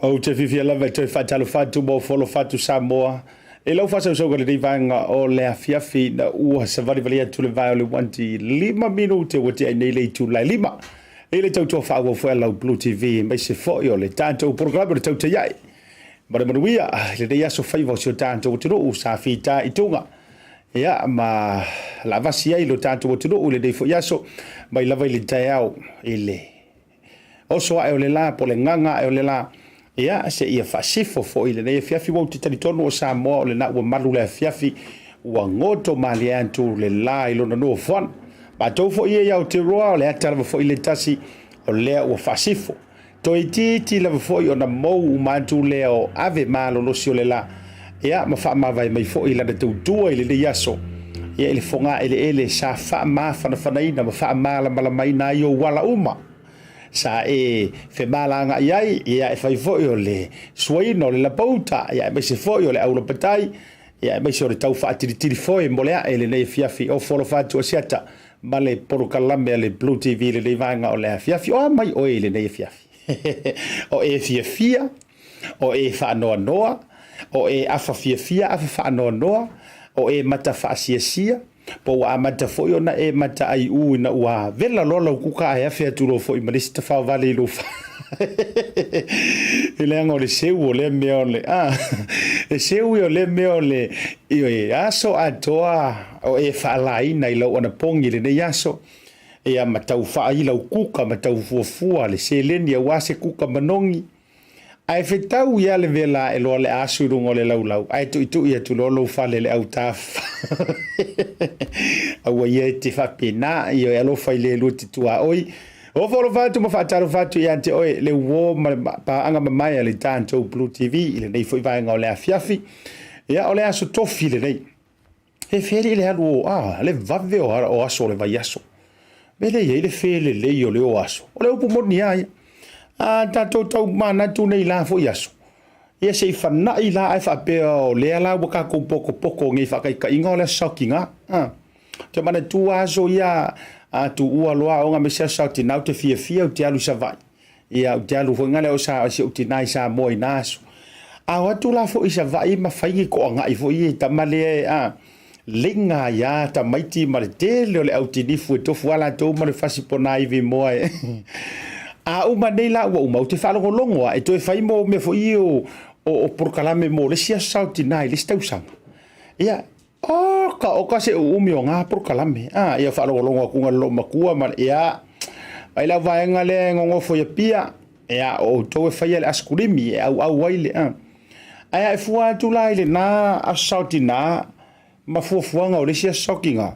Ou te fiafia lava e toe faatalofa atu ma ofo atu Samoa i lau faasausauga i lenei vaega o le afiafi ina ua savalivali atu le vae o le uanti 5 minute ua tea ai nei le itula e 5 i le tautua faaauau foi a lau Blue TV aemaise foi o le tatou polokalame o le Tautai Ae ma le Manuia i lenei aso faiva o si o tatou atunuu sa fita i tuga ia ma lavasi ai lo tatou atunuu i lenei foi aso mai lava i le taeao i le oso ae o le la po o le gaga ae o le la ia seia faasifo foi i lenei afiafi. Ua ou te talitonu o Samoa o lena ua malu le afiafi, ua goto malie atu le la i lona nofoaga. Matou foi ia i Aotearoa o le ata lava foi le tasi o lea ua faasifo. Toeitiiti lava foi ona mou uma atu lea o ave malolosi o le la ia ma faamavae mai foi lana tautua i lenei aso ia i le fogaeleele sa faamafanafanaina ma faamalamalamaina ai ou ala uma sa e femalagaai ai, ia e fai foi o le suaina o le lapauta, ia aemaise foi o le aulapatai, ia aemaise o le tau faatilitili foe mo le ae i lenei afiafi. O folofa atu Asiata ma le polokalame a le Blue TV i lenei vaega o le afiafi. O a mai oe i lenei afiafi? O e fiafia, o e faanoanoa, o e afa fiafia afa faanoanoa, o e mata faasiasia, Po ua amata foi ona e mataaiū ina ua vela loa lau kuka ae afe atu loa foi ma le isi tafaovale i lou I leaga o le seu o lea mea o le a e seu ia o lea mea o le ioe aso atoa o e faalaina i lau anapogi i lenei aso ia ma tau faai lau kuka ma tau fuafua le seleni aua se kuka manogi. Ae fetau ia le vela ae loa le asu i luga o le laulau, ae tuitui atu loa lou fale i le autafa. Aua ia e te faapena, ioe alofa i le lua te tuaoi. Ofo alofa atu ma faatalofa atu ia te oe le uo ma le paaga mamae a le tatou Blue TV i lenei foi vaega o le afiafi. Ia, o le aso tofi lenei. E feli le alu o, a, le vave o aso o le vaiaso. Me le i ai le felelei o le o aso. O le upu moni lava ia. A tatou tau manatu nei la foi aso, ia se i fana'i la ae faapea o lea la ua tatou pokopoko nei faataitaiga o le aso saotiga. A, te manatua aso ia a tuua loa aoga aemaise aso saotiga ou te fiafia ou te alu i Savaii. Ia, ou te alu foi nale o sa si ou tina i Samoa i na aso. A o atu la foi i Savaii ma fai ni toagai foi ia i tama lea e a leiga ai a tamaiti ma le tele o le au tinifu e tofu a latou ma le fasi ponaivi moa e a uma nei la ua uma ou te faalogologo a e toe fai mo mea foi ia o o polokalame mo le isi aso saotina i le isi tausaga. Ia, oka oka se uumi o ngā polokalame. A, ia faalogologo atu le loomatua ma le, ia, ai lau vaega lea e gogofo i Apia, ia, o outou e faia le asikulimi e auau ai le, a. Ae a e fua atu la i lena aso saotina ma fuafuaga o le isi aso saotina,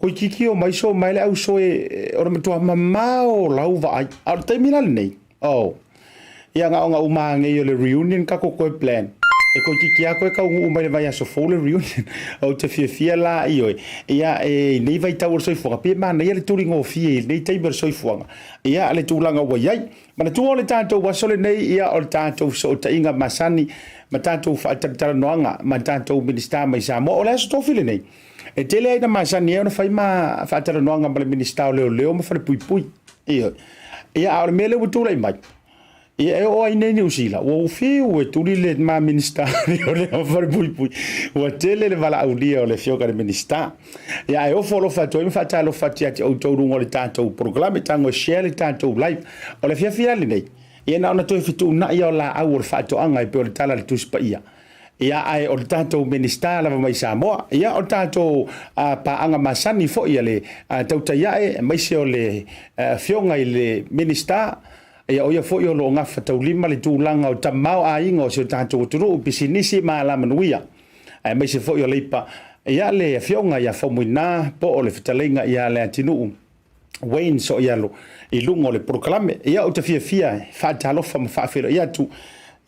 Toeitiiti o mai so mai le ausoe o le matua mamao o lau vaai. A o le taimi la lenei, oh, ia na ona uma nei o le reunion tatou toe plan. E toeitiiti lava toe taunuu mai le vaiaso fou le reunion. Ou te fiafia la ioe, ia e i nei vaitau o le soifuaga, pei e manaia le tuligofie i lenei taimi o le soifuaga, ia le tulaga ua i ai. Manatua o le tatou aso lenei, ia o le tatou fesootaiga masani ma tatou faatalatalanoaga ma tatou Minisita mai Samoa. O le aso tofi lenei, E tele ai na masani ai ona fai ma faatalanoaga ma le Minisita o Leoleo ma Falepuipui. Ioe. Ia, a o le mea lea ua tulai mai, ia e oo ai nei Niu Sila, ua ou fiu e tuli le ma Minisita o Leoleo ma Falepuipui. Ua tele le valaaulia o le afioga i le Minisita. Ia, ae ofo alofa atu ai ma faatalofa atu ia te outou luga o le tatou polokalame, tago e share le tatou live. O le afiafi la lenei, ia na ona toe fetuunai lava o laau o le faatoaga e pei o le tala a le Tusi Paia. Ia, ae o le tatou Minisita lava mai Samoa, ia, o le tatou paaga masani foi a le tautai ae, aemaise o le Afioga i le Minisita, ia, o ia foi o lo o gafataulima le tulaga o tamaoaiga o si o tatou atunuu, pisinisi ma alamanuia, aemaise foi o Leipa, ia, le Afioga ia Faumuina po o le Fetalaiga ia Leatinuu Wayne Soialo i luga o le polokalame. Ia, ou te fiafia e faatalofa ma faafeiloai atu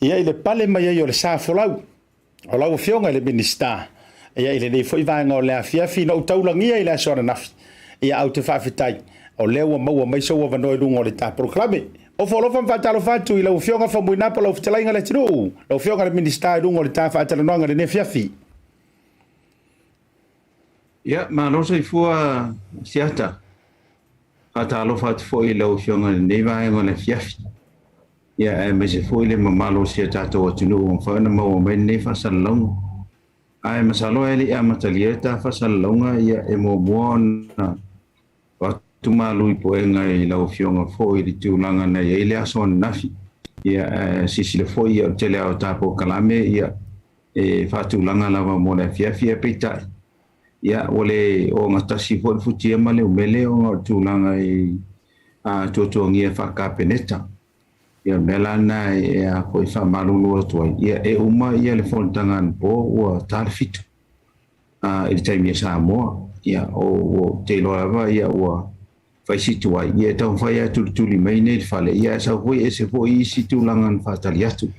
ia i le pale mai ai o le sa folau o lau Afioga i le Minisita ia i lenei foi vaega o le afiafi. Na ou taulagia i le aso ananafi, ia, ae ou te faafetai o lea ua maua mai sou avanoa i luga o le ta polokalame. Ofo alofa ma faatalofa atu i lau Afioga Faumuina po o lau Fetalaiga Leatinuu, lau Afioga i le Minisita i luga o le ta faatalanoaga i lenei afiafi. Ia, malo soifua Siata. Faatalofa atu foi i lau Afioga i lenei vaega o le afiafi. Ia, aemaise foi le mamalu o si o tatou atunuu ua mafai ona maua mai lenei faasalalauga. Ae masalo e le i amatalia le ta faasalalauga, ia e muamua ona avatu malu i puega i lau Afioga foi i le tulaga na i ai le aso ananafi. Ia, ae silasila foi ia o le tele lava o ta polokalame, ia, e faatulaga lava mo le afiafi, ae peitai, ia, ua le ogatasi foi le futia ma le umele ona o le tulaga i tuatuagia faa-Kapeneta. Ia, o le mea la lena e a foi faamalulu atu ai, ia, e uma ia le fonotaga anapo ua ta le 7 i le taimi a Samoa. Ia, ou te iloa lava ia ua fai si tuai, ia e taumafai lava e tulituli mai nei le fale, ia ae sau foi ese foi isi tulaga na faatali atu.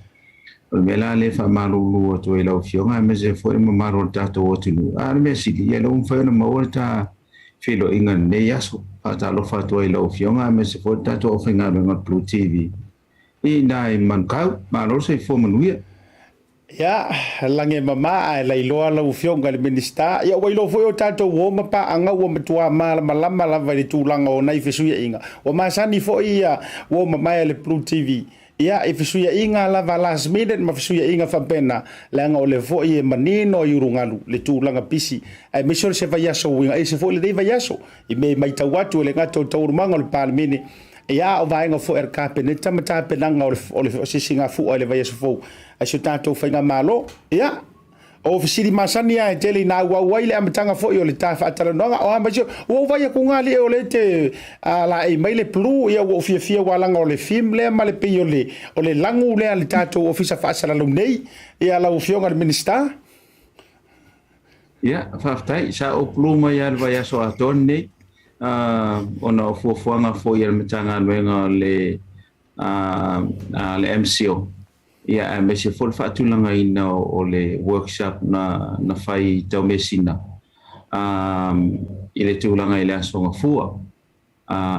O le mea la lea e faamalulu atu ai i lau Afioga aemaise foi le mamalu o le tatou atunuu. A o le mea sili, ia lea ua mafai ona maua le ta feiloaiga i lenei aso. Faatalofa atu ai i lau Afioga aemaise foi le tatou aufaigaluega o le Blue TV i ina i Manukau. Malo le soifua manuia. Ia, lagi e mama ae lailoa lau Afioga i le Minisita. Ia, ua iloa foi o tatou uo ma paaga ua matua malamalama lava i le tulaga o nai fesuiaiga. Ua masani foi ia uo mamae a le Blue TV. Ia, i fesuiaiga lava last minute ma fesuiaiga faapena, leaga o lea foi e manino i ulugalu le tulaga pisi, aemaise o se vaiaso uiga ese foi lenei vaiaso, i mea e matau atu e le gata o taualumaga o le Palemene, ia, a o vaega foi a le Kapeneta ma tapenaga o le sisigafua i le vaiaso fou a si o tatou faigamalo. Ia, o fesili masani lava e tele ina auau ai le amataga foi o le ta faatalanoaga. O a mai se, ua ou vaai atu ga alii o lea e te laei mai le blue, ia ua ou fiafia ua laga o le theme lea ma le pei o le, o le lagu lea a le tatou Ofisa Faasalalau nei. Ia, lau Afioga i le Minisita. Ia, faafetai. Sa ou blue mai lava i le vaiaso atoa lenei, ona o fuafuaga foi a le Matagaluega o le, a le MCO, ia, aemaise foi le faatulagaina o le workshop na fai i Taumeasina i le tulaga i le Aso Gafua.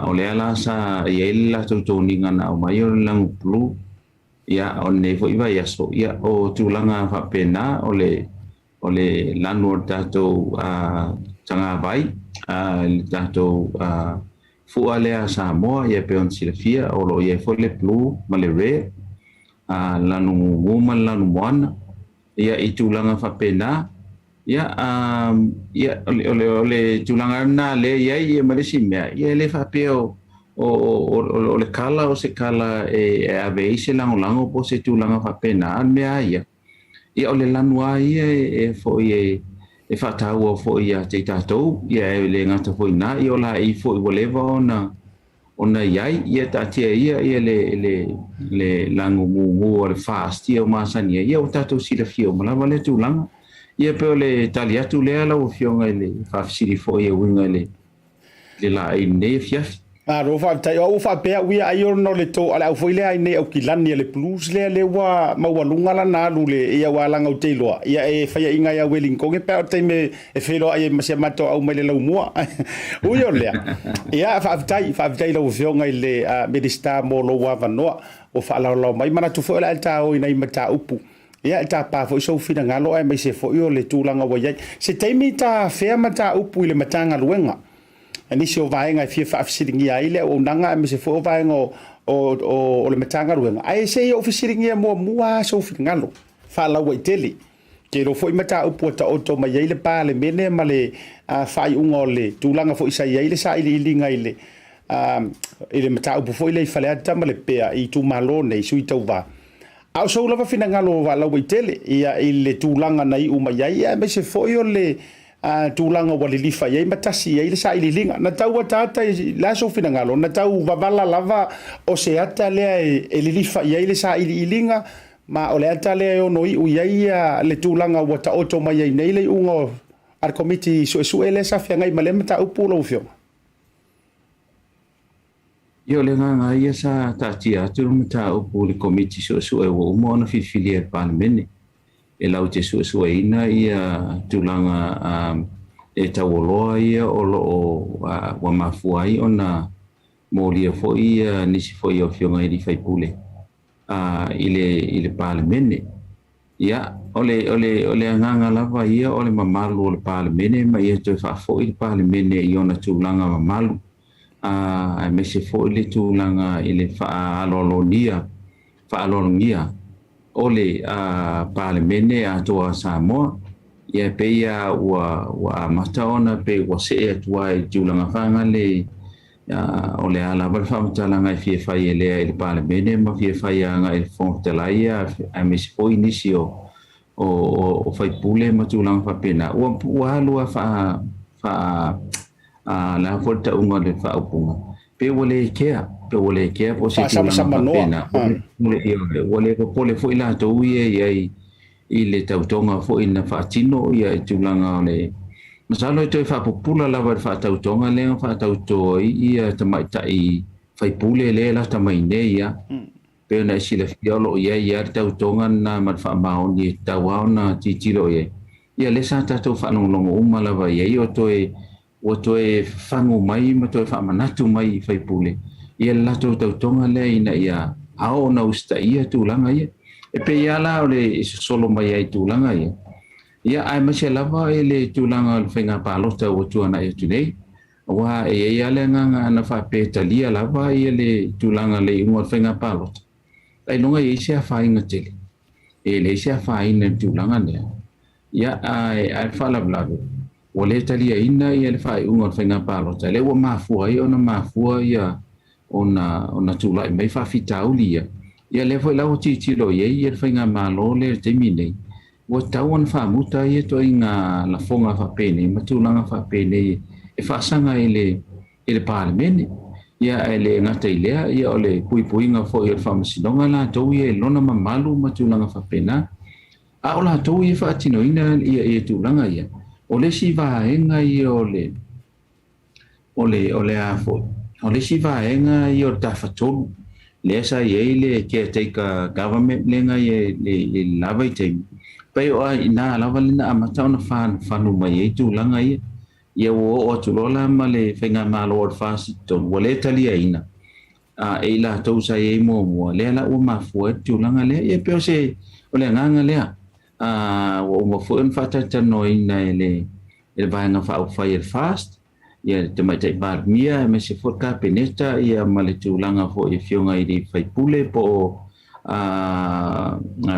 O lea la sa i ai le latou toniga na aumai o le lagu blue, ia, o lenei foi vaiaso, ia, o tulaga faapena o le lanu o le tatou tagavai, le tatou fua lea a Samoa, ia pei ona silafia, o lo o i ai foi le blue ma le red, lanu gugu ma le lanu moana, ia, i tulaga faapena. Ia, ia o le tulaga lena lea i ai, ia, ma le isi mea, ia, e le faapea o O le kala o se kala e ave ai se lagolago po o se tulaga faapena, a o le mea lava ia, ia o le lanu lava ia e foi e faataua foi ia te i tatou, ia e le gata foi i ina, ia o laei foi ua leva ona i ai, ia taatia ia ia le lagumumu o le FAST ia ua masani ai, ia ua tatou silafia uma lava lea tulaga. Ia pei o le tali atu lea lau Afioga i le faafesili foi e uiga i le laei i lenei afiafi. Malo faafetai. O au ua faapea au ia ai ona o le to a le au foi lea ai nei Aukilani a le Blues lea lea ua maualuga lana alu le ia ua laga ou te iloa ia e faiaina ia Welington pe a o le taimi e feiloai ai ma si a matou au mai le laumua. Ui o lea, ia faafetai, faafetai i lau Afioga i le Minisita mo lou avanoa ua faalaolao mai. Manatu foi o le a e taoi nai mataupu Ia, e tapa foi sou finagalo aemaise foi o le tulaga ua i ai. Se taimi ta fea mataupu i le Matagaluega, nisi o vaega e fia faafesiligia ai le auaunaga aemaise foi o vaega o le Matagaluega, ae se i ou fesiligia muamua lava sou finagalo faalauaitele. Ke iloa foi mataupu ua taoto mai ai le Palemene ma le faaiuga o le tulaga foi sa i ai le sailiiliga i le mataupu foi lea i Faleata ma Lepea i itumalo nei, sui tauva. A o sou lava finagalo faalauaitele ia i le tulaga na iu mai ai, aemaise foi o le tulaga ua lilifa i ai ma tasi i ai le sailiiliga. Na tau ataata i le a sou finagalo? Na tau vavala lava o se ata lea e lilifa i ai le sailiiliga, ma o le ata lea e ono iu i ai le tulaga ua taoto mai ai nei le iuga a le Komiti Suesue lea sa feagai ma lea mataupu lau Afioga? Ia o le agaga ia sa taatia atu le mataupu i le Komiti Suesue ua uma ona filifilia e le Palemene e latou te suesueina ia tulaga e taualoa ia o lo o ua mafua ai ona molia foi ia nisi foi o afioga i sui usufono i le Palemene. Ia, o le agaga lava ia o le mamalu o le Palemene ma ia toe faafoi le Palemene i ona tulaga mamalu, aemaise foi le tulaga i le faaaloalogia o le Palemene atoa a Samoa. Ia e pei lava ua amata ona pei ua see atu ai i le tulaga faagale o le a lava le faamatalaga e fia fai e lea i le Palemene ma fia fai agai i le Fofoga Fetalai aemaise foi nisi o faipule ma tulaga faapena. Ua alu a la foi le tauga o le faaupuga pe ua le kea, pe ua le kea po o se tulaga faapena. Ua le popole foi latou ia i ai i le tautoga foi na faatino ia i tulaga o le masalo e toe faapupula lava i le faatautoga lea na faatauto ai ia tamaitai faipule lea e lata mai nei ia. Pe ona e silafia o lo o i ai ia le tautoga lena ma le faamaoni e tatau lava ona tilotilo i ai. Ia lea sa tatou faalogologo uma lava i ai o toe ua toe fagu mai ma toe faamanatu mai i faipule ia le latou tautoga lea ina ia ao ona usitaia tulaga ia. E pei lava la o le sosolo mai ai i tulaga ia, ia aemaise lava i le tulaga o le faiga palota ua tuanai atu nei, aua e i ai lava le agaga ana faapea e talia lava ia le tulaga le iuga o le faiga palota, ailoga e i ai se afaina tele. E leai se afaina i le tulaga lea. Ia, ae faalavelave, ua le taliaina ia le faaiuga o le faiga palota, lea ua mafua ai ona mafua ia ona tulai mai faafitauli ia. Ia lea foi la ua tilotilo i ai ia le faigamalo lea i le taimi nei, ua tatau ona faamuta ia ituaiga lafoga faapenei ma tulaga faapenei e faasaga i le Palemene. Ia ae le gata i lea, ia o le puipuiga foi o le faamasinoga latou ia i lona mamalu ma tulaga faapena. A o latou ia e faatinoina ia tulaga ia, o le isi vaega ia o le a foi, o le isi vaega ia o le tafatolu, lea sa i ai le caretaker government lea na i ai i le la vaitaimi, pei o i ina lava le na amata ona fanufanu mai ai tulaga ia. Ia ua oo atu loa la ma le faigamalo o le FAST i totonu, ua le taliaina e i latou sa i ai muamua, lea la ua mafua ai le tulaga lea. Ia pei o se o le agaga lea, ua uma foi ona faatalatalanoaina e le vaega faaupufai e le FAST, ia le Tamaitai Palemia, aemaise foi le Kapeneta, ia ma le tulaga foi i afioga i le faipule po o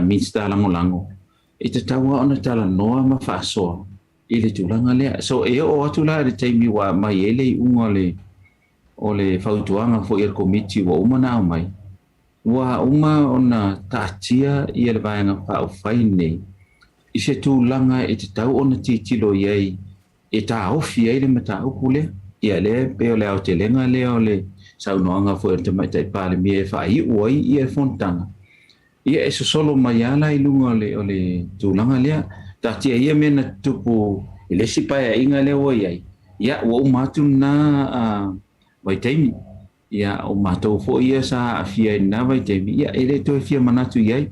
Minisita Lagolago, e tatau lava ona talanoa ma faasoa i le tulaga lea. So e oo atu la i le taimi ua aumai ai le iuga o le fautuaga foi a le Komiti ua uma ona aumai, ua uma ona taatia ia le Vaega Faaupufai lenei i se tulaga e tatau ona tilotilo i ai e taofi ai le mataupu lea. Ia lea e pei o le aotelega lea o le saunoaga foi a le Tamaitai Palemia e faaiu ai ia le fonotaga, ia e sosolo mai lava la i luga o le tulaga lea. Taatia ia mea na tutupu i le isi paeaiga lea ua i ai, ia ua uma atu lena vaitaimi. Ia o matou foi ia sa aafia i lena vaitaimi, ia e le toe fia manatu i ai.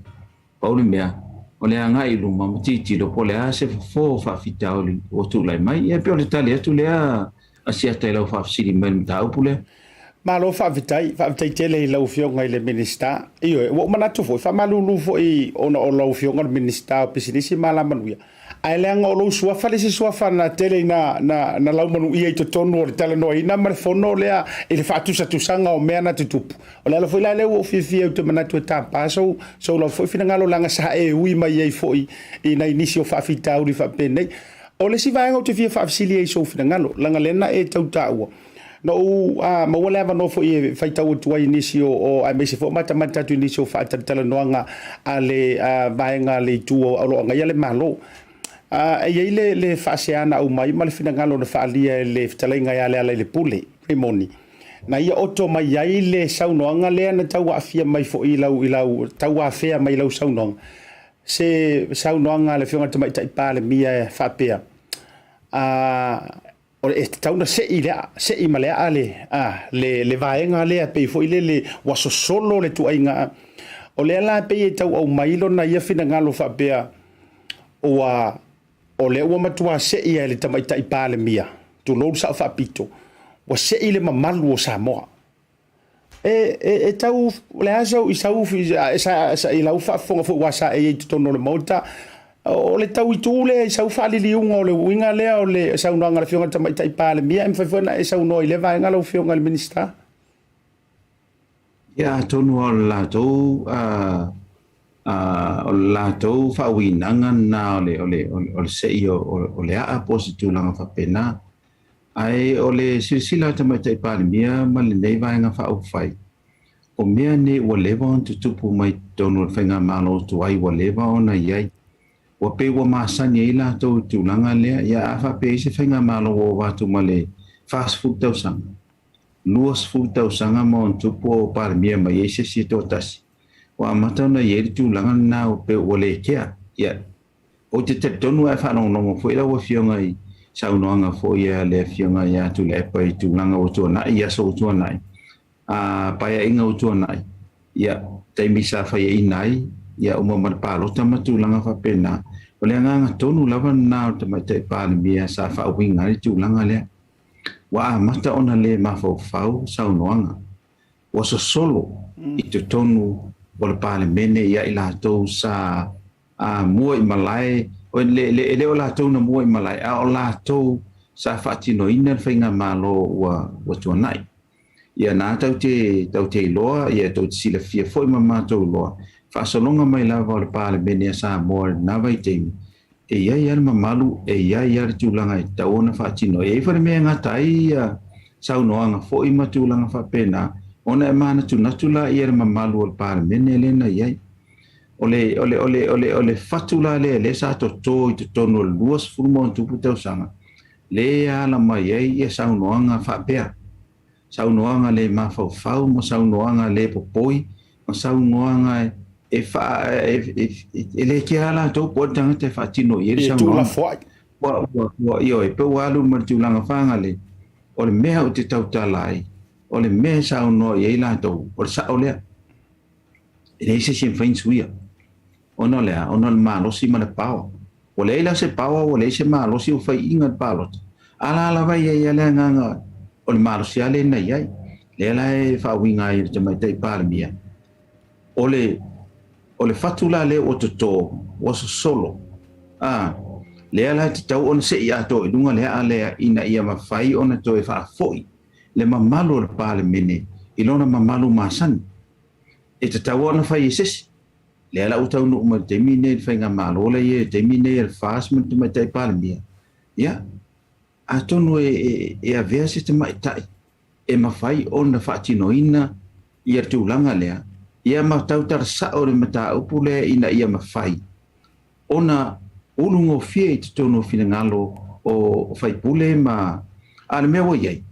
Pau le mea, o le agai i luma ma tilotilo po o le a se fofo o faafitauli ua tulai mai. Ia e pei o le tali atu lea a Siata i lau faafesili mai i le mataupu lea. Malo faafetai, faafetai tele i lau Afioga i le Minisita. Ioe, ua ou manatu foi, faamalulu foi ona o lau Afioga o le Minisita o Pisinisi ma Alamanuia, ae leaga o lou suafa le isi suafa na tele ina na laumanuia i totonu o le talanoaina ma le fono lea i le faatusatusaga o mea na tutupu. O le ala foi la lea ua ou fiafia ai ou te manatu e tapa sou lava foi finagalo leaga sa e ui mai ai foi i nai nisi o faafitauli faapenei. O le isi vaega ou te fia faafesili ai i sou finagalo, leaga lea na e tau taua, Na ou maua le avanoa foi e faitau atu ai i nisi o aemaise foi o matamata atu i nisi o faatalatalanoaga a le vaega a le itu o lo o agaia le Malo. E i ai le faasea na aumai ma le finagalo na faaalia e le fetalaiga ia Lealailepule Rimoni, na ia oto mai ai le saunoaga lea na tau aafia mai foi i lau, i lau, tau afea mai i lau saunoaga, se saunoaga a le Afioga i le Tamaitai Palemia e faapea, E tatau ona sei le aa, sei ma le aa le, a, le, le vaega lea pei foi lele ua sosolo le tuaiga. O lea la pei e tau aumai lona ia finagalo faapea ua, o lea ua matua sei e le Tamaitai Palemia, tulou le Sao Faapito, ua sei le mamalu o Samoa. E tau, o le a sau, i sau, i lau faafofoga foi aua sa e i ai i totonu o le Maota, o le tau itu lea i sau faaliliuga o le uiga lea o le saunoaga a le Afioga i le Tamaitai Palemia, e mafai foi ona e saunoa i lea vaega lau Afioga i le Minisita? Ia, atonu o le latou, o le latou faauigaga lena o le, o le, o le sei o le aa po o se tulaga faapena. Ae o le silasila a Tamaitai Palemia ma lenei Vaega Faaupufai, o mea nei ua leva ona tutupu mai totonu o le Faigamalo tuai ua leva ona i ai. Ua pei ua masani ai latou i le tulaga lea, ia a faapea ai se Faigamalo ua ova atu ma le 40 tausaga, 20 tausaga ma ona tupu o Palemia mai ai se isi e toatasi, ua amata ona i ai le tulaga lena ua pei ua le kea. Ia, Ou te talitonu ae faalogologo foi lau Afioga i saunoaga foi a le Afioga ia Tuilaepa i tulaga ua tuanai, i aso ua tuanai, a paeaiga ua tuanai, ia, taimi sa faiaina ai, ia, uma ma le palota ma tulaga faapena. O le agaga tonu lava lena o le Tamaitai Palemia sa faauiga ai le tulaga lea. Ua amata ona le mafaufau saunoaga. Ua sosolo i totonu o le Palemene ia i latou sa a mua i malae, o le, le, e le o latou na mua i malae, a o latou sa faatinoina le faigamalo ua, ua tuanai. Ia na tau te, tau te iloa, ia tou te silafia foi ma matou iloa, faasologa mai lava o le Palemene a Samoa i lena vaitaimi, e i ai lava le mamalu, e i ai lava le tulaga e tatau ona faatino. E i ai foi le mea e gata ai ia saunoaga foi ma tulaga faapena, ona e manatunatu laia i le mamalu o le Palemene lea na i ai. O le, o le, o le, o le, o le fatu la lea, lea sa toto i totonu o le 20 ma ona tupu tausaga, lea e ala mai ai ia saunoaga faapea, saunoaga le mafaufau ma saunoaga le popoi, ma saunoaga e, faa, e, e, e le kea latou po o le tagata e faatino i ai le saunoaga. Ua, ua, ua, ioe, pe ua alu ma le tulaga fagale, o le mea ou te tautala ai, o le mea e saunoa i ai latou, o le sao lea. E leai se isi e mafai ona suia. Ona o le a? Ona o le malosi ma le power. Ua leai la se power, ua leai se malosi ua faiina le palota. A la lava e i ai lava le agaga o le malosi lava lea na i ai. Lea la e faauiga ai e le Tamaitai Palemia, o le, o le fatu la lea ua toto, ua sosolo, a, lea la e tatau ona sei atoa i luga le aa lea ina ia mafai ona toe faafoi le mamalu o le Palemene i lona mamalu masani. E tatau ona fai e se isi. Lea la ua taunuu mai i le taimi lenei i le faigamalo lea e i ai i le taimi lenei a le FAST ma le Tamaitai Palemia, ia, atonu e, e, e avea se tamaitai e mafai ona faatinoina ia tulaga lea, ia ma tautala sao le mataupu lea ina ia mafai ona ulugofie i totonu o finagalo o faipule ma a le mea ua i ai.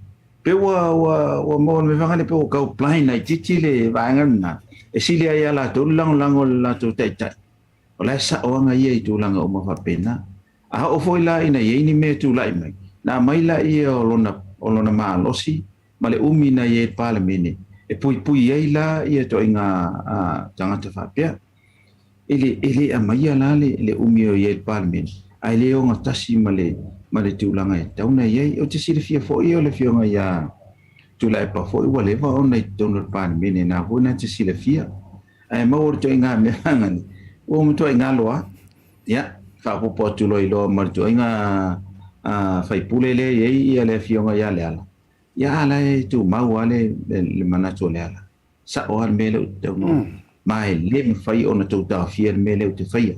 Pe ua ua ua maua le mea le pe ua kau blind laitiiti le vaega lena e sili ai ia latou le lagolago i le latou taitai. O la e sao aga ia i tulaga uma faapena. A oo foi la ina i ai ni mea e tulai mai, na aumai laia o lona malosi ma le umi na i ai i le Palemene e puipui ai la ia ituaiga tagata faapea. E le, e le aumaia la le, le umi o i ai i le Palemene, ae le ogatasi ma le, ma le tulaga e tatau ona i ai. Ou te silafia foi o le Afioga ia Tuilaepa foi ua leva ona i totonu o le Palemene, na foi na te silafia. Ae maua le ituaiga mea lagani, ua matuai galo lava. Ia, faaopoopo atu loa i loa ma le ituaiga faipule lea e i ai ia le Afioga ia Leala, ia a la e tumau lava le, le, le manatu o Leala. Sao lava le mea lea ou te taunuu, ma e le mafai ona tou taofia le mea lea ou te faia.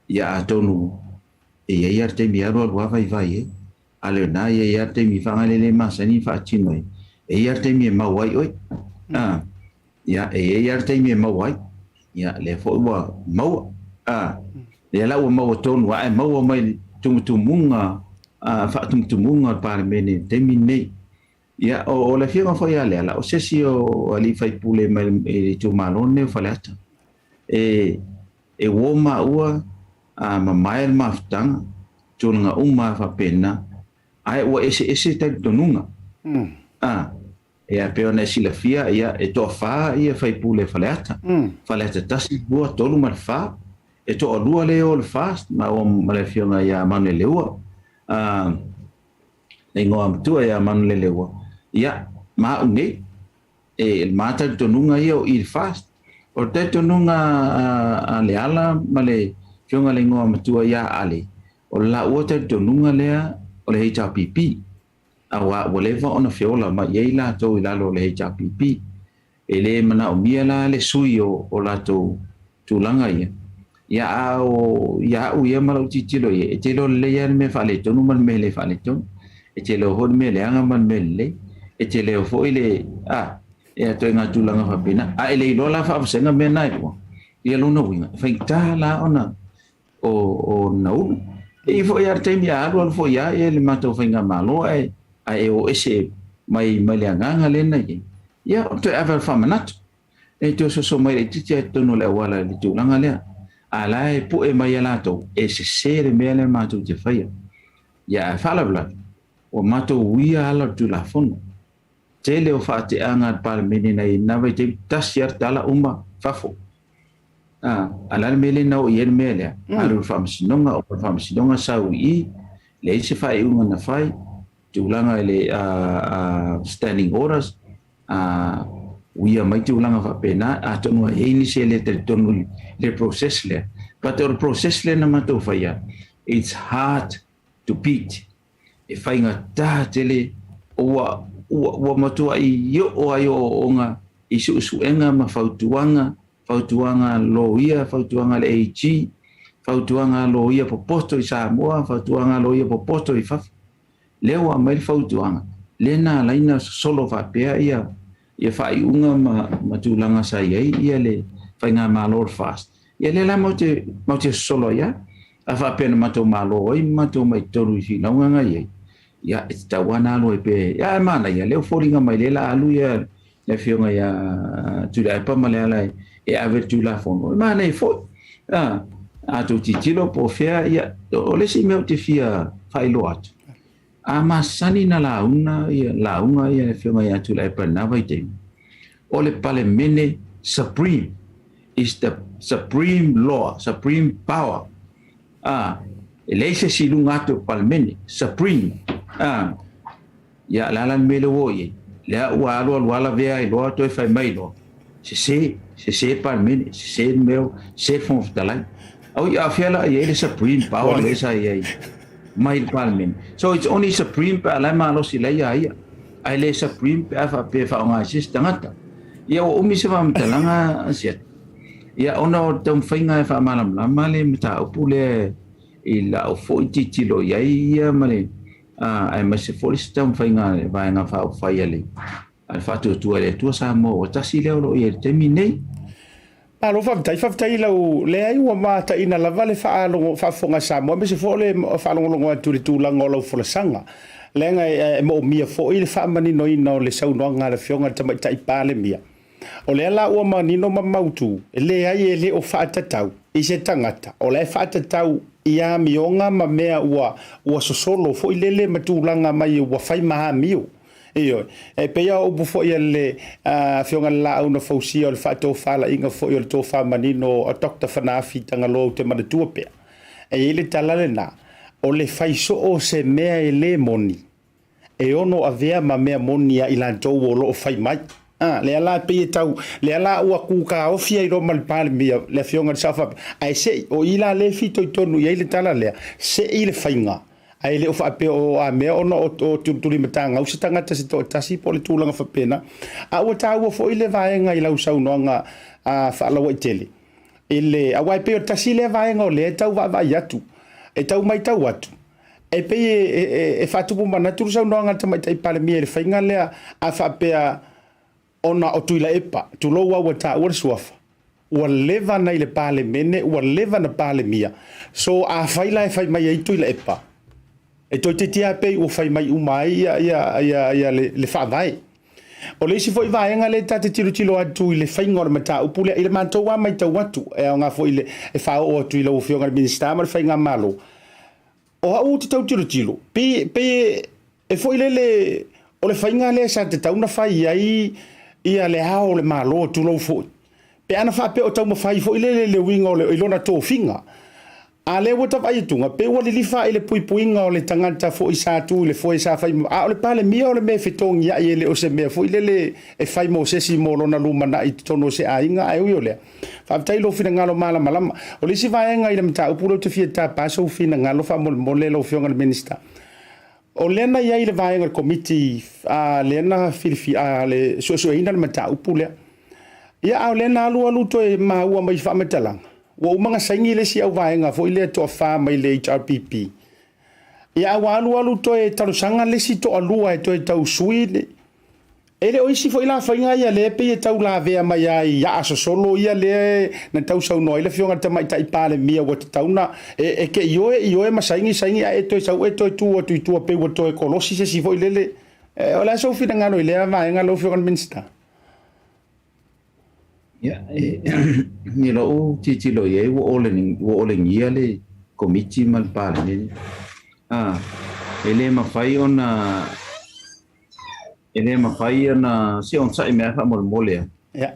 Ia atonu e i ai lava le taimi e alualu lava vaivai ai, a o lena e i ai lava le taimi fagalele masani ma faatino ai, e i ai lava le taimi e mau ai oe. Ia, e i ai lava le taimi e maua ai. Ia, lea foi ua maua. Lea la ua maua tonu lava, ae maua mai le tumutumuga, faatumutumuga o le Palemene i le taimi lenei. Ia, o le Afioga foi ia Leala, o se isi o alii faipule mai le itumalo lenei o Faleata. E uo maua, a mamae le mafutaga, tulaga uma lava faapena, ae ua eseese talitonuga. Ia, pei ona e silafia, ia, e toafa ia faipule Faleata. Faleata 1, 2, 3 ma le 4. E toalua lea o le 4, maua ma le Afioga ia Manuleleua. Le igoa matua ia Manuleleua. Ia, ma au nei, e le ma talitonuga ia o i le 4. O le talitonuga a Leala ma le Afioga le igoa matua ia Ale, o le laua talitonuga lea o le HRPP. Aua ua leva ona feola mai ai latou i lalo o le HRPP. E le manaomia la le sui o latou tulaga ia. Ia a o ia au ia ma lau tilotilo i ai, e te iloa lelei lava le mea faaletonu ma le mea le faaletonu. E te iloa foi le mea leaga ma le mea lelei. E te iloa foi le, a, e ituaiga tulaga faapena. A e le iloa la faavasega mea na e lua, ia lona uiga, e faigata la ona o Naulu. E i ai foi lava le taimi a alu alu foi lava le matou faigamalo ae e o ese mai mai le agaga lea na i ai, ia o toe ave le faamanatu. E toe soso mai laitiiti lava i totonu o le auala i le tulaga lea. A la e pue mai e latou, e sese le mea lea matou te faia. Ia ae faalavelave, ua matou uia ala o le Tulafono. Tele o faateaga a le Palemene na i ai i lena vaitaimi, tasi lava le tala uma fafo. A o le a le mea lea na oo i ai le mea lea? Alu i le faamasinoga, oo i le faamasinoga sau i i, leai se faaiuga na fai, tulaga i le standing orders, uia mai tulaga faapena, atonu e i ai nisi e le talitonu i le process lea. But o le process lea na matou faia, it's hard to beat. E faigata tele, ua, ua, ua matuai oo ai ooooga i suesuega ma fautuaga, fautuaga a loia, fautuaga a le AG, fautuaga a loia popoto i Samoa, fautuaga a loia popoto i fafo. Lea ua aumai le fautuaga, lea na ala ai ona sosolo faapea ia ia faaiuga ma tulaga sa i ai ia le faigamalo o le FAST. Ia lea la matou te, matou te sosolo ai lava. A faapea na matou malo ai ma matou omai i totonu i finauga na i ai, ia e tatau lava ona alu ai pea. Ia ae manaia, lea ua foliga mai lea o le a alu ia le Afioga ia Tuilaepa ma Leala e ave le Tulafono. E manaia foi. A outou tilotilo po o fea, ia, o le isi mea ou te fia faailoa atu, a masani na lauga ia lauga ia le Afioga ia Tuilaepa i lena vaitaimi, o le Palemene Supreme is the supreme law, supreme power. E leai se isi i luga atu o le Palemene, supreme. Ia, o le a la le mea lea ua oo i ai? Lea ua alu alu lava lavea ai loa toe fai mai loa, sese, sese le Palemene, sese le mea, sese le Fofoga Fetalai. Oi, a o fea la i ai le supreme power lea sa i ai mai le Palemene? So it's only supreme pe a la e malosi la ia ia, ae le supreme pe a faapea e faaaoga e se isi tagata. Ia ua umi se faamatalaga Asiata. Ia ona o le taumafaiga e faamalamalama le mataupu lea i lau foi tilotilo i ai ia ma le Aemaise foi se taumafaiga a le Vaega Faaupufai a le Faatuatua i le Atua Samoa ua tasi lea o lo o i ai i le taimi lenei. Malo faafetai, faafetai i lau leai ua mataina lava le faafofoga a Samoa aemaise foi o le faalogologo atu i le tulaga o lau folasaga. Leaga e moomia foi le faamaninoina o le saunoaga a le Afioga i le Tamaitai Palemia. O lea la ua manino ma mautu, e leai e le o faatatau i se tagata, o la e faatatau i amioga ma mea ua sosolo foi lele ma tulaga mai ua fai ma amio. Ioe. E pei lava o upu foi a le Afioga i le Laau na Fausia o le faatofalaiga foi o le tofa manino a Doctor Fanaafi Tagaloa ou te manatua pea. E i ai le tala lena, o le fai soo o se mea e le moni, e ono avea ma mea moni a i latou o lo o fai mai. A, lea la e pei e tau, lea la ua kūkaofi ai loa ma le Palemia, le Afioga i le Sao Faapito, ae se i, o i la lea e fitoitonu i ai le tala lea, se i le faiga, ae le o faapea o a mea ona o tulimatagau se tagata se toatasi po o le tulaga faapena. A ua taua foi le vaega i lau saunoaga faalauaitele, i le, aua e pei o le tasi lea vaega o lea e tau vaavaai atu, e tau matau atu, E pei e faatupu manatu le saunoaga a le Tamaitai Palemia i le faiga lea a faapea ona o Tuilaepa, tulou lava ua taua le suafa, ua leva na i le Palemene, ua leva na Palemia, so afai la e fai mai ai Tuilaepa, e toeitiiti lava pei ua fai mai uma ai le Faavae. O le isi foi vaega lea ta te tilotilo atu i le faiga o le mataupu lea, i le matou lava matau atu, e aoga foi e faaoo atu i lau Afioga i le Minisita ma le Faigamalo, O au ou te tau tilotilo, pei, pei e foi lele o le faiga lea sa tatau ona fai ai ia le Ao o le Malo, tulou foi, pe ana faapea o taumafai foi lele le uiga o le, i lona tofiga. A lea ua ta vaai atuga, pei ua lilifa i le puipuiga o le tagata foi sa tu i le foe sa fai, a o le Palemia o le mea e fetogiai e le o se mea foi lele e fai mo se isi mo lona lumanai i totonu o se aiga, ae ui o lea, Faafetai i lou finagalo malamalama. O le isi vaega i le mataupu lea ou te fia tapa sou finagalo faamolemole lau Afioga i le Minisita. O lea na i ai le vaega o le Komiti lea na le suesueina le mataupu lea. Ia a o lea na alu alu toe maua mai i faamatalaga, ua uma ona saini le isi auvaega foi lea toafa mai le HRPP. Ia a ua alu alu toe talosaga le isi toalua e toe tau sui le. E le o isi foi la faiga ia lea e pei e tau lavea mai ai i aa sosolo ia lea na tau saunoa ai le Afioga i le Tamaitai Palemia ua tatau na e te ioe ioe ma saini saini ae e toe sau e toe tu atu i tua pei ua toe kolosi se isi foi lele. O le a sou finagalo i lea vaega lau Afioga i le Minisita? Ia, i lou tilotilo i ai ua olegia le Komiti ma le Palemene. E le mafai ona E le mafai ona se onosai mai lava faamolemole a. Ia.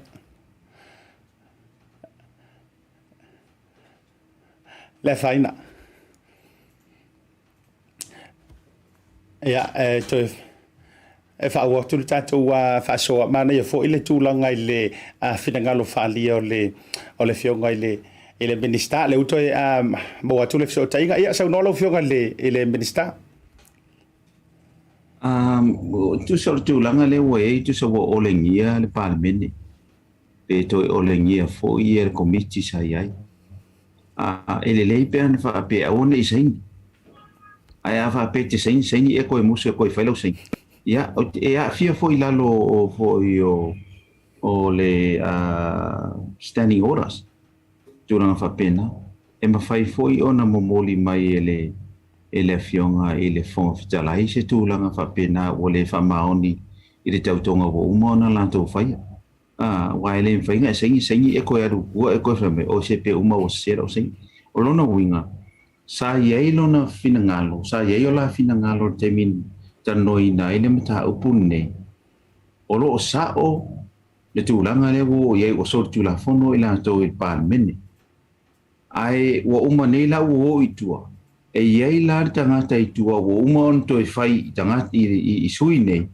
Le afaina. Ia, e toe e faaauau atu le tatou faasoa. Manaia foi le tulaga i le finagalo faaalia o le Afioga i le Minisita. Lea ua toe maua atu le fesootaiga. Ia, saunoa lau Afioga i le Minisita. Tusa o le tulaga lea ua i ai, tusa ua olegia le Palemene, pe toe olegia foi le Komiti sa i ai. E lelei pe ana faapea aua ne i saini. Ae a faapea e te saini, saini e koe musu e koe fai lau saini. Ia, e aafia foi i lalo o foi o le standing orders, tulaga faapena. E mafai foi ona momoli mai e le e le Afioga i le Fofoga Fetalai se tulaga faapena ua le faamaoni i le tautoga ua uma ona latou faia. A, aua e le mafai ona e saini, saini e toe alu i tua e toe fai mai, oi se pe uma ua sese lau saini. O lona uiga, sa i ai lona finagalo, sa i ai o la finagalo i le taimi na talanoaina ai le mataupu lenei, o lo o sao le tulaga lea ua oo i ai ua solitulafono i latou i le Palemene. Ae ua uma nei la ua o i tua, e i ai la le tagata i tua ua uma ona toe fai i tagata i sui nei,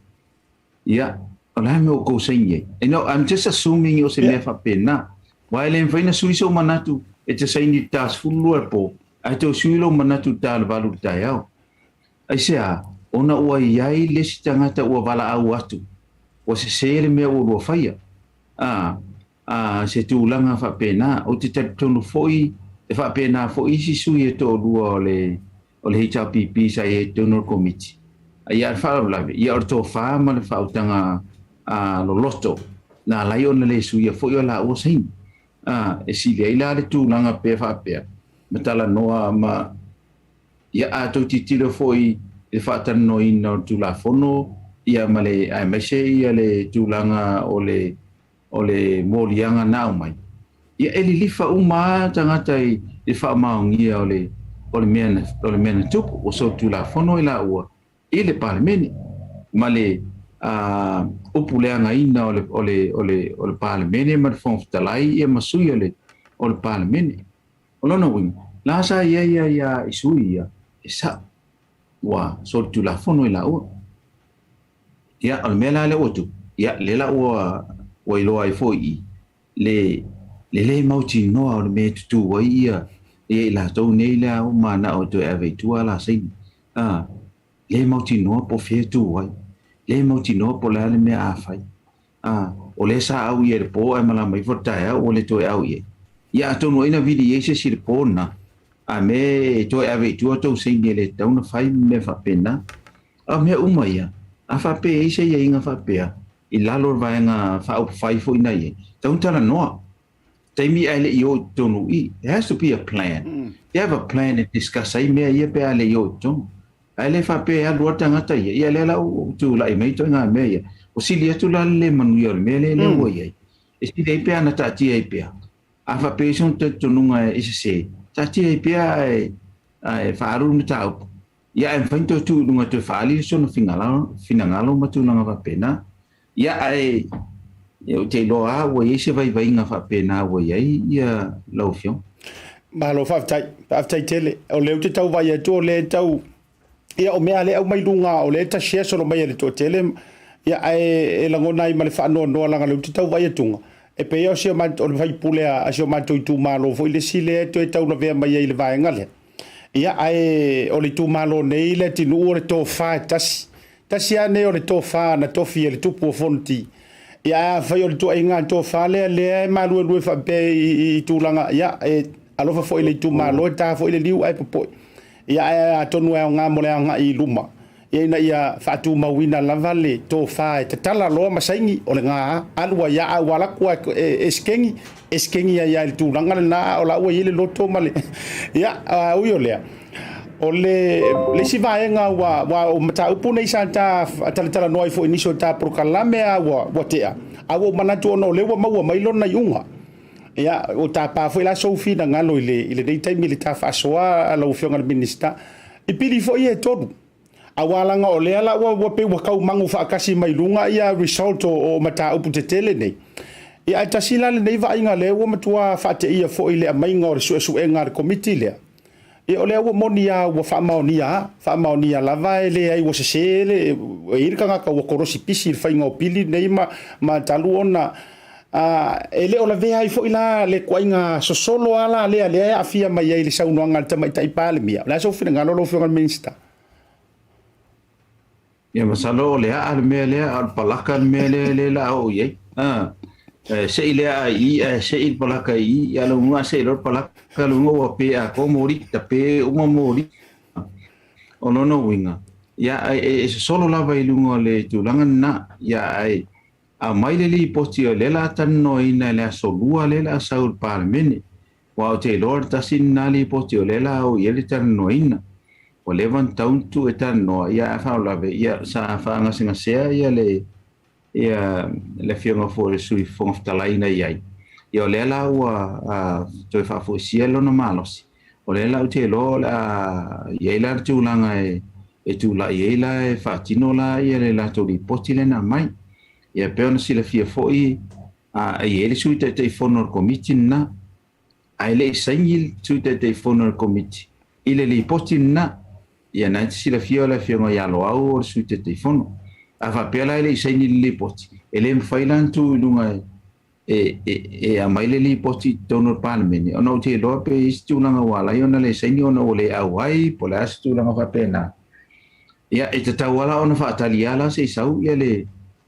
ia, o le a le mea ua outou saini ai? You know, I'm just assuming o se mea faapena. Aua e le mafai ona sui sou manatu e te saini i le ta 12 i le po, ae toe sui lou manatu i le ta 8 i le taeao. Aisea? Ona ua i ai le isi tagata ua valaau atu, ua sese le mea ua lua faia. Ā, ā, se tulaga faapena. Ou te talitonu foi e faapena foi isi sui e toalua o le, o le HRPP sa i ai i totonu o le Komiti. Ia, a o le faalavelave, ia o le tofa ma le faautaga loloto na ala ai ona le suia foi o laua saini. E sili ai la le tulaga pe faapea ma talanoa ma ia a tou tilotilo foi i le faatalanoaina o le Tulafono ia ma le aemaise ia le tulaga o le o le moliaga na aumai, ia e lilifa uma lava tagata i le faamaonia o le o le mea na o le mea na tupu, ua solitulafono i laua i le Palemene ma le upu leagaina o le o le o le o le Palemene ma le Fofoga Fetalai ia ma sui o le o le Palemene. O lona uiga, la sa i ai ia i sui ia e sa'o ua solitulafono i laua. Ia, o le mea la lea ua tupu, ia lea la ua ua iloa ai foi i le le lē mautinoa o le mea e tutū ai ia ia i latou nei lea ua mana'o e toe ave i tua la saini. A, lē mautinoa po o fea e tū ai, lē mautinoa po o le a le mea a fai. A, o lea sa au ia i le pō ae malama ifo le taeao ua le toe au i ai. Ia atonu ai na vili i ai se isi i le pō lena, a me e toe ave i tua tou saini e le tatau ona fai ma mea faapena. A o mea uma ia, a faapea e i ai se aiaiga faapea i lalo o le vaega faaupufai foi na i ai, tatau ona talanoa. Taimi ae le i o i totonu i. There has to be a plan. You have a plan e discuss ai mea ia pe a le i o i totonu. Ae le faapea e alu lava le tagata ia, ia lea la ua tulai mai ituaiga mea ia. Ua sili atu la le le manuia o le mea lea ua i ai. E sili ai pe ana taatia ai pea. A faapea e i ai sona talitonuga e sese, taatia ai pea ae ae faaalu le mataupu. Ia ae mafai ona toe tuu i luga e toe faaali sona finagalo ma tulaga faapena. Ia ae ou te iloa lava ua i ai se vaivaiga faapena ua i ai ia lau Afioga. Malo faafetai, faafetai tele. O lea ou te tau vaai atu o lea e tau, ia o mea lea e aumai luga o lea e ta share solo mai e le toatele, ia ae e lagona ai ma le faanoanoa leaga o lea ou te tau vaai atuga, e pei o si o matou, o le sui usufono a si o matou itumalo foi le isi lea e toe taulavea mai ai i le vaega lea. Ia ae o le itumalo nei Leatinuu o le tofa e tasi. Tasi lava nei o le tofa na tofi e le Tupu o Fonoti. Ia ae afai o le tuuaiga tofa lea lea e maluelue faapea i tulaga, ia e alofa foi i le itumalo e ta foi le liu ae popoe. Ia ae atonu e aoga mo le agai i luma, ia ina ia faatumauina lava le tofa e tatala loa ma saini o le ga alu ai lava, a ua alu atu e sekegi, e sekegi ai lava i le tulaga lena, a o la ua i ai le loto ma le ia ui o lea. O le isi vaega ua o mataupu nei sa ta talatalanoa ai foi i nisi o ta polokalame a ua tea, a ua ou manatu ona o lea ua maua mai lona iuga. Ia, ua tapa foi la sou finagalo i lenei taimi i le ta faasoa a lau Afioga i le Minisita, i pili foi ia e tolu. Aua leaga o lea la ua pei ua tau magu faatasi mai luga ia result o mataupu tetele nei. Ia ae tasi la lenei vaaiga lea ua matua faateia foi i le aumaiga o le suesuega a le Komiti lea. Ia o lea ua moni lava ua faamaonia lava, faamaonia lava e leai ua sese le, e i ai le tagata ua kolosi pisi i le faiga o pili nei ma talu ona e le o lavea ai foi la le ituaiga sosolo lava la lea lea e aafia mai ai i le saunoaga a le Tamaitai Palemia. O le a sou finagalo lau Afioga i le Minisita? Ia masalo o le aa le mea lea, a o le palaka le mea lea lea la oo i ai. A, e sei le aa i i, ae sei le palaka i i, ia lou igoa sei loa le palaka, lou igoa ua pe atoa moli, tape uma moli. O lona uiga, ia e sosolo lava i luga o le tulaga lena. Ia ae aumai le lipoti o lea la a talanoaina i le aso Lua lea la a sau i le Palemene. Aua ou te iloa o le tasi lena lipoti o lea la a oo i ai le talanoaina. Ua leva ona tatau ona tuu e talanoa, ia ae faalavelave, ia sa faagasegasea ia le ia le afioga foi i le Sui Fofoga Fetalai na i ai. Ia o lea la ua toe faafoisia lona malosi. O lea la ou te iloa o le a i ai la le tulaga e tulai ai la e faatino la ia le latou lipoti lea na aumai. Ia e pei ona silafia foi e i ai le Sui Taitaifono o le Komiti lena, ae le i saini le Sui Taitaifono o le Komiti i le lipoti lena. Ia na e te silafia o le Afioga ia Loau o le Sui Taitaifono. A faapea la e le i saini i le lipoti, e le mafai la ona tu i luga e aumai le lipoti i totonu o le Palemene, ona ou te iloa pe i ai se tulaga ua ala ai ona le saini ona ua le auai po o le a se tulaga faapena. Ia, e tatau lava la ona faatali lava la se i sau ia le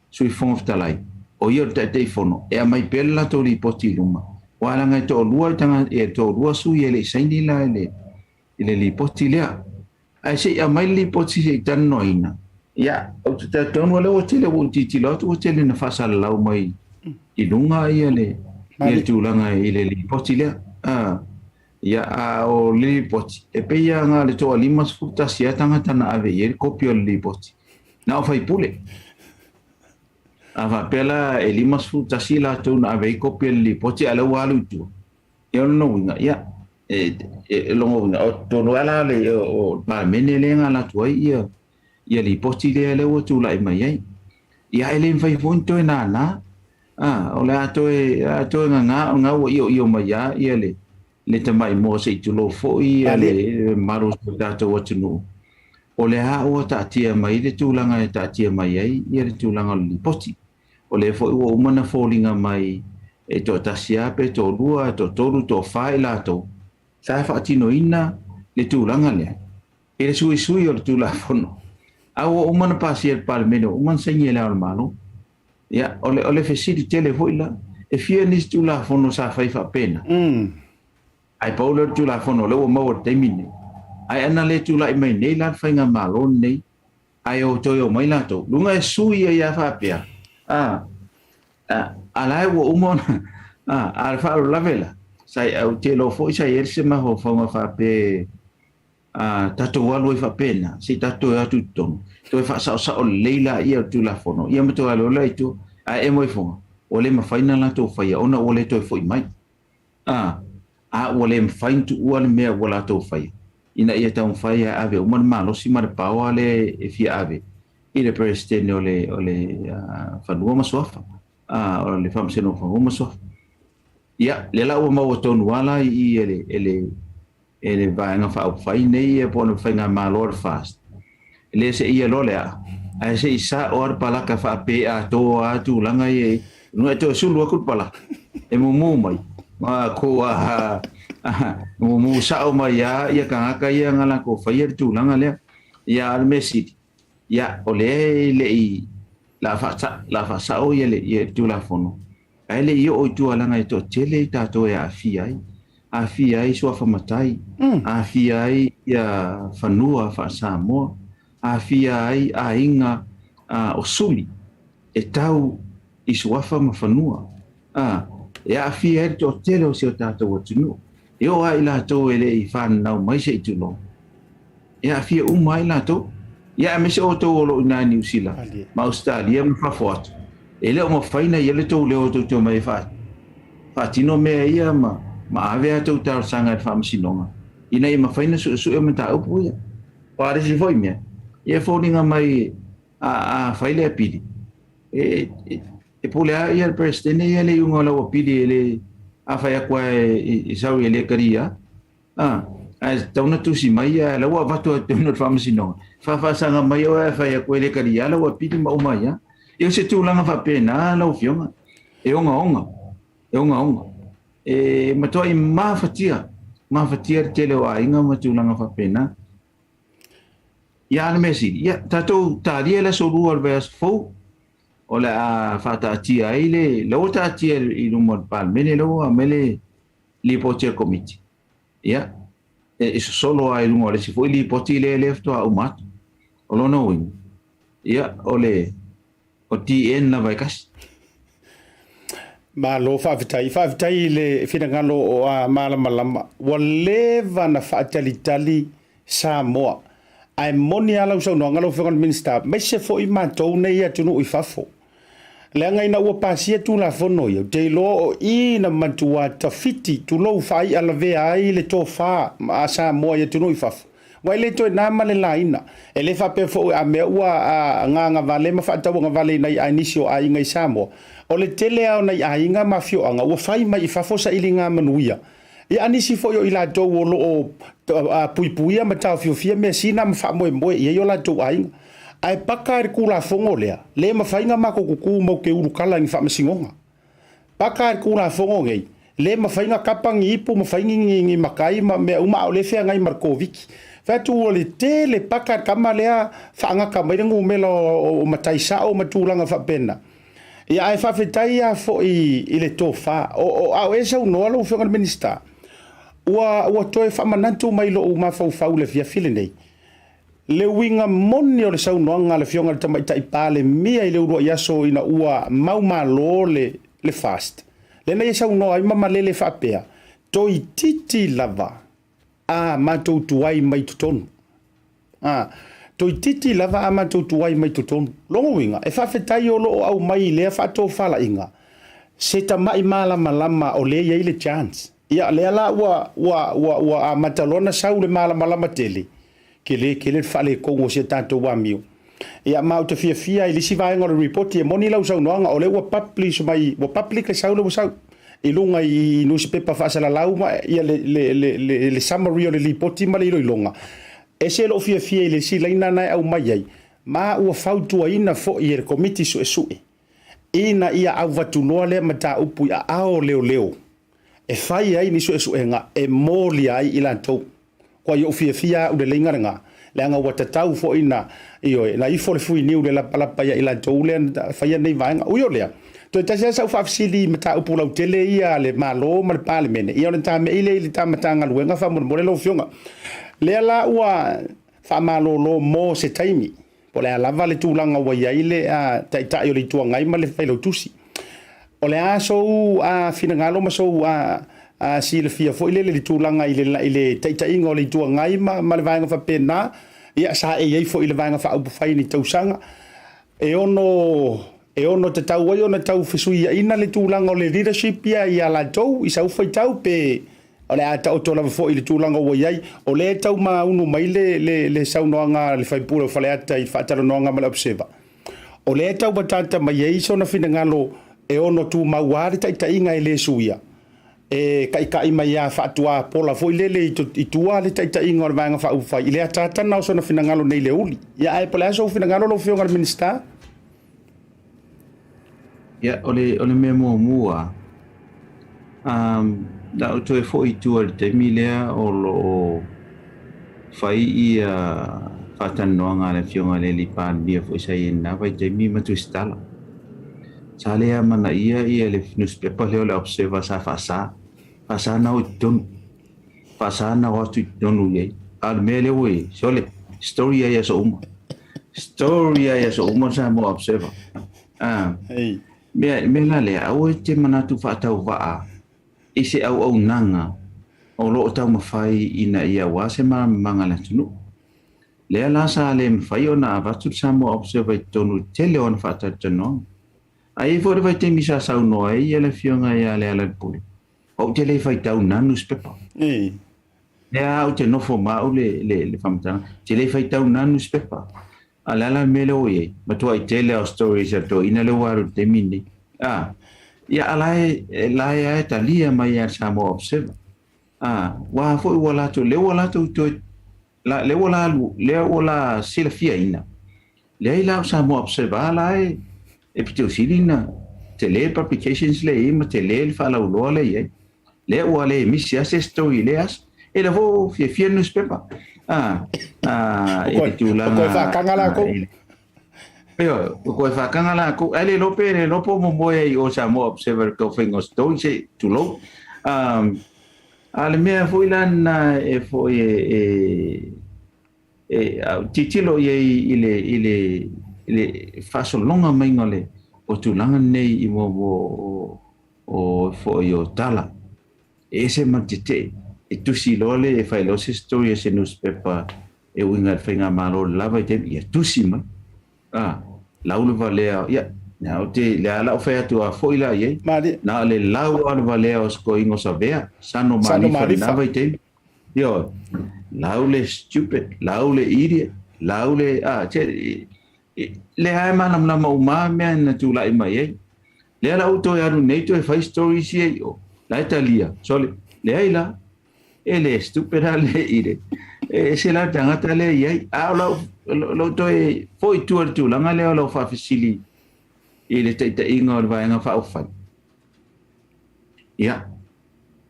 Sui Fofoga Fetalai, o ia o le Taitaifono, e aumai pea le latou lipoti i luma, aua leaga e toalua e toalua sui e le i saini la i le lipoti lea. Ae se i aumai le lipoti se i talanoaina, Ia, ou te talitonu o lea ua tele ua ou tilotilo atu ua tele ina faasalalau mai i luga ia le ia le tulaga i le lipoti lea. A, ia, a o le lipoti, e pei lava na o le toa 51 lava tagata na ave i ai le kopi o le lipoti, na o faipule. A faapea la e 51 latou na ave ai kopi o le lipoti a o lea ua alu i tua, ia o lona uiga, ia, e, e, lona uiga, o totonu lava la le, o le Palemene lea na alu atu ai ia, ia lipoti lea lea ua tulai mai ai. Ia e le mafai foi ona toe nānā, a, o le a toe, a toe gagā, o lena ua ioio mai lava ia le, le tamai moa se i tulou foi ia le mamalu o si o tatou atunuu, o lea ua taatia mai le tulaga e taatia mai ai ia le tulaga o le lipoti. O lea foi ua uma ona foliga mai e toatasi lava pe toalua, toatolu, toafa i latou sa faatinoina le tulaga lea i le suisui o le Tulafono, a ua uma ona pasia e le Palemene, ua uma ona saini e Le Ao o le Malo. Ia, o le, o le fesili tele foi la, e fia nisi Tulafono sa fai faapena? Ae pau lea o le Tulafono o lea ua maua i le taimi lenei. Ae ana le tulai mai nei la le Faigamalo lenei, ae o toe omai latou, luga e sui ai lava faapea, a, a, a la e ua uma ona, a, a le faalavelave la, sa, ou te iloa foi sa i ai se mafaufauga faapea, a tatou alu ai faapena, se i tatou toe atu i totonu, toe faasaosao lelei laia o le Tulafono, ia ma toe alu ai la i tua. Ae emo ifoga, ua le mafai ona latou faia ona ua le toe foi mai. A, a ua le mafai ona tuua le mea ua latou faia, ina ia taumafai e ave uma le malosi ma le paoa lea e fia ave i le Peresetene o le, o le Fanua ma Suafa, a, o le Faamasinoga o Fanua ma Suafa. Ia, lea la ua maua tonu lava la i i e le, e le, e le Vaega Faaupufai nei ia po o le Faigamalo a le FAST, e le seia loa le aa, ae se i sao lava le palaka faapē atoa lava tulaga ia i luga e toe sulu atu le palaka, e mumu mai, ma ko a mumu sao mai lava ia tagata ia na latou faia le tulaga lea. Ia a o le mea sili, ia o lea e le i la faasao ia le Tulafono, Ae le i oo i tua leaga e toatele i tatou e aafia ai, aafia ai suafa matai, aafia ai ia fanua faa-Samoa, aafia ai aiga o suli e tau i suafa ma fanua, a, e aafia ai le toatele o si o tatou atunuu. E oo lava i latou e le i fananau mai se i tulou, e aafia uma ai latou. Ia aemaise outou o lo o i ina i Niu Sila ma Ausetalia ma fafo atu, e le o mafai ona i ai le tou leo tou te omai e faatino mea ia ma ave a outou talosaga i le Faamasinoga ina ia mafai ona suesue mataupu ia. O a le isi foi mea, ia e foliga mai a fai le apili, e pule lava ia le Peresetene ia le iuga o lau apili e le, a fai atu lava e sau e le talia. A, ae tatau ona tusi mai ia, la ua avatu i totonu o le faamasinoga, faafaasaga mai oe ae fai atu e le talia lau apili ma uma ai lava. Ia o se tulaga faapena lau Afioga, e ogaoga, e ogaoga. E matuai mafatia, mafatia le tele o aiga ma tulaga faapena. Ia a o le mea sili, ia tatou talia le aso Lua o le vaiaso fou, o le a faataatia ai le, la ua taatia i luma o le Palemene, la ua aumai le Lipoti a le Komiti, ia, e sosolo lava i luga o le isi foi lipoti lea lea faatoa uma atu. O lona uiga, ia, o le o DN lava e tasi. Malo faafetai. Faafetai i le finagalo o a malamalama. Ua leva na faatalitali Samoa. Ae moni lava lau saunoaga lau Afioga i le Minisita, aemaise foi matou nei i atunuu i fafo. Leaga ina ua pasia Tulafono ia, ou te iloa o i na matua tafiti, tulou, faai'a lavea ai le tofa a Samoa i atunuu i fafo. Aua e le toe na ma le laina. E le faapea foi a mea ua gagavale ma faatauagavale i nai nisi o aiga i Samoa. O le tele lava o nai aiga ma afioaga ua fai mai i fafo sailiga manuia. Ia a nisi foi o i latou o lo o puipuia ma taofiofia measina ma faamoemoe i ai o latou aiga. Ae paka i le Tulafono lea, le mafai ona matou tutu matou te ulukala i ni faamasinoga. Paka i le Tulafono nei, le mafai ona kapa ni ipu ma fai ni matai ma mea uma a o lea e feagai ma le Koviti. Fai atu ua le tele paka i le tama lea faagata mai le numera o matai sao ma tulaga faapena. Ia ae faafetai lava foi i le tofa. O, a o e saunoa lau Afioga i le Minisita, ua, ua toe faamanatu mai i lou mafaufau i le afiafi lenei. Le uiga moni o le saunoaga a le Afioga i le Tamaitai Palemia i le uluai aso ina ua maumalo le le FAST, lea na ia saunoa ai ma malele faapea, Toeitiiti lava a matou tuai mai totonu. A, toeitiiti lava a matou tuai mai totonu. Lona uiga, e faafetai o lo o aumai i lea faatofalaiga se tamai malamalama o lea e i ai le chance. Ia, lea la ua, ua, ua, ua amata loa ona sau le malamalama tele, tele tele le faaletonu o si a tatou amio. Ia, ma ou te fiafia i le isi vaega o le Lipoti, e moni lau saunoaga, o lea ua publish mai, ua public le sau lea ua sau i luga i nusipepa faasalalau ma ia le, le, le, le, le summary o le Lipoti ma le iloiloga. E ese lou fiafia i le isi laina na e aumai ai, ma ua fautuaina foi e le Komiti Suesue ina ia auvatuloa lea mataupu i aao o leoleo e fai ai ni suesuega e molia ai i latou. Kua i ou fiafia au le leiga lena, leaga ua tatau foi na, ioe, na ifo le fuiniu i le lapalapa ia i latou lea na faia nei vaega. Ui o lea, toe tasi lava sau faafesili i mataupu lautele ia a le Malo ma le Palemene, ia o le tamei lea i le ta Matagaluega faamolemole lau Afioga. Lea la ua faamalolo mo se taimi, Po o le a lava le tulaga ua i ai le Taitai o le Itu Agai ma le Failautusi. O le a sou finagalo ma sou silafia foi lele i le tulaga i le, i le taitaiga o le Itu Agai ma, ma le vaega faapena, ia sa e i ai foi i le Vaega Faaupufai i ni tausaga, e ono, e ono tatau ai ona tau fesuiaina le tulaga o le leadership ia ia latou i sau faitau pe O le a taoto lava foi i le tulaga ua i ai. O lea e tau maunu mai le, le, le saunoaga a le sui usufono o Faleata i le faatalanoaga ma le Observer. O lea e tau ataata mai ai sona finagalo e ono tumau lava le taitaiga e le suia, e kaikai mai lava faatuapola foi lele i, i tua le taitaiga o le Vaega Faaupufai i le ataata lena o sona finagalo nei le uli. Ia ae po o le a sou finagalo lau Afioga i le Minisita? Ia, o le, o le mea muamua, um, na ou toe foi i tua i le taimi lea o lo o fai ia faatalanoaga a le Afioga i le Alii Palemia foi sa i ai i lena vaitaimi ma Tusitala. Sa le amanaia ia le newspaper lea o le Observer sa faasa, faasa na o i totonu. Faasa na o atu i totonu i ai. A o le mea lea ua i ai, sole, story ai aso uma. Story ai aso uma le Samoa Observer. Ah, mea, mea la lea, aua e te manatu faatauvaa i se auaunaga o lo o taumafai ina ia aua se malamalamaga a le atunuu. Lea la sa le mafai ona avatu le Samoa Observer i totonu i le tele o ana faatalatalanoaga. Ae i ai foi le vaitaimi sa saunoa ai le Afioga ia Lealailepule, Ou te le faitau na newspaper. Lea ou te nofo ma au le, le, le faamatalaga. Te le faitau na newspaper. A le a la le mea lea ua i ai? Matuai tele ao stories a le toeaina lea ua alu i le taimi lenei. A, ia a la e, la e a e talia mai e le Samoa Observer. A, ua foi ua latou, lea ua latou toe, la, lea ua la alu, lea ua la silafiaina. Leai la o Samoa Observer a la e e pito sili na tele publications lea e i ai ma tele le faalauiloa lea e i ai. Lea ua le misi lava se story i lea aso. E lea foi ua fiafia le newspaper a a i le tulaga. Ua toe faataga latou. Ioe, ua toe faataga latou. Ae le iloa pe le iloa po o momoe ai i o Samoa Observer i le tau faiga o story se i tulou. A o le mea foi la lena e foi e E tilotilo i ai i le, i le, i le faasologa maiga o le o tulaga nei i mo, mo o, o foi o tala. E ese ma le tetee. E tusi loa le, e fai loa se story a se newspaper e uiga i le faigamalo i le la vaitaimi, ia tusi mai. A, lau le valea, ia, na o te, le a lau fai atu a foi la i ai. Malie. Na o le lau lava le valea o se toeaina o Savea, Sano Malifa i lena vaitaimi. Ioe, lau le stupid, lau le idiot, lau le, a, te, lea e malamalama uma mea na tulai mai ai. Lea la ua toe alu nei toe fai stories ia i o, la e talia, sole, leai la, e le stupid a le idiot. E ese la le tagata lea i ai. A o lau, lau toe foi i tua i le tulaga lea o lau faafesili i le taitaiga o le Vaega Faaupufai. Ia,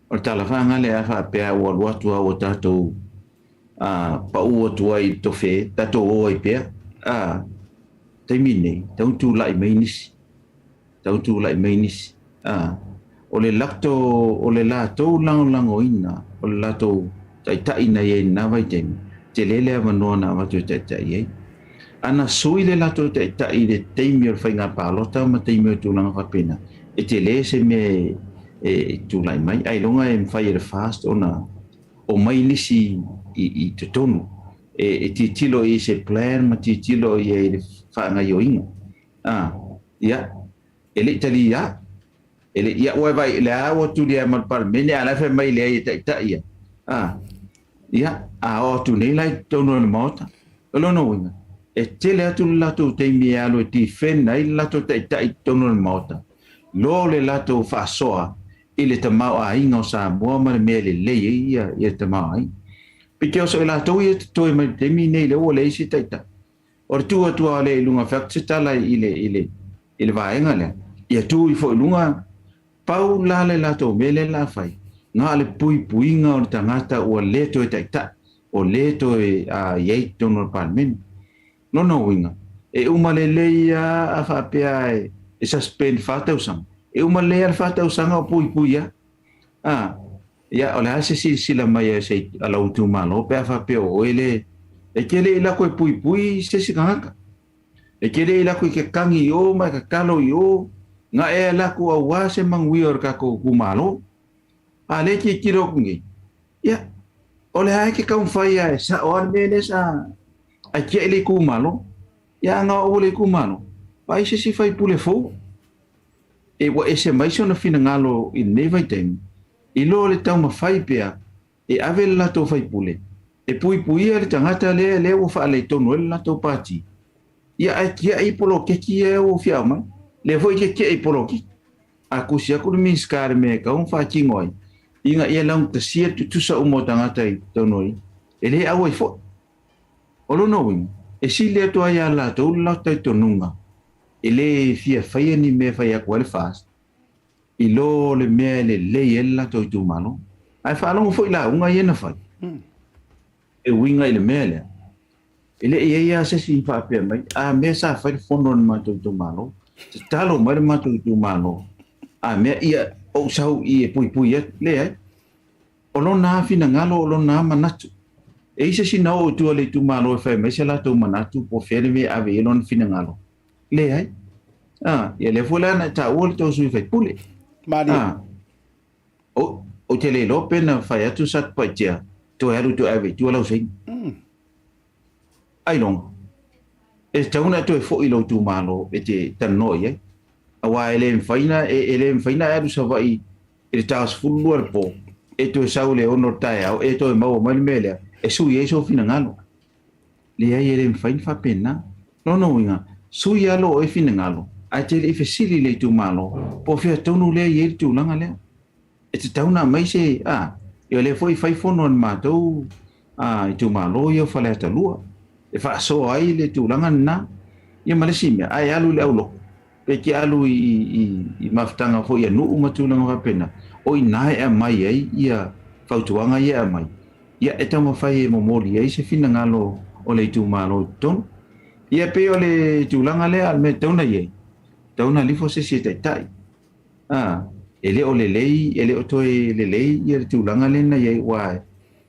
o le tala faagale a faapea ua alu atu lava ua tatou pau atu ai i le tofe, tatou o ai pea. A, taimi nei, tau tulai mai nisi, tau tulai mai nisi. A, o le lato, o le latou lagolagoina, o le latou taitai na i ai i lena vaitaimi, Tele le avanoa na avatu e taitai ai. Ana sui le latou taitai i le taimi o le faiga palota ma taimi o tulaga faapena, e tele se mea e tulai mai. Ailoga e mafai e le FAST ona omai nisi i totonu e tilotilo i se plan ma tilotilo i ai i le faagaoioiga. Ia, e le i talia. E le ia ua vai le a ua tuli ai ma le Palemene, a la e fai mai leai e taitai ia. Ia, a oo atu nei la i totonu o le Maota. O lona uiga, e tele atu le latou taimi e alu e defend ai le latou taitai i totonu o le Maota, lo le latou faasoa i le tamaoaiga o Samoa ma le mea lelei ai ia le tamaoaiga. Pei o so i latou ia totoe mai le taimi nei lea ua leai se taitai. O le tu atu lava lea i luga, fai atu se tala i le vaega lea, ia tu ifo i luga, pau la le latou mea lea la fai, na o le puipuiga o le tagata ua le toe taitai, o le toe i ai i totonu o le Palemene. Lona uiga, e uma lelei lava a faapea e suspend 4 tausaga, e uma lelei lava le 4 tausaga o puipui lava. Ia, o le a se silasila mai a se a lau itumalo pe a faapea o oe le e te le i lako e puipui se isi tagata. E te le i lako i ke kagi i o ma e tatalo i o, na e lako auā se manuia o le tatou itumalo. A le tilotilo atu nei, ia, o le a e te taumafai lava e sao lava le mea lea sa ai tiai le itumalo. Ia, a na oo le itumalo, vaai se isi faipule fou. E ua ese mai sona finagalo i lenei vaitaimi, i lo le taumafai pea e ave le latou faipule, e puipuia le tagata lea lea ua faaletonu ai le latou pati. Ia, ae tiai poloketi ia ua fia mai. Lea foi te tiai poloketi. A kusi atu le Minisita le mea e tatau ona faatino ai, ina ia laugatasia le tutusa uma o tagata i totonu ai, e le auai foi. O lona uiga, e sili atu ai ia latou le latou talitonuga, e le fia faia ni mea e fai atu ai le FAST, i lo le mea e lelei ai le latou itumalo. Ae faalogo foi lauga ia na fai, e uiga i le mea lea. E le i ai lava se isi faapea mai, a mea sa fai le fono a le matou itumalo, tatalo mai le matou itumalo, a mea ia ou sau i e puipui atu, leai. O lona finagalo, o lona manatu. E i se isi na oo i tua i le itumalo e fai mai se latou manatu po o fea le mea e ave i ai lona finagalo. Leai. Ia lea foi la na e taua le tou sui usufono. Malie. Ou te le iloa pe na fai atu Satupaitea toe alu toe ave i tua lau saini. Ailoga, e tatau ona e toe foi i lou itumalo e te talanoa i ai. Aua e le mafai ona e le mafai ona e alu Savaii i le ta 12 le po, e toe sau i le 6 o le taeao, e toe maua mai le mea lea, e sui ai sou finagalo. Leai, e le mafai ona faapena. Lona uiga, sui lava lou oe finagalo, ae te le i fesili i le itumalo, po o fea tonu lea e i ai le tulaga lea. E tatau ona aumai se, a, ia o lea foi e fai fono a le matou itumalo ia o Faleata 2, e faasoa ai le tulaga lena. Ia ma le isi mea, a e alu i le auloko, pe te alu i mafutaga foi a nuu ma tulaga faapena, o i ina e aumai ai ia fautuaga ia e aumai, ia e taumafai e momoli ai se finagalo o le itumalo i totonu. Ia pei o le tulaga lea, a o le mea e tatau ona i ai, tatau ona alifo se isi e taitai. E le o lelei, e le o toe lelei ia le tulaga lea na i ai, aua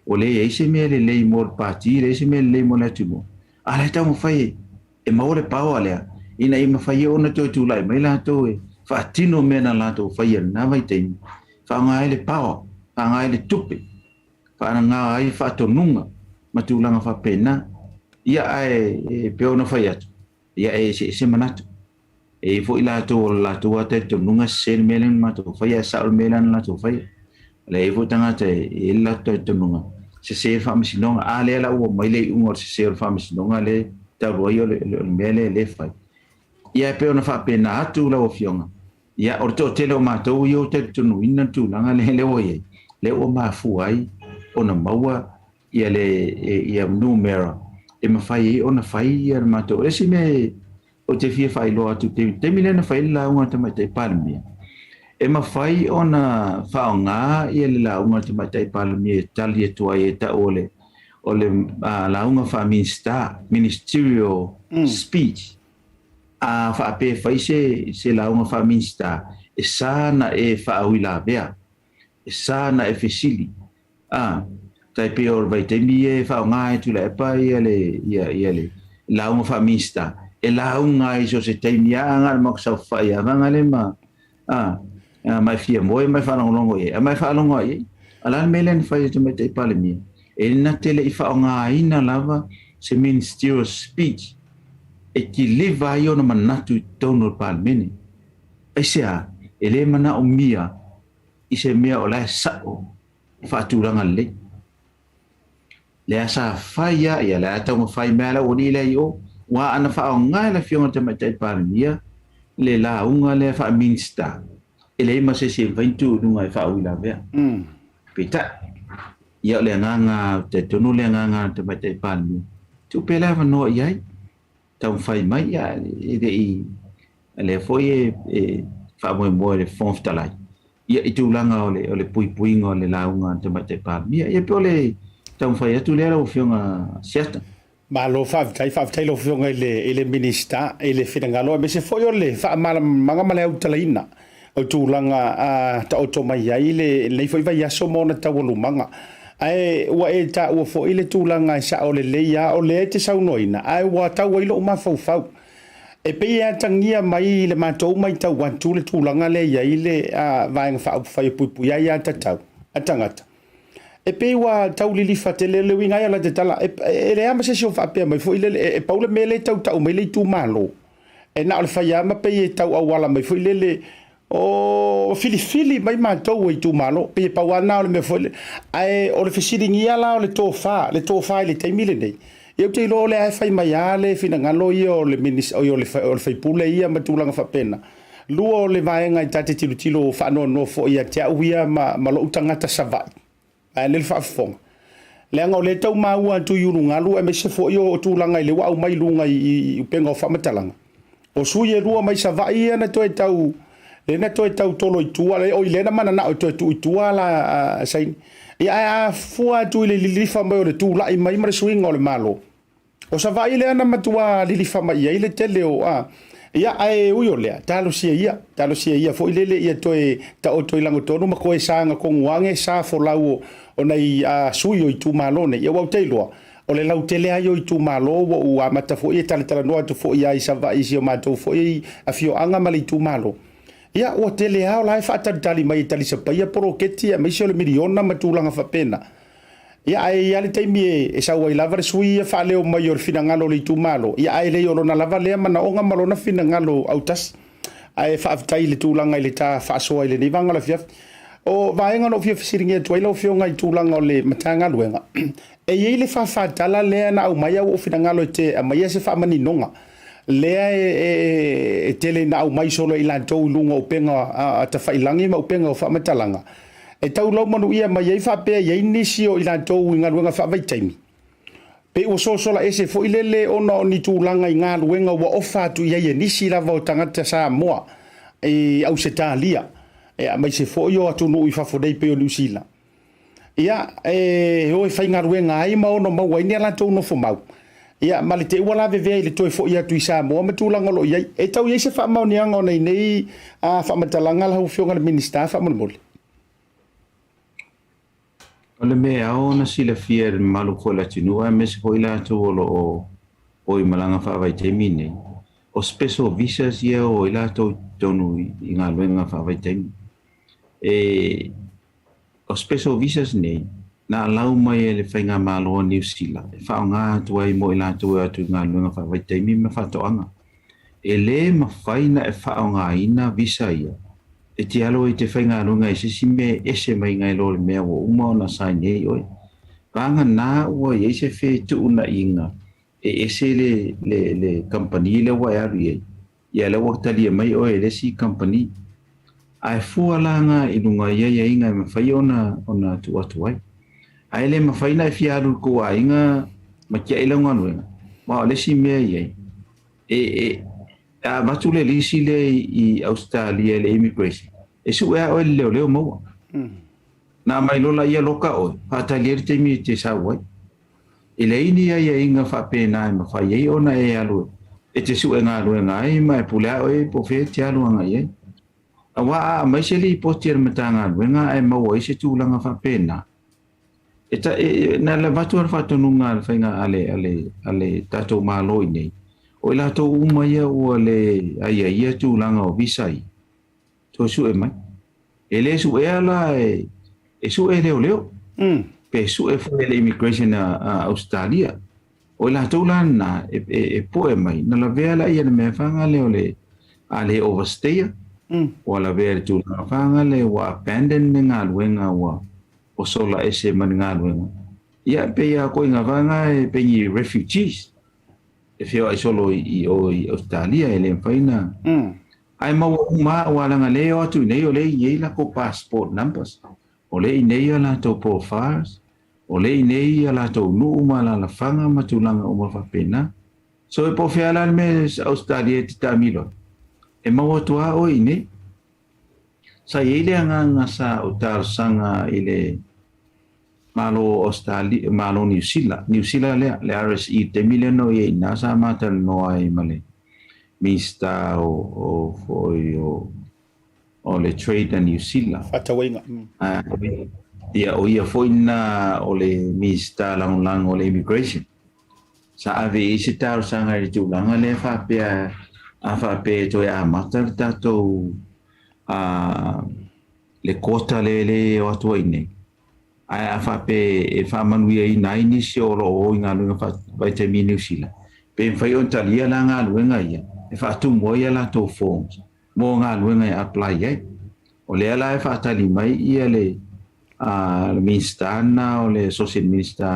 ua leai se mea lelei mo le pati, leai se mea lelei mo le atunuu. A o la e taumafai e maua le power lea, ina ia mafai ai ona toe tulai mai latou e faatino mea na latou faia i lena vaitaimi, faaaoga ai le power, faaaoga ai le tupe, faaaoga ai faatonuga ma tulaga faapena. Ia, ae e pei ona fai atu, ia e eseese manatu. E i ai foi latou o le latou lava talitonuga sese le mea lea na matou faia, ae sao le mea lea na latou faia. O lea e i ai foi tagata e i ai le latou talitonuga sese le faamasinoga. A lea la ua aumai le iuga o le sese o le faamasinoga lea talu ai o le mea lea e fai. Ia e pei ona faapena atu lau Afioga, ia o le toatele o matou ia ua talitonuina le tulaga lea lea ua i ai, lea ua mafua ai ona maua ia le ia numera e mafai ai ona fai ia le matou. O le isi mea ou te fia faailoa atu i le taimi lea na fai ai le lauga a le Tamaitai Palemia, e mafai ona faaaoga ia le lauga a le Tamaitai Palemia e tali atu ai e tau o le o le lauga faa-Minisita, ministerial speech. A faapea e fai se lauga faa-Minisita, e sa na e faauilavea, e sa na e fesili. Tai pei o le vaitaimi ia e faaaoga ai e Tuilaepa ia le ia ia le lauga faa-Minisita, e lauga ai i so o se taimi lava na o le matou saofafai lava vaega lea ma a ma e fia moe ma e faalogologo i ai, a ma e faalogo lava i ai. A o le a le mea lea na fai e le Tamaitai Palemia? E na te le i faaaogaina lava se ministerial speech e kiliva ai ona manatu i totonu o le Palemene. Aisea? E le manaomia i se mea o la e sa'o ma faatulaga lelei. Lea sa fai a, ia lea taumafai mai a le aualii lea i o, ua ana faaaoga e le Afioga i le Tamaitai Palemia le lauga lea faa-Minisita, e leai ma se isi e mafai ona tu i luga e faauilavea. Peitai, ia o le agaga, ou te talitonu o le agaga o le Tamaitai Palemia, tuu pea le avanoa i ai, taumafai mai, ia, e le i, lea foi e, e faamoemoe le Fofoga Fetalai, ia, i tulaga o le, o le puipuiga o le lauga a le Tamaitai Palemia. Ia, pe o le taumafai atu lea lau Afioga Siata. Malo faafetai, faafetai lau Afioga i le, i le Minisita i le finagalo aemaise foi o le faamalamalamaga ma le autalaina o tulaga a taoto mai ai le, lenei foi vaiaso ma ona taualumaga. Ae ua e taua foi le tulaga e sao lelei lava o lea e te saunoaina, ae ua tau ai lou mafaufau. E pei e atagia mai i le matou matau atu le tulaga lea e i ai le Vaega Faaupufai e Puipuia Aia Tatau a Tagata. E pei ua tau lilifa tele le uiga ai o la te tala, e leai lava ma se isi o faapea mai foi lele, e pau le mea lea e tau tau mai le itumalo, e na o le fai lava ma pei e tau auala mai foi lele, o filifili mai matou e itumalo, pei e pau lava lena o le mea foi lele. Ae o le fesiligia la o le tofa, le tofa i le taimi lenei, ia ou te iloa o lea e fai mai lava le finagalo ia o le o le sui usufono ia ma tulaga faapena. Lua o le vaega e ta te tilotilo faanoanoa foi ia te au ia ma lou tagata Savaii, ae le faafofoga. Leaga o lea e tau maua atu i ulugalu aemaise foi o tulaga i lea ua aumai i luga i upega o faamatalaga. O sui e lua mai Savaii ia na toe tau, lea na toe tau tolo i tua, oi lea na mananao e toe tuu i tua la saini. Ia ae a fua atu i le lilifa mai o le tulai mai ma le suiga o le Malo, O Savaii lea na matua lilifa mai i ai le tele o a. Ia, ae ui o lea, talosia ia, talosia ia foi lele ia toe taoto i lagotonu ma toe saga tonu ane sa folau o, o nai a, sui o itumalo nei. Ia, ua ou te iloa, o le lautele lava ia o itumalo ua ou amata foi e talatalanoa atu foi lava i Savaii i si o matou foi afioaga ma le itumalo. Ia, ua tele lava o la e faatalitali mai e talisapaia poloketi aemaise o le miliona ma tulaga faapena. Ia, ae i ai lava le taimi e sau ai lava le sui ia faaleo mai o le finagalo o le itumalo, ia ae le o lona lava lea manaoga ma lona finagalo autasi. Ae faafetai i le tulaga i le ta faasoa i lenei vaega o le afiafi. O vaega na ou fia fesiligia atu ai lau Afioga i tulaga o le Matagaluega, e i ai le fafatala lea na aumai ae ua ou finagalo e te aumaia se faamaninoga lea e tele ina aumai solo e i latou i luga o upega tafailagi ma upega o faamatalaga, E tau laumanuia mai ai faapea i ai nisi o i latou i galuega faavaitaimi, pei ua sosola ese foi lele ona o ni tulaga i galuega ua ofa atu i ai e nisi lava o tagata Samoa i Ausetalia, aemaise foi o atunuu i fafo nei pei o Niu Sila, ia, e o e faigaluega ai ma ono maua ai ni a latou nofomau, ia, ma le te i ua lavevea i le toe foi atu i Samoa ma tulaga o lo o i ai. E tau i ai se faamaoniaga o nei faamatalaga lau Afioga i le Minisita faamolemole? O le mea e ao ona silafia e le mamalu foi o le atunuu aemaise foi i latou o lo o o i malaga faavaitaimi nei, o special visas ia e o ai latou i totonu i galuega faavaitaimi. E, o special visas nei, na alau mai e le Faigamalo a Niu Sila e faaaoga atu ai mo i latou e o atu i galuega faavaitaimi ma faatoaga. E le mafai ona e faaaogaina visa ia e te alu ai e te faigaluega i se isi mea e ese mai nai lo le mea ua uma ona assign ai oe. Vagana ua i ai se fetuunaiga e ese le, le, le kamupani lea ua e alu i ai, ia lea ua talia mai oe e le isi kamupani. Ae fua la nga i luga i aiaiga e mafai ona, ona tuu atu ai. Ae le mafai ona e fia alu i le tou aiga ma tiai lau galuega, aua o le isi mea e i ai, e, e, a avatu le lisi lea i Ausetalia i le immigration, e sue lava oe e le leoleo maua. Na aumai loa laia loka oe, faatali ai le taimi e te sau ai. E leai ni aiaiga faapena e mafai ai ona e alu e te sue galuega ai ma e pule lava oe po o fea e te alu agai ai. Aua a aumai se lipoti a le Matagaluega ae maua ai se tulaga faapena, E ta, e, na le avatu le faatonuga a le faiga a le, a le, a le tatou Malo i nei, o i latou uma ia ua le aiaia tulaga o visa ia, toe sue mai. E le suea la e, e sue e leoleo. Pe sue foi e le immigration a, a Australia. O i latou la na e, e, e poe mai, na lavea la ia le mea whanga le o le a le overstay, ua lavea le tulaga whanga le ua abandon le galuega ua o sola ese ma le galuega. Ia pe ia ko inga whanga e pe ni refugees. E whio ai solo i, i, o i Australia e le whaina. Ai maua uma ua langa le o atu nei o le i ei lako passport numbers. O le i nei a latou profiles. O le i nei a latou nuu ma la lafanga ma tulaga uma faapena. So e po fea la le mea Australia e te taamilo. E maua atu a oe i nei. Sa i ai le agaga sa o talosaga i le Malo Australia, Malo Niu Sila, Niu Sila lea, le RSE i le taimi lea na o i ai ina sa matalanoa ai ma le Minista o, o foi o, o le Trade a Niu Sila. Faatauaiga. Ia, o ia foi na o le Minista lagolago o le Immigration. Sa ave i ai se talosaga i le tulaga lea faapea, a faapea e toe amata le tatou a, le quota le le o atu ai nei. Ae a faapea e faamanuiaina ai nisi o lo o o i galuega faavaitaimi i Niu Sila, pe mafai ona talia la galuega ia e faatumu ai a latou forms mo galuega e apply ai. O lea la e faatali mai ia le a le Minista na o le Associate Minister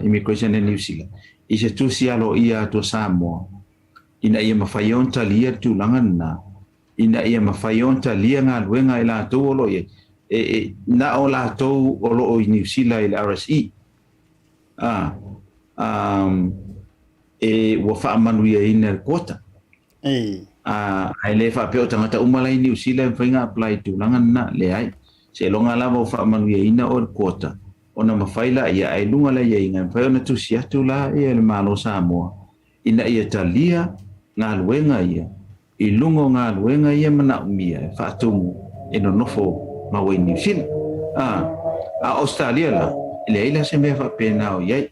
Immigration e Niu Sila i se tusi aloaia atu a Samoa ina ia mafai ona talia le tulaga lena ina ia mafai ona talia galuega e latou o lo o i ai, e, e, na o latou o lo o i Niu Sila i le RSE. A, um, e ua faamanuiaina le quota. A, ae le faapea o tagata uma la i Niu Sila e mafai ona apply i tulaga lena, leai. Seiloga lava ua faamanuiaina oe le quota, ona mafai laia, ae i luga o le aiaiga e mafai ona tusi atu la ia le Malo o Samoa ina ia talia galuega ia i luga o galuega ia manaomia e faatumu e nonofo mau ai Niu Sila. A, a o Ausetalia la, e leai la se mea faapena o i ai.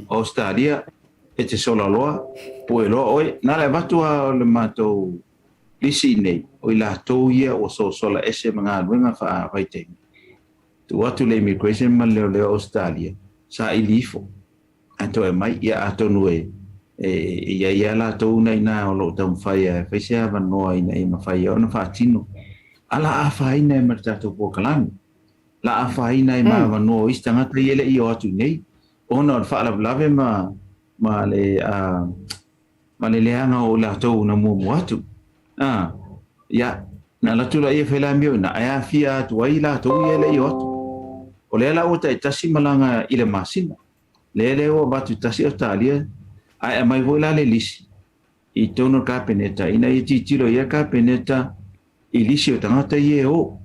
O Ausetalia, e te sola loa, pue loa oe, na le avatu lava o le matou lisi i nei, o i latou ia ua sosola ese ma galuega faavaitaimi. Tuu atu le immigration ma le leoleo o Ausetalia, saili ifo. Ae toe aumai, ia atonu e e i ai lava latou na inā o lo o taumafai e fai se avanoa ina ia mafai ai ona faatino. A la afaina ai ma le tatou polokalame, la afaina ai ma avanoa o isi tagata ia e le i o atu i nei, ona o le faalavelave ma ma le a ma le leaga o i latou na muamua atu. A, ia, na alu atu laia fai la mea o i ina, ae aafia atu ai latou ia e le i o atu. O lea la ua taitasi malaga i le masina. Lea lea ua avatu tasi Ausetalia, ae aumai foi la le lisi i totonu o le Kapeneta ina ia tilotilo i ai le Kapeneta i lisi o tagata ia e o.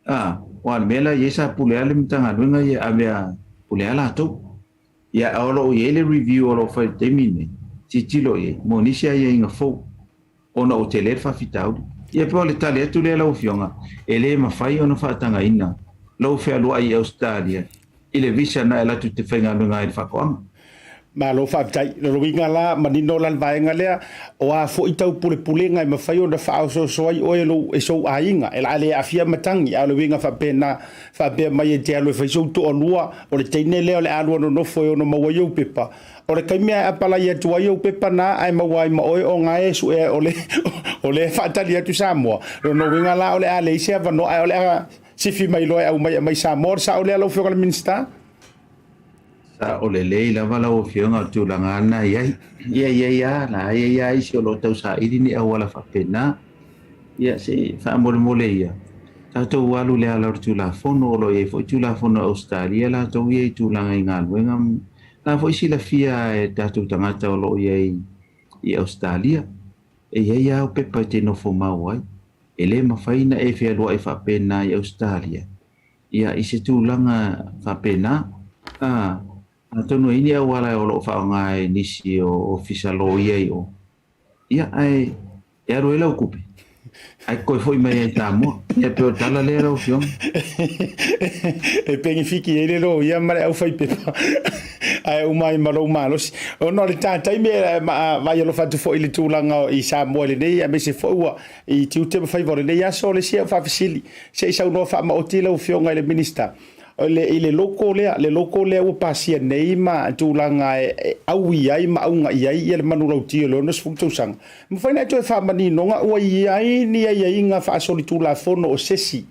A, aua o le mea la i ai sa pule lava le Matagaluega ia ave a pule lava latou. Ia, a o lo o i ai le review o lo o fai i le taimi lenei, tilotilo i ai mo nisi aiaiga fou ona ua tele le faafitauli. Ia pei o le tali atu lea lau Afioga, e le mafai ona faatagaina lou fealuai i Ausetalia i le visa na e alu atu e te faigaluega ai i le faatoaga. Malo faafetai. O lona uiga la, manino la le vaega lea, o a foi taupulepulega e mafai ona faaosooso ai oe e lou, e sou aiga, e la le aafia matagi, a o le uiga faapena, faapea mai e te alu e fai sou toalua, o le teine lea o le a lua nonofo e ono maua ai ou pepa, O le taimi e apalai atu ai ou pepa na ae maua ai ma oe o ga e sue o le o le faatali atu Samoa. Lona uiga la o le a leai se avanoa ae o le a sifi mai loa e aumai aumai Samoa. O le sao lea lau Afioga i le Minisita? Sao lelei lava lau Afioga o le tulaga lava lena e i ai. Ia e i ai lava, la e i ai lava isi o lo o tausaili ni auala faapena. Ia se i faamolemole ia, tatou alu i le ala o le Tulafono, o lo o i ai foi Tulafono a Ausetalia latou ia i tulaga i galuega La foi silafia e tatou tagata o lo o i ai i Ausetalia, e i ai lava au pepa e te nofo mau ai. E le mafai ona e fealuai faapena i Ausetalia, ia, i se tulaga faapena. A, atonu e i ai ni auala o lo o faaaoga e nisi o ofisa loia i o, ia, ae e alu ai lau tupe. Ae toe foi mai ai i Samoa. Ia pei o le tala lea lau Afioga. E penefiti ai le loia ma le aufaipepa ae uma ai ma lou malosi. Ona o le ta taimi e vaai alofa atu foi i le tulaga i Samoa i lenei aemaise foi ua i tiute ma faiva o lenei aso. O le isi au faafesili, se i saunoa faamaoti lau Afioga i le Minisita, i le logo lea, le logo lea ua pasia nei ma tulaga e aui ai ma auga i ai le manulauti o le 60 tausaga. Mafai ona e toe faamaninoga ua i ai ni aiaiga faasolitulafono o sesi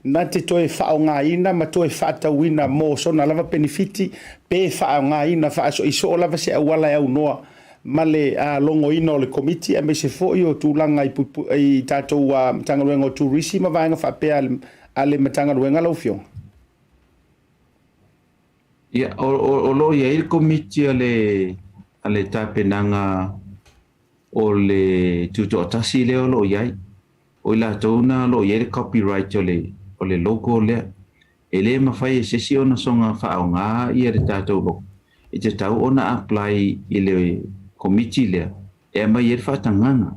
na te toe faaaogaina ma toe faatauina mo sona lava penefiti pe faaaogaina faasoisoo lava se auala e aunoa ma le logoina o le komiti aemaise foi o tulaga i tatou Matagaluega o Turisi ma vaega faapea a le Matagaluega lau Afioga? Ia, o lo o i ai le komiti a le tapenaga o le tutoatasi lea o lo o i ai. O i latou na o lo o i ai le copyright o le logo lea. E le mafai e se isi ona soga faaaoga ia le tatou logo. E tatau ona apply i le komiti lea e aumai ai le faatagaga.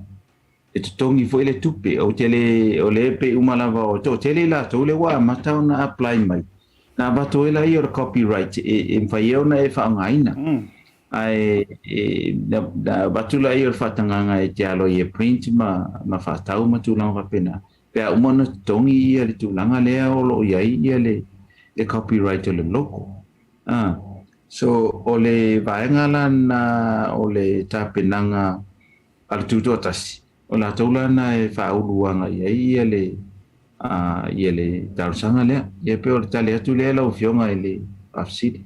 E totogi foi le tupe. O tele o le pe uma lava o toatele i latou lea ua amata ona apply mai. Na avatu ai laia o le copyright e mafai ai ona e faaaogaina. Ae na avatu laia o le faatagaga e te alo ai e print ma faatau ma tulaga faapena. Pe a uma ona totogi ia le tulaga lea o lo o i ai ia le copyright o le logo. So o le vaega la na o le tapenaga a le tutoatasi, o latou la na e faaulu agai ai ia le talosaga lea. Ia pe o le tali atu lea lau Afioga i le faafesili.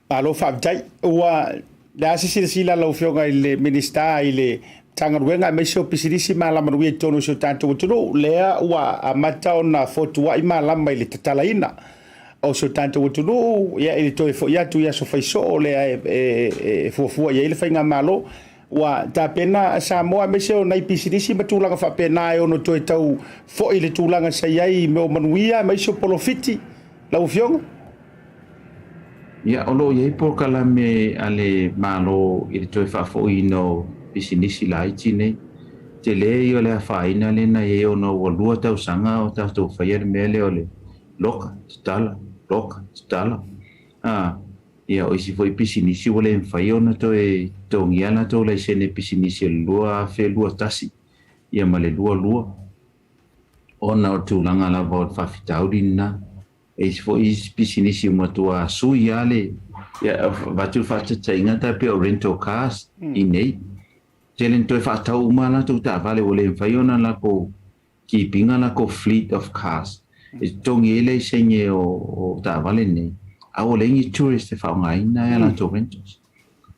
Malo faafetai. Ua le a se silasila lau Afioga i le Minisita i le Matagaluega aemaise o pisinisi ma alamanuia i totonu o si o tatou atunuu, lea ua amata ona fotuai malama i le tatalaina o si o tatou atunuu, ia i le toe foi atu i aso faisoo lea e fuafua i ai le faigamalo. Ua tapena Samoa aemaise o nai pisinisi ma tulaga faapena e ono toe tau foi le tulaga sa i ai mea o manuia aemaise o polofiti lau Afioga? Ia, o lo o i ai polokalame a le Malo i le toe faafoiina o pisinisi laiti nei. Tele ia o le afaina lena i ai ona ua 2 tausaga o tatou faia le mea lea o le loka, tatala, loka, tatala. Ia, o isi foi pisinisi ua le mafai ona toe totogia latou laisene pisinisi o le 2021 ia ma le 22 ona o le tulaga lava o le faafitauli lena. E isi foi isi pisinisi ua matua sui lava le ia, avatu le faataitaiga tai pei o rental cars i nei. Tele na toe faatau uma latou taavale ua le mafai ona latou keepinga latou fleet of cars. E totogi ai laisene o taavale nei, a ua leai ni tourist e faaaogaina ai a latou rentals.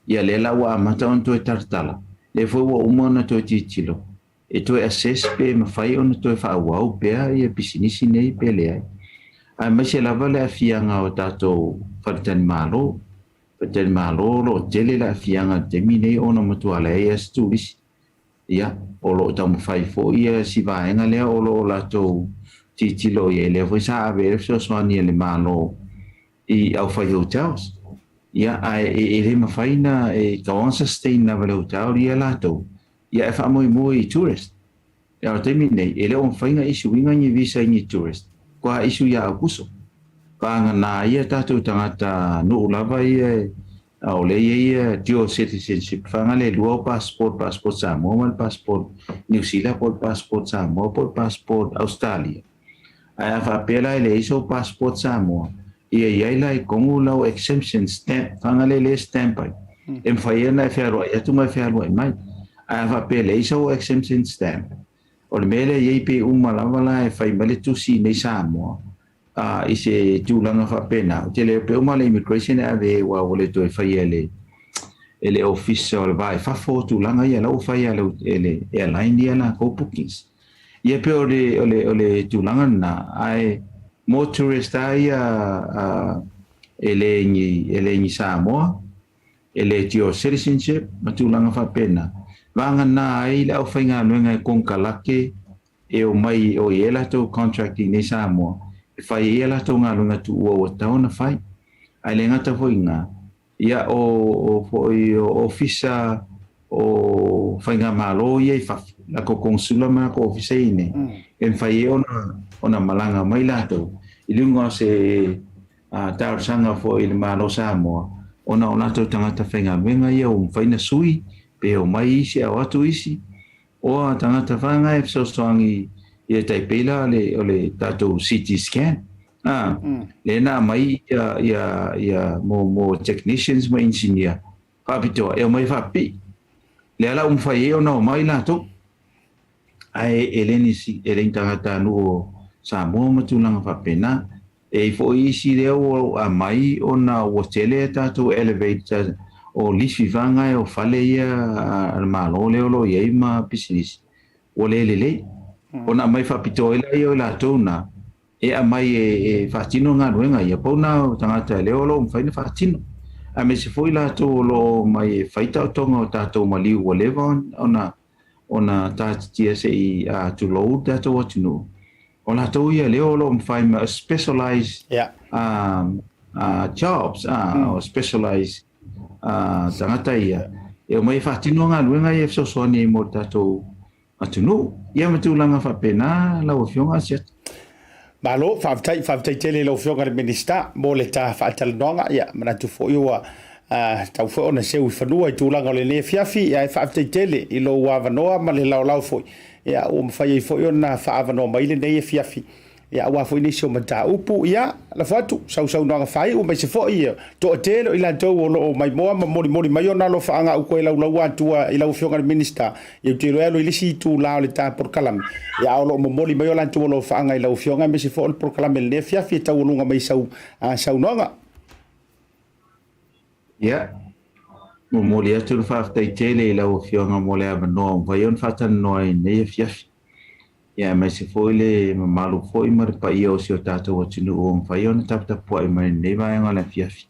Ia lea la ua amata ona toe talatala, lea foi ua uma ona toe tilotilo e toe assess pe mafai ona toe faaauau pea ia pisinisi nei pe leai. Aemaise lava le aafiaga o tatou faletalimalo. Faletalimalo o lo o tele le aafiaga i le taimi nei ona matua leai lava se turisi. Ia, o lo o taumafai foi ia si vaega lea o lo o latou tilotilo i ai. Lea foi sa ave ai le fesoasoani a le Malo i aufai hotels. Ia, ae e le mafai na e tatau ona sustain lava le hotel ia latou, ia e faamoemoe i tourist. Ia o le taimi nei, e le o mafai ona issue ina ni visa i ni tourist, faatoa issue ia Aukuso. Vagana ia tatou tagata nuu lava ia o lea e i ai ia dual citizenship, faga le lua o passport, passport Samoa ma le passport New Zealand po o le passport Samoa po o le passport Australia. Ae a faapea la e leai sou passport Samoa, ia i ai la i totonu lau exemption stamp, faga le lea stamp ai. E mafai ai ona e fealuai atu ma e fealuai mai. Ae a faapea e leai sau exemption stamp, o le mea lea e i ai pe uma lava la e fai mai le tusi i nei Samoa, i se tulaga faapena. Ou te le pe uma le immigration e ave aua ua le toe faia e le ofisa o le va i fafo o tulaga ia la ua faia e le airline ia latou bookings. Ia pe o le tulaga lena, ae mo tourist lava ia e le ni Samoa, e le dual citizenship ma tulaga faapena. Vagana ai le aufaigaluega e konekarate e omai o i ai latou contract i nei Samoa, e fai ai a latou galuega tuua ua tatau ona fai. Ae le gata foi i lena, ia o foi o ofisa o faigamalo ia i fafo, latou konesula ma latou ofisa i inei, e mafai ai ona malaga mai latou i luga o se talosaga foi i le Malo o Samoa, ona o latou tagata faigaluega ia ua mafai ona sui, pe omai isi ae o atu isi, o tagata vaega e fesoasoani ia tai pei la o le tatou CT scan. Lea na aumai ia mo technicians ma engineer faapitoa e omai faapipii. Lea la ua mafai ai ona omai latou, ae e le nisi, e le ni tagatanuu o Samoa ma tulaga faapena. E i ai foi isi lea ua aumai ona ua tele a tatou elevator o lifi vaega o fale ia a le Malo lea o lo o i ai ma pisinisi ua le lelei. Ona aumai faapitoa ai laia o i latou na e aumai e faatino galuega ia, pau na o tagata lea o lo o mafai ona faatino. Aemaise foi latou o lo o omai e fai taotoga o tatou maliu ua leva ona taatitia se i tulou le tatou atunuu. O latou ia lea o lo o mafai ma specialized jobs, o specialized tagata ia, e omai e faatino galuega ia e fesoasoani ai mo le tatou atunuu. Ia ma tulaga faapena lau Afioga Asiata. Malo, faafetai, faafetai tele i lau Afioga i le Minisita mo le ta faatalanoaga. Ia, manatu foi ua tau foi ona seu i fanua i tulaga o lenei afiafi. Ia, e faafetai tele i lou avanoa ma le laolao foi. Ia, ua mafai ai foi ona faaavanoa mai lenei afiafi. Ia, aua foi nisi o mataupu. Ia, lafo atu sausaunoaga faaiu aemaise foi toatele o i latou o lo o maimoa ma molimoli mai ona alofaaga u koe laulaua atua i lau Afioga i le Minisita. Ia, ou te iloa e alu i le isi itula o le ta polokalame. Ia, a o lo o momoli mai o latou alofaaga i lau Afioga aemaise foi o le polokalame i lenei afiafi e taualuga mai sau saunoaga. Ia, momoli atu le faafetai tele i lau Afioga mo le avanoa ua mafai ona faatalanoa i lenei afiafi. Ia, aemaise foi le mamalu foi ma le paia o si o tatou atunuu ua mafai ona taputapuai mai i lenei vaega o le afiafi.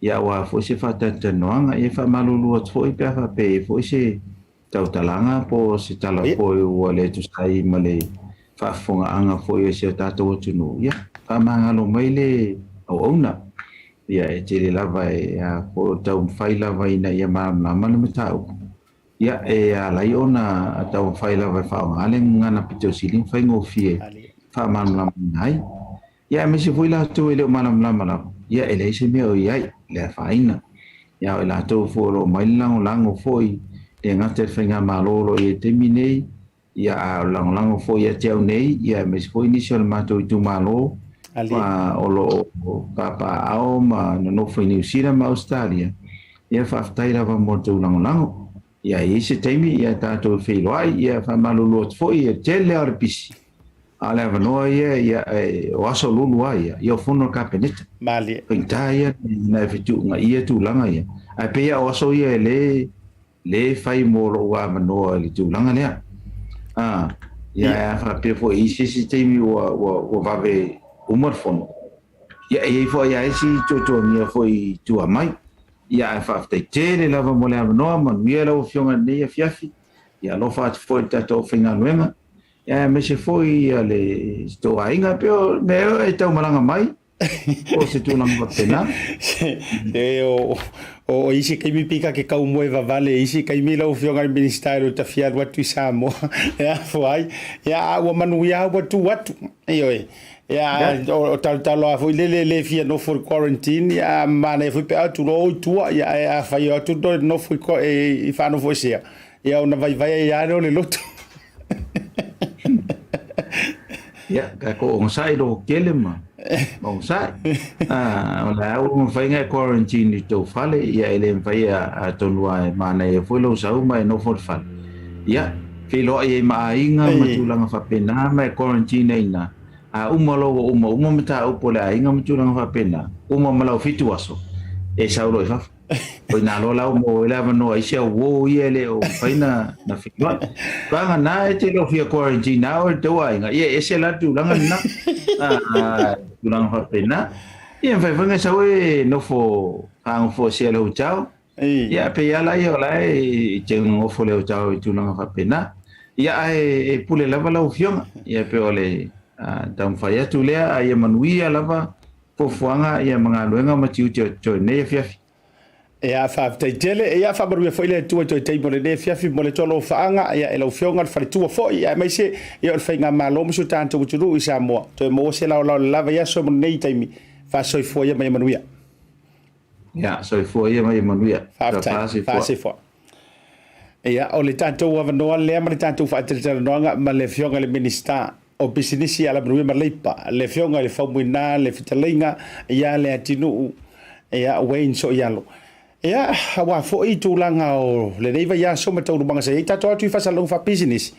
Ia, aua foi se faatalatalanoaga. Ia, e faamalulu atu foi pe a faapea e i ai foi se tautalaga po o se tala foi ua le tusa ai ma le faafofogaaga foi a si o tatou atunuu. Ia, faamagalo mai le auauna. Ia, e tele lava e a foi o taumafai lava ina ia malamalama le mataupu. Ia, e ala ai ona taumafai lava e faaaoga le gagana pito sili ma faigofie faamalamalamaina ai. Ia, aemaise foi latou e le o malamalama lava, ia, e leai se mea o i ai, le afaina. Ia, o i latou foi o lo o aumai le lagolago foi, le gata i le faigamalo o lo o i ai i le taimi nei, ia, a o le lagolago foi ia te au nei, ia, aemaise foi nisi o le matou itumalo, o lo o papaaao ma nonofo i Niu Sila ma Ausetalia, ia, faafetai lava mo le tou lagolago. Ia, e i ai se taimi, ia, tatou feiloai, ia, faamalulu atu foi, ia, tele lava o le pisi. A o le avanoa ia, ia, o aso lulu lava ia, ia o fono le Kapeneta. Malie. Faigata ia na e fetuungaia tulaga ia. Ae pei lava o aso ia e le, le fai mo lou avanoa i le tulaga lea. Ia, ae a faapea foi i se isi taimi ua vave uma le fono, ia, e i ai foi lava isi tuatuagia foi i tua mai. Ia, ae faafetai tele lava mo le avanoa, manuia lau Afioga i lenei afiafi. Ia, alofa atu foi i le tatou aufaigaluega. Ia, aemaise foi ia le tou aiga, pei o mea e tau malaga mai, o se tulaga faapena. E o isi taimi pika ke kau moe vavale, isi taimi lau Afioga i le Minisita e le tafia alu atu i Samoa. Ia, foai. Ia, a ua manuia ua tu atu. Ioe. Ia, o talotalo lava foi lele le fia nofo i le quarantine, ia, manaia foi pe a atu loa o i tua, ia, ae a fai o atu toe nofo i faanofoesea, ia, ona vaivai ai lava lea o le loto. Ia, tatou ogasai lou tele ma ogasai. O le a ua mafai ona e quarantine i tou fale, ia e le mafai atonu lava e manaia foi lou sau ma e nofo i le fale. Ia, feiloai ai ma aiga ma tulaga faapena ma e quarantine ai i ina. A uma loa ua uma uma mataupu a le aiga ma tulaga faapena, uma ma lau 7 aso, e sau loa i fafo. O ina loa la ua maua ai le avanoa i si au uo ia e le o mafai na feiloai. Vagana e te le o fia quarantine a oe i le tou aiga, ia e ese la le tulaga lena. Tulaga faapena. Ia e mafai foi ona e sau e nofo faagofoesea i le hotel. Ia pei lava la ia o la e te nofo i le hotel i tulaga faapena. Ia ae e pule lava lau Afioga. Ia pei o le taumafai atu lea, a ia manuia lava fuafuaga ia ma galuega ma tiute o totoe i lenei afiafi. Ia, faafetai tele. Ia, faamanuia foi le Atua i toe taimi o lenei afiafi mo le tolofaaga, ia, e lau Afioga le faletua foi, aemaise, ia, o le faigamalo ma si o tatou atunuu i Samoa. Toe maua se laolao i le la vaiaso mo lenei taimi. Faasoifua ia ma ia manuia. Ia, soifua ia ma ia manuia. Faafetai. Faasoifua. Ia, o le tatou avanoa lea ma le tatou faatalatalanoaga ma le Afioga i le Minisita o Pisinisi, Alamanuia ma Leipa, le Afioga i le Faumuina le Fetalaiga ia Leatinuu ia Wayne Soialo. Ia, aua foi tulaga o lenei vaiaso ma taualumaga sa i ai, tatou atu i faasalalauga faapisinisi.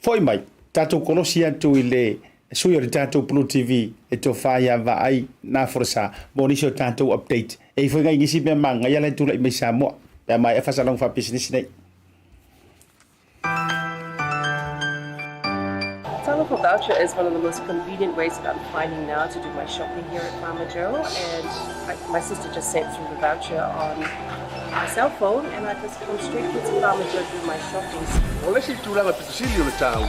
Foi mai, tatou kolosi atu i le sui o le tatou Blue TV e tofa ia Vaai Nafolasa mo nisi o tatou update. E i foi ngai nisi mea magaia la e tulai mai Samoa pe a maea faasalalauga faapisinisi nei. Talofa Voucher is one of the most convenient ways that I'm finding now to do my shopping here at Farmer Joe, and my sister just sent through the voucher on my cell phone and I just come straight here to Farmer Joe to do my shopping. O le isi tulaga pito sili o le taua,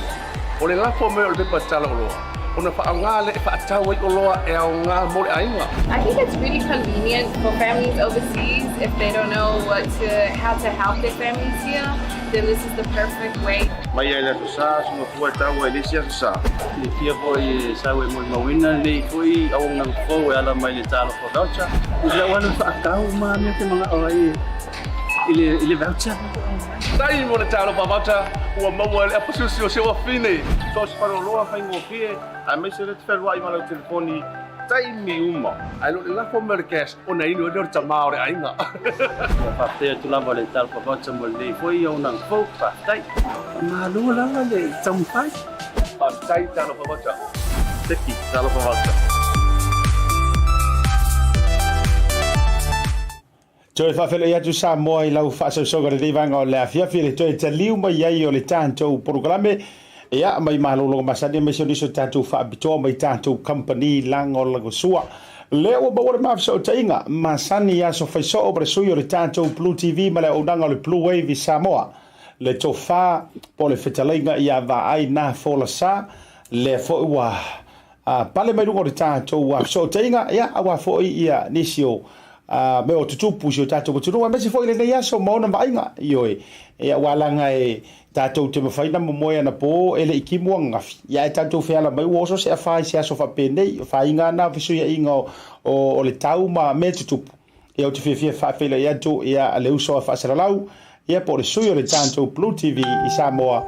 o le lafo mai o le pepa tala oloa, ona faaaoga lea e faatau ai oloa e aoga mo le aiga. I think it's really convenient for families overseas if they don't know what to, how to help their families here, then this is the perfect way. Mai ai le Aso Sa, se mafua e taua i le isi Aso Sa. Silafia foi e sau e molimauina lenei foi auaunaga fou e ala mai le Talofa Voucher. I lau alu faatau ma mea te manao ai i le i le voucher. Tai mo le Talofa Voucher ua maua e le apasusi o si ou afine. So o se faleoloa faigofie aemaise le te fealuai ma lau telefoni taimi uma. Ae le o le lafo mai o le cash ona inu ai lea o le tama o le aiga. Ua faafetai atu lava le Talofa Voucher mo lenei foi auaunaga fou. Faafetai. Faamalo lava le taumafai. Faafetai Talofa Voucher. Seki Talofa Voucher. Toe faafeiloai atu Samoa i lau faasausauga i lenei vaega o le afiafi i le toe taliu mai ai o le tatou polokalame ia mai malologa masani aemaise o nisi o tatou faapitoa mai tatou kamupani lagolagosua. Lea ua maua le mafesootaiga masani i aso faisoo ma le sui o le tatou Blue TV ma le auaunaga o le Blue Wave i Samoa, le tofa po o le fetalaiga ia Vaai Na Folasa, lea foi ua pale mai luga o le tatou fesootaiga, ia, aua foi ia nisi o mea o tutupu i si o tatou atunuu, aemaise foi lenei aso ma ona vaaiga. Ioe, ia, aua leaga e tatou te mafai ona momoe anapo e le i timu ananafi, ia ae tatou feala mai ua oso se afa i se aso faapenei, o faiga na o fesuiaiga o le tau ma mea tutupu. Ia ou te fiafia e faafeiloai atu ia le uso a faasalalau, ia po o le sui o le tatou Blue TV i Samoa,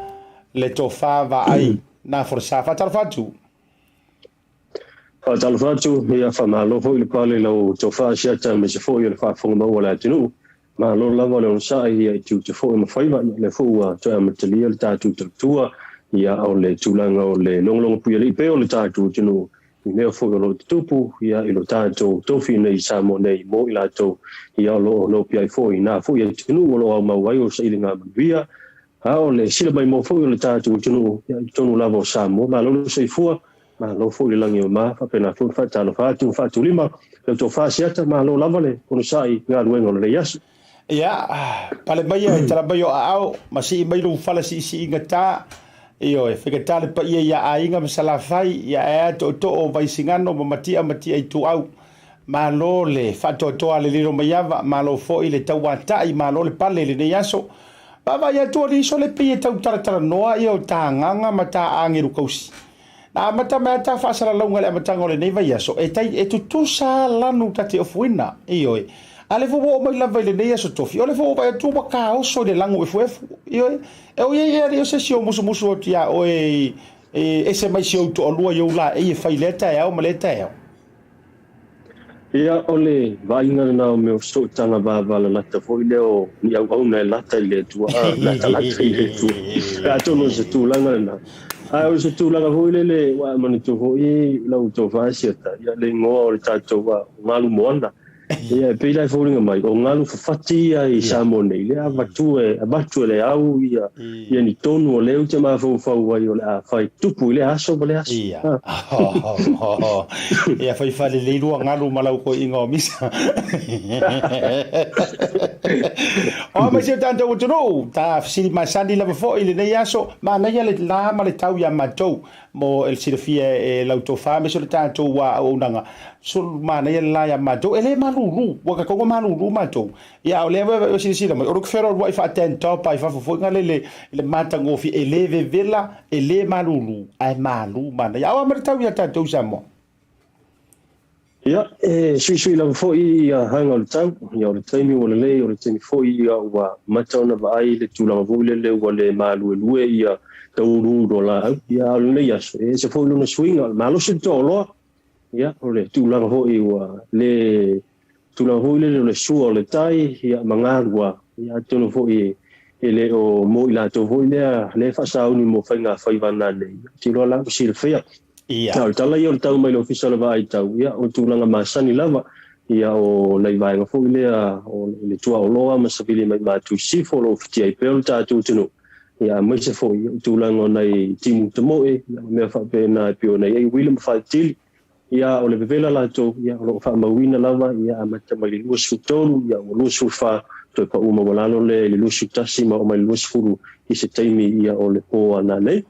le tofa Vaai Nafolasa. Faatalofa atu. Faatalofa atu, ia faamalo foi le pale i lau tofa Asiata aemaise foi o le faafofoga maua a le atunuu. Malo lava le onosai ia i tiute foi ma faiva, ia lea foi ua toe amatalia le tatou tautua, ia o le tulaga o le logologo puialii pea o le tatou atunuu i mea foi o lo o tutupu ia i lo tatou tofi nei i Samoa nei mo i latou ia o lo o nopiai foi i na foi atunuu o lo o aumau ai o sailiga manuia a o le sila maimoa foi o le tatou atunuu ia i totonu lava o Samoa. Malo le soifua, malo foi le lagi o ma, faapena foi le faatalofa atu ma faatulima lau tofa Asiata, malo lava le onosai i galuega o lenei aso. Ia, pale maia e tala mai o aao, ma sii mai lou fala siisiigata, ioe, faigata le paia ia aiga ma Salafai, ia ae a tootoo o Vaisigano ma Matia ma Matia Ituau. Malo le faatoatoa le lilo maiava, malo foi le tauatai, malo le pale i lenei aso. Vaavaai atu alii sole pei e tau talatalanoa ia o ta agaga ma ta agelu kausi. Na amata mai a ta faasalalauga i le amataga o lenei vaiaso, e tai e tutusa lanu ta te ofuina, ioe. A le foi ua oo mai lava i lenei aso tofi, o le foi ua vaai atu ua taoso i le lagu efuefu, ioe. E oi ai ea alii o se isi o musumusu atu iā oe e ese mai si ou toalua i ou laei e fai i lea taeao ma lea taeao. Ia, o le vaaiga lena o mea o sootaga vavalalata foi lea o ni auauna e lata i le Atua, a, latalata i le Atua. Atonu o se tulaga lena. Ae o se tulaga foi lele ua e manatua foi lau tofa Asiata, ia le igoa o le tatou o Galu Moana. Ia e pei la e foliga mai, o galu fafati ia i Samoa nei, lea avatu e, avatu e le au ia, ia ni tonu o lea ou te mafaufau ai o le a fai tupu i lea aso ma lea aso. Ia. Ia fai faalelei lua galu ma lau koiiga o misa. O mai si o tatou atunuu, ta fesili masani lava foi i lenei aso, manaia le la ma le tau iā matou mo e silafia e lau tofa aemaise o le tatou auaunaga, manaia le la iā matou, e le malulu. malulu, ua ka tonga malulu matou. Ia, a o lea foi e silasila mai, o le fealualuai faa-ten top ai fafo foi na le i le matagofie, e le vevela, e le malulu, ae malu manaia. A o a ma le tau iā tatou i Samoa? Ia, e suisui lava foi ia hanga o le tau, ia o le taimi ua lelei, o le taimi foi ia ua mata ona vaai le tulaga foi lele ua le maluelue ia tauuluulu o laau. Ia a o lenei aso, e ese foi lona suiga, o le malosi le toaoloa, ia o le tulaga foi ua le tulaga foi lele o le sua o le tai, ia ma galua, ia atonu foi e le o mo i latou foi lea lea faasauni mo faiga faiva nanei, ou te iloa la ua silafia. Ia. O le tala ia o le tau mai le Ofisa o le Vaai Tau, ia, o tulaga masani lava, ia, o nai vaega foi lea o le tuaoloa ma savili mai matu i sisifo o lo o fitia ai pea lo tatou atunuu, ia, aemaise foi o tulaga o nai timu tamoe, ia, ma mea faapena e pei ona i ai uila ma faatili, ia, o le vevela latou, ia, o lo o faamauina lava, ia, amata mai le 23, ia, ua 24, toe pau maualalo lea i le 21 ma oo mai le 20 i se taimi, ia, o le po a nanei.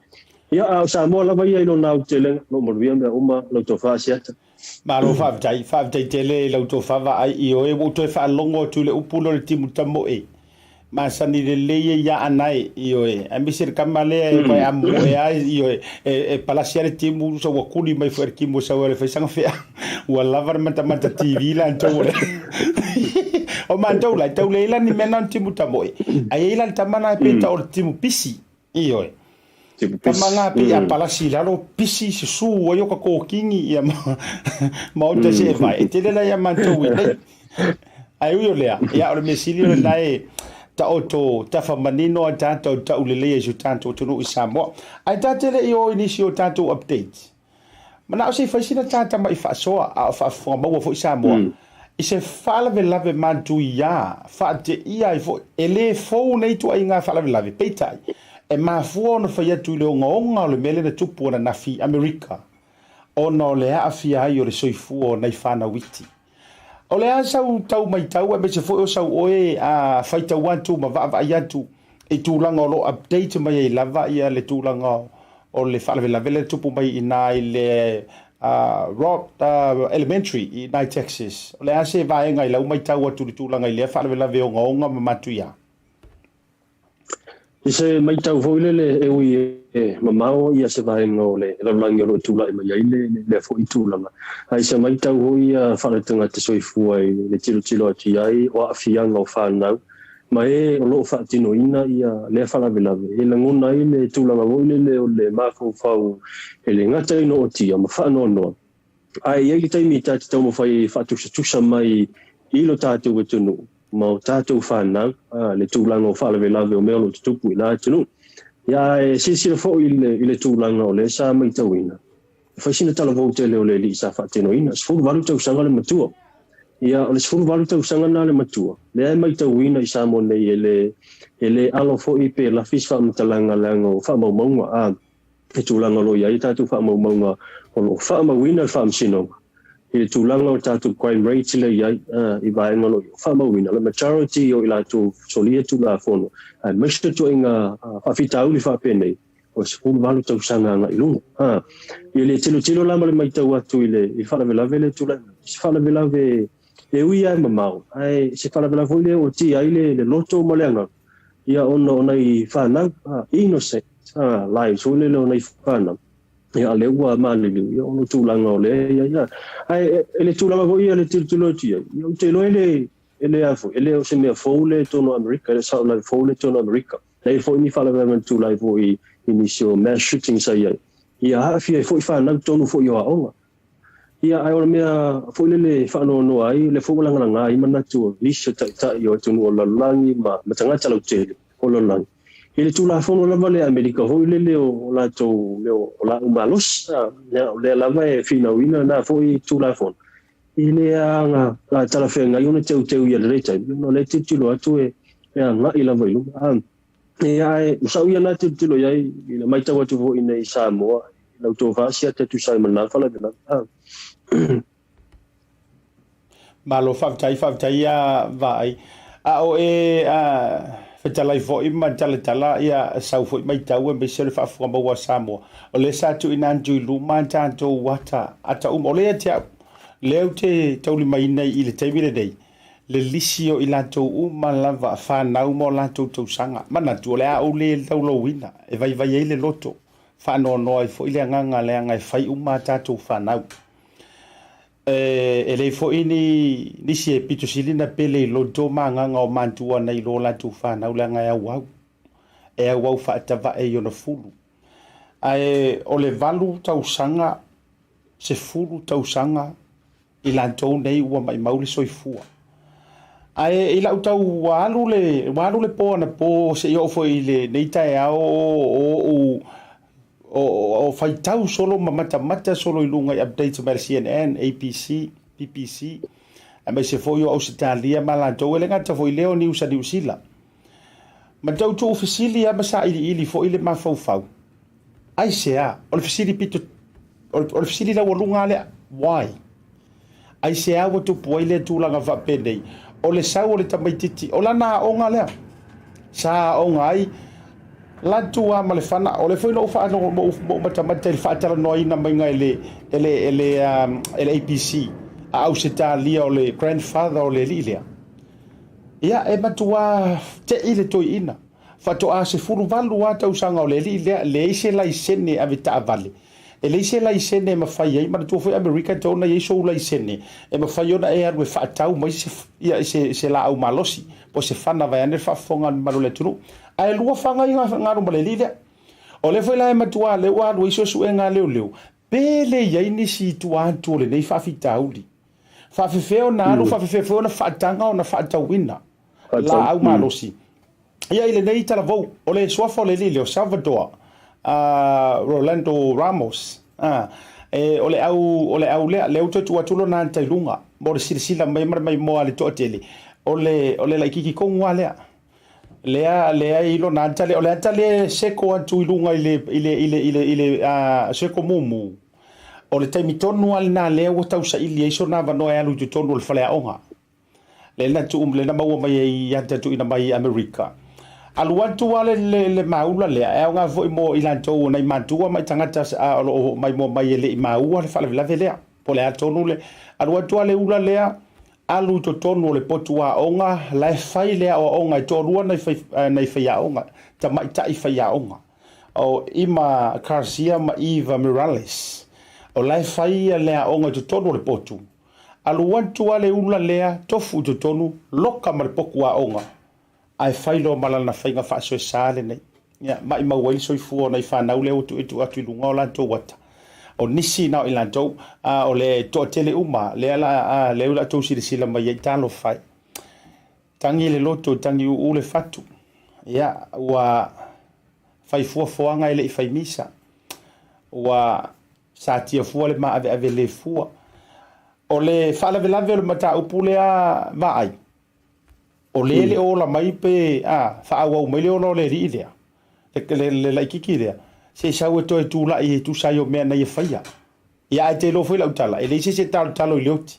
Ia, a o Samoa lava ia i lona aotelega, o lo o manuia mea uma, lau tofa Asiata. Malo faafetai, faafetai tele i lau tofa vaai i oe, ua ou toe faalogo atu i le upu lea o le timu tamoe. Masani lelei e ia anae, ioe, aemaise le tama lea e vae amoe ai, ioe, e palasi lava le timu, so ua kuli mai foi e le timu e sau ai le fai sana fea. Ua lava le matamata TV latou o le O matou la, e tau leai la ni mea na o le timu tamoe. Ae i ai la le tama na e pei tau o le timu pisi. Ioe. Tama ngā pei a palasi i lalo, pisi, susu ai o ka kōkini, ia ma, ma ota se e vai. E tele la ia mātou i nei. Ae ui o lea, ia o le mea sili o le la e taoto tafa manino a tātou tau lelei ai so tātou atunuu i Samoa. Ae tā tele i o i nisi o tātou updates. Manao se i fai sina tāta mai faasoa a o faafofoga maua foi Samoa i se faalavelave matuia faateia ai foi. E le fou nei ituaiga faalavelave, peitai, e mafua ona fai atu i le ogaoga o le mea lea na tupu ananafi i Amerika ona o le aafia ai o le soifua o nai fanau iti. O le a sau tau matau aemaise foi o sau oe a faitau atu ma vaavaai atu i tulaga o lo o update mai ai lava ia le tulaga o le faalavelave lea na tupu mai i ina i le Robb Elementary i ina i Texas. O le a se vaega i lau matau atu i le tulaga i lea faalavelave ogaoga ma matuia? I se matau foi lele e ui e mamao ia se vaega o le lalolagi o lo o tulai mai ai lea foi tulaga, a i se matau foi ia faaletagata soifua i le tilotilo atu i ai o aafiaga o fanau ma e o lo o faatinoina ia lea faalavelave, e lagona ai le tulaga foi lele o le mafaufau e le gata ina ootia ma faanoanoa. Ae i ai le taimi ta te taumafai ai e faatusatusa mai i lo tatou atunuu ma o tatou fanau le tulaga o faalavelave o mea o lo o tutupu i la atunuu. Ia ae silasila foi i le tulaga o lea sa matauina, e fai sina talavou tele o le alii sa faatinoina, 18 tausaga le matua. Ia o le 18 tausaga na le matua, lea e matauina i Samoa nei e le e le alo foi pe lafi se faamatalaga leaga o faamaumauga. I tulaga o lo o i ai a tatou faamaumauga o lo o faamauina le Faamasinoga i le tulaga o le tatou crime rate lea e i ai i vaega o lo o faamauina, le majority o i latou solia Tulafono aemaise ituaiga faafitauli faapenei, o le 18 tausaga agai i luga. I le tilotilo la ma le matau atu i le faalavelave lea e tulai mai, se faalavelave e ui lava e mamao, ae se faalavelave foi lea e ootia ai le loto ma le agaga ia ona o nai fanau, innocent lives foi lele o nai fanau, ia a lea ua maliliu, ia ona o tulaga o lea e i ai. Ae e le tulaga foi ia le tilotilo atu i ai, ia ou te iloa e le, e le a foi, e le o se mea fou le totonu o Amerika, e le o se mea fou le totonu o Amerika. E i ai foi ni faalavelave na tulai foi i nisi o mass shootings sa i ai, ia aafia ai foi fanau totonu foi o aoga. Ia, ae o le mea foi lele e faanoanoa ai, o lea foi ua lagalaga ai manatu o nisi o taitai o atunuu o le lalolagi ma tagata lautele o le lalolagi, i le Tulafono lava lea a Amerika foi lele o latou mea o laau malosi, o lea lava e finauina lena foi Tulafono, e le aga talafeagai ona teuteu ia lelei taimi, ona o lea e tilotilo atu e agai lava i luma. Ia, ae o sau ia na tilotilo i ai, i le matau atu foi i nei i Samoa, i lau tofa siata e tusa ai ma lena faalavelave. Malo faafetai, faafetai ia Vaai. A o e fetalai foi ma talatala ia sau foi matau aemaise o le faafofoga maua a Samoa. O lea sa tuuina atu i luma tatou ata, ata uma. O lea ia te au. Lea ou te taulimaina i le taimi lenei le lisi o i latou uma lava fanau ma o latou tausaga. Manatu o le a ou le laulauina e vaivai ai le loto, faanoanoa ai foi le agaga leaga e fai uma a tatou fanau. E leai foi ni nisi e pito sili ona pele i loto ma agaga o matua nai lo latou fanau leaga e auau, e auau faatavae i ona fulu. Ae o le 8 tausaga, 10 tausaga i latou nei ua maimau le soifua. Ae i lau tau ua alu le, ua alu le po anapo seia oo foi i lenei taeao o ou o faitau solo ma matamata solo i luga i updates mai le CNN, ABC, BBC, aemaise foi o Ausetalia ma latou, e le gata foi i lea o news a Niu Sila. Ma tau tuufesili lava ma sailiili foi le mafaufau. Aisea? O le fesili pito, o le fesili laualuga lava lea, why? Aisea ua tupu ai lea tulaga faapenei? O le sau o le tamaitiiti, o lana aoga lea sa aoga ai, latu lava ma le fana. O lea foi na ou faalogo, matamata i le faatalanoaina maiga e le, e le, e le, e le ABC a Ausetalia o le grandfather o le alii lea. Ia, e matuā te'i le toeaina. Faatoa 18 lava tausaga o le alii lea, leai se laisene avetaavale. E leai se laisene e mafai ai, manatua foi Amerika e tatau ona i ai sou laisene e mafai ona e alu e faatau mai se, ia, se, se laau malosi po o se fana vaeane le faafofoga a le mamalu o le atunuu. Ae lua faga ia na alu ma le alii lea. O lea foi la e matuā lea ua alu ai suesuega a leoleo, pe le i ai nisi i tua atu o lenei faafitauli. Faafefea ona alu, faafefea foi ona faataga ona faatauina laau malosi. Ia i lenei talavou, o le suafa o le alii lea o Salvador Rolando Ramos, e, o le au, o le au lea, lea ua toe tuu atu lona ata i luga mo le silasila mai ma le maimoa a le toatele, o le, o le laitiiti tonu lava lea. Lea, lea i lona ata lea, o le ata lea e seko atu i luga i le, i le, i le, i le, i le seko mumu. O le taimi tonu lava lena lea ua tausaili ai sona avanoa e alu i totonu o le faleaoga. Lea na tuu, lea na maua mai ai i ata tuuina mai i Amerika. Alu atu lava le, le, le maula lea, e aoga foi mo i latou o nai matua ma i tagata o lo o maimoa mai e le i maua le faalavelave lea. Po o le a tonu le, alu atu lava le ula lea, alu i totonu o le potu aoga, la e fai le aoaoga e toalua nai, fai, nai faiaoga, tamaitai faiaoga. O Ima Garcia ma Eva Morales. O la e fai le aoga i totonu o le potu. Alu atu lava le ula lea, tofu i totonu, loka ma le potu aoga, ae fai loa ma lana faiga faasoesa lenei. Ia, maimau ai le soifua o nai fanau lea ua tuutuu atu i luga o latou ata. O nisi na o i latou, a o le toatele uma lea la, a, lea ua outou silasila mai ai, talofa e. Tagi le loto, tagi uu le fatu. Ia, ua fai fua foaga e le i fai misa. Ua satia fua le maaveave le fua. O le faalavelave o le mataupu lea vaai, o le le ola mai pe a faaauau mai le ola o le alii lea, le, le, le laitiiti lea, se i sau e toe tulai e tusa ai o mea na ia faia. Ia ae te iloa foi lau tala, e leai se isi e talotalo i le oti.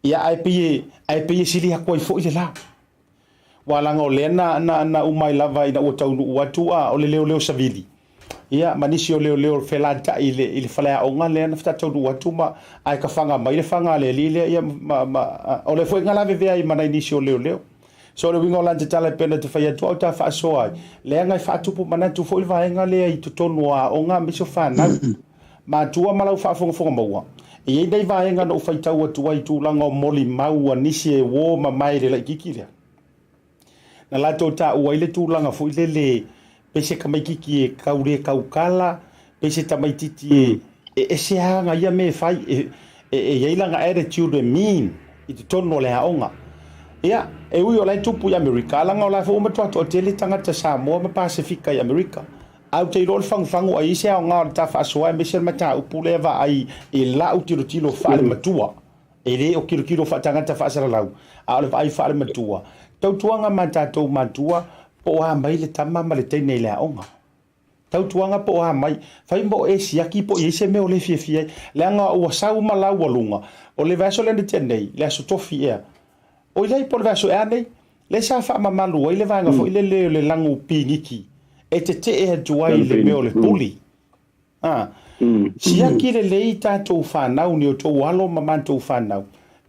Ia ae pei e, ae pei e sili atu ai foi le la. Ua leaga o lea na, na, na uma ai lava ina ua taunuu atu a o le leoleo savili. Ia ma nisi o leoleo felata'i i le, i le faleaoga lea na faatoa taunuu atu ma, ae tafaga mai le faga a le alii lea, ia ma, ma, o lea foi na lavevea ai ma nai nisi o leoleo. So o le uiga o lana tatala e pei ona te fai atu au ta faasoa ai, leaga e faatupu manatu foi le vaega lea i totonu o aoga aemaise o fanau. Matua ma lau faafogafoga maua, e i ai nai vaega na ou faitau atu ai i tulaga o molimau a nisi e uo mamae i le laitiiti lea. Na latou taua ai le tulaga foi lele pei se tamaitiiti e tau le tautala, pei se tamaitiiti e, e ese lava ana ia mea e fai, e, e, e i ai lana attitude e mean i totonu o le aoga. Ia, e ui o la e tupu i Amerika, leaga o la foi ua matua toatele tagata Samoa ma Pasefika i Amerika. Ae ou te iloa o le fagufagu a i ai se aoga o le ta faasoa aemaise le mataupu lea vaai i lau tilotilo faale-matua. E le o tilotilo faatagata faasalalau, a o le vaai faale-matua. Tautuaga ma tatou matua, po o a mai le tama ma le teine i le aoga. Tautuaga po o a mai, fai ma o e siaki po o i ai se mea o le fiafia ai. Leaga ua sau ma laualuga, o le vaiaso lea na tea nei, le aso tofi ea, Oi lea po o le vaiaso ea nei, lea sa faamamalu ai le vaega foi lele o le lagu piniki e tetee atu ai i le mea o le puli. Siaki lelei tatou fanau ni outou alo ma matou fanau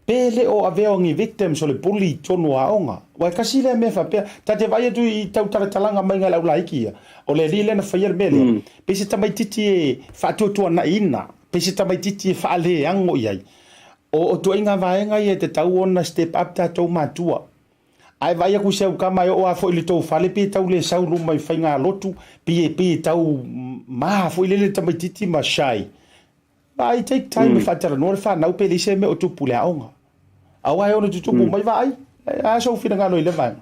pe le o avea o ni victims o le bully i totonu o aoga. Aua e tasi lea mea faapea, ta te vaai atu i tautalatalaga mai a le aulaiti ia, o le alii lea na faia le mea lea, pei se tamaititi e faatuatuanaiina, pei se tamaititi e faaleago i ai. O ituaiga vaega ia e tatau ona step up tatou matua. Ae vaai atu i si au tama e oo lava foi i le tou fale pei e tau le sau luma i faigalotu, pei e pei e tau ma foi lele le tamaititi ma shy. Vaai take time e faatalanoa le fanau pe leai se mea o tupu i le aoga. Aua e ono tutupu mai vaai. A sou finagalo i lea vaega.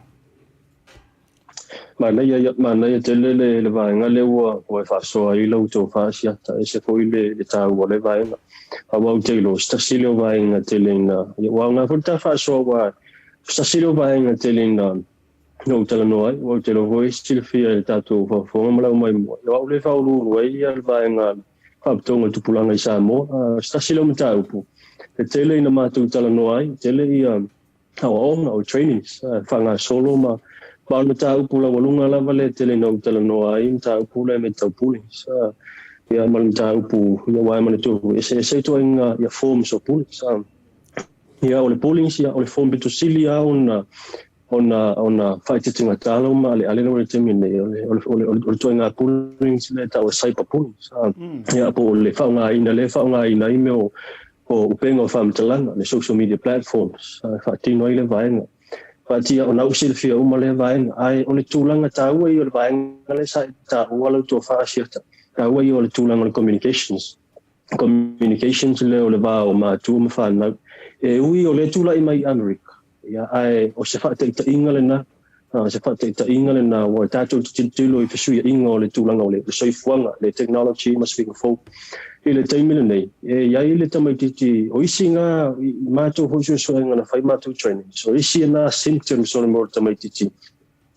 Manaia ia, manaia tele le, le vaega lea ua, ua e faasoa ai lau tofa Asiata, ese foi le, le taua o lea vaega. Aua ou te iloa, se tasi lea o vaega tele ina, ia, ua aoga foi le ta faasoa aua se tasi lea o vaega tele ina na ou talanoa ai, aua ou te iloa foi e silafia e le tatou faafofoga ma lau maimoa, ia o au lea e faauluulu ai ia le vaega Faapitoga Tupulaga i Samoa. Se tasi lea o mataupu e tele ina matou talanoa ai, tele ia aoaoga o trainings faagasolo ma ma o le mataupu laualuga lava lea e tele ina ou talanoa ai, mataupu lea me tau bullying. Ia ma le mataupu ia aua e manatua foi e eseese ituaiga ia forms o bullying. Ia o le bullying ia o le form pito sili lava ona ona ona faaeteetegata lau maaleale lau i le taimi nei, o le o le o le o le ituaiga bullying lea e tau o le cyber bullying. Ia po o le faaaogaina lea e faaaogaina ai mea o o upega o faamatalaga, le social media platforms, e faatino ai le vaega. Vaatia o na ua silafia uma lea vaega, ae o le tulaga taua ia o le vaega lea sa e taua lau tofa Asiata, taua ia o le tulaga o le communications. Communications lea o le va o matua ma fanau. E ui o lea tulai mai i Amerika, ia, ae o se faataitaiga lena, o se faataitaiga lena ua tatou te tilotilo i fesuiaiga o le tulaga o le soifuaga, le technology ma suiga fou. I le taimi lenei, e i ai le tamaititi, o isi ngā, i mātou foi suesuega na fai mātou trainings, o isi na symptoms o le mea o le tamaititi,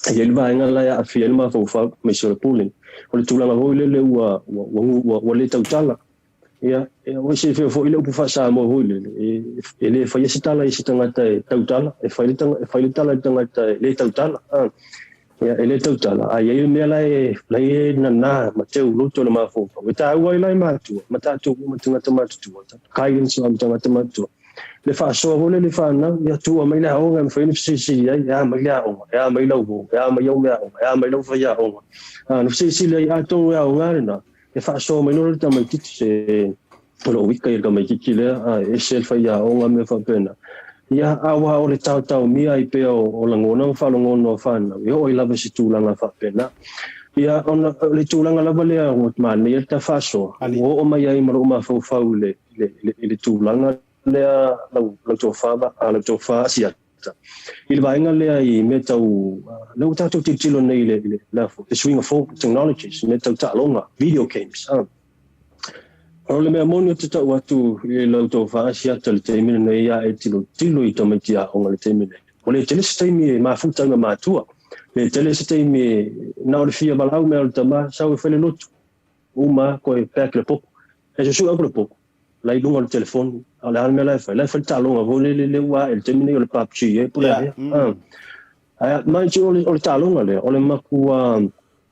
e i ai le vaega la e aafia ai le mafaufau, aemaise o le bullying. O le tulaga foi lele ua, ua, ua, ua, ua le tautala. Ia, ua silafia foi le upu faa-Samoa foi lele, e le faia se tala i se tagata e tautala, e fai le, e fai le tala i le tagata e le tautala. Ia, e le tautala, a i ai le mea la e, la e nanā ma teu loto le mafaufau. E tāua ai la i matua, ma tātou uma tagata matutua, guidance ma tagata matutua. Le faasoa foi lele i fanau, ia tua mai le aoga e mafai ona fesilisili ai, e a mai le aoga, e a mai lau uo, e a mai au meaaoga, e a mai lau faiaoga. Na fesilisili ai, atonu e aoga lena, E faasoa mai loa le tamaitiiti se o loo wika i le tamaitiiti lea a e ese le faiaoga mea faapena. Ia aua o le taotaomia ai pea o lagona ma faalogona o fanau e oo ai lava i se tulaga faapena. Ia ona o le tulaga lava lea ua manaia le ta faasoa ua oo mai ai ma lou mafaufau i le i le tulaga lea lau lau tofa lau tofa Asiata. I le vaega lea i mea tau, lea ua tatou tilotilo nei i le, le, le, le suiga fou, technologies, mea tau taaloga, video games. O le mea moni ou te tau atu i lau tofa Asiata i le taimi lenei a e tilotilo i tamaiti aoga i le taimi lenei. Ua le tele se taimi e mafuta ai ma matua. Le tele se taimi e na o le fia valaau mea o le tama, sau e fai le lotu. Uma koe pack le popo. E susue aku le popo. La i luga o le telefoni, a o le a le mea la e fai? La e fai le taaloga foi lele lea ua ae i le taimi nei o le PUBG e po o le a ea. Ae mind you, o le taaloga lea, o le matua,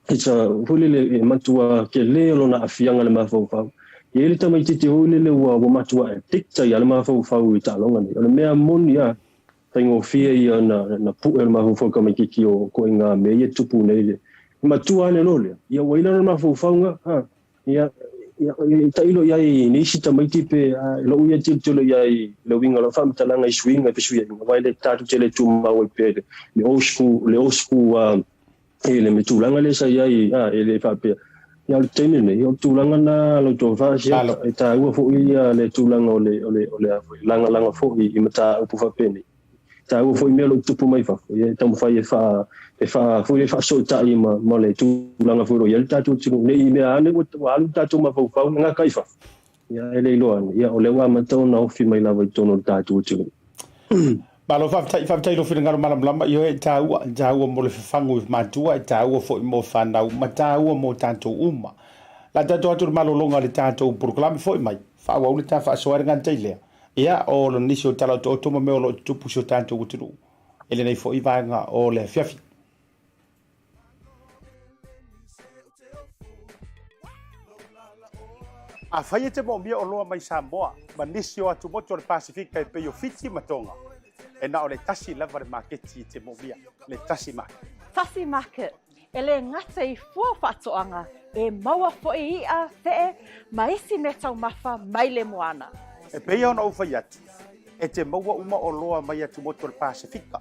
it's a, foi lele, e matua tele o lona aafiaga i le mafaufau. E i ai le tamaitiiti foi lele ua matua addict ai lava le mafaufau i taaloga nei. O le mea moni lava, faigofie ia ona pue o le mafaufau i tamaitiiti o ituaiga mea ia e tupu nei. E matua ane loa lea, ia ua i lalo le mafaufauga, Ia, ia, e tailo i ai i nisi tamaiti pe a, i lou ia tilotilo i ai i le uiga o lau faamatalaga i suiga e fesuiaiga, aua e le tatou te le tumau ai pea i le, le old school, le old school a, i le me tulaga lea sa i ai, a, e le faapea. Ia, o le taimi lenei, o le tulaga na lau tofa Asiata, e taua foi ia le tulaga o le, o le, o le a foi, lagalaga foi i mataupu faapenei. Taua foi mea o lo o tutupu mai fafo, ia e taumafai e faa, e faa, foi e faasootai ma, ma le tulaga foi o lo o i ai le tatou atunuu. Ne i mea ane ua, ua alu le tatou mafaufau i gata i fafo. Ia e le iloa ane, ia o lea ua amata ona ofi mai lava i totonu o le tatou atunuu. Malo faafetai, faafetai i lou finagalo malamalama, ioe e taua, e taua mo le fafagu i matua, e taua foi mo fanau, ma taua mo tatou uma. La tatou atu le malologa i le tatou polokalame foi mai, faaauau le ta faasoa i le gata i lea. Ia, o nisi o tala otooto ma mea o lo o tutupu i si o tatou atunuu i lenei foi vaega o le afiafi. Afai e te moomia oloa mai Samoa ma nisi o atumotu o le Pasefika e pei o Fiti ma Tonga, e na o le tasi lava le maketi e te moomia, le Tasi Market. Tasi Market, e le gata i fua faatoaga, e maua foi i'a, fe'e, ma isi meataumafa mai le moana. E pei ona ou fai atu, e te maua uma oloa mai atumotu o le Pasefika.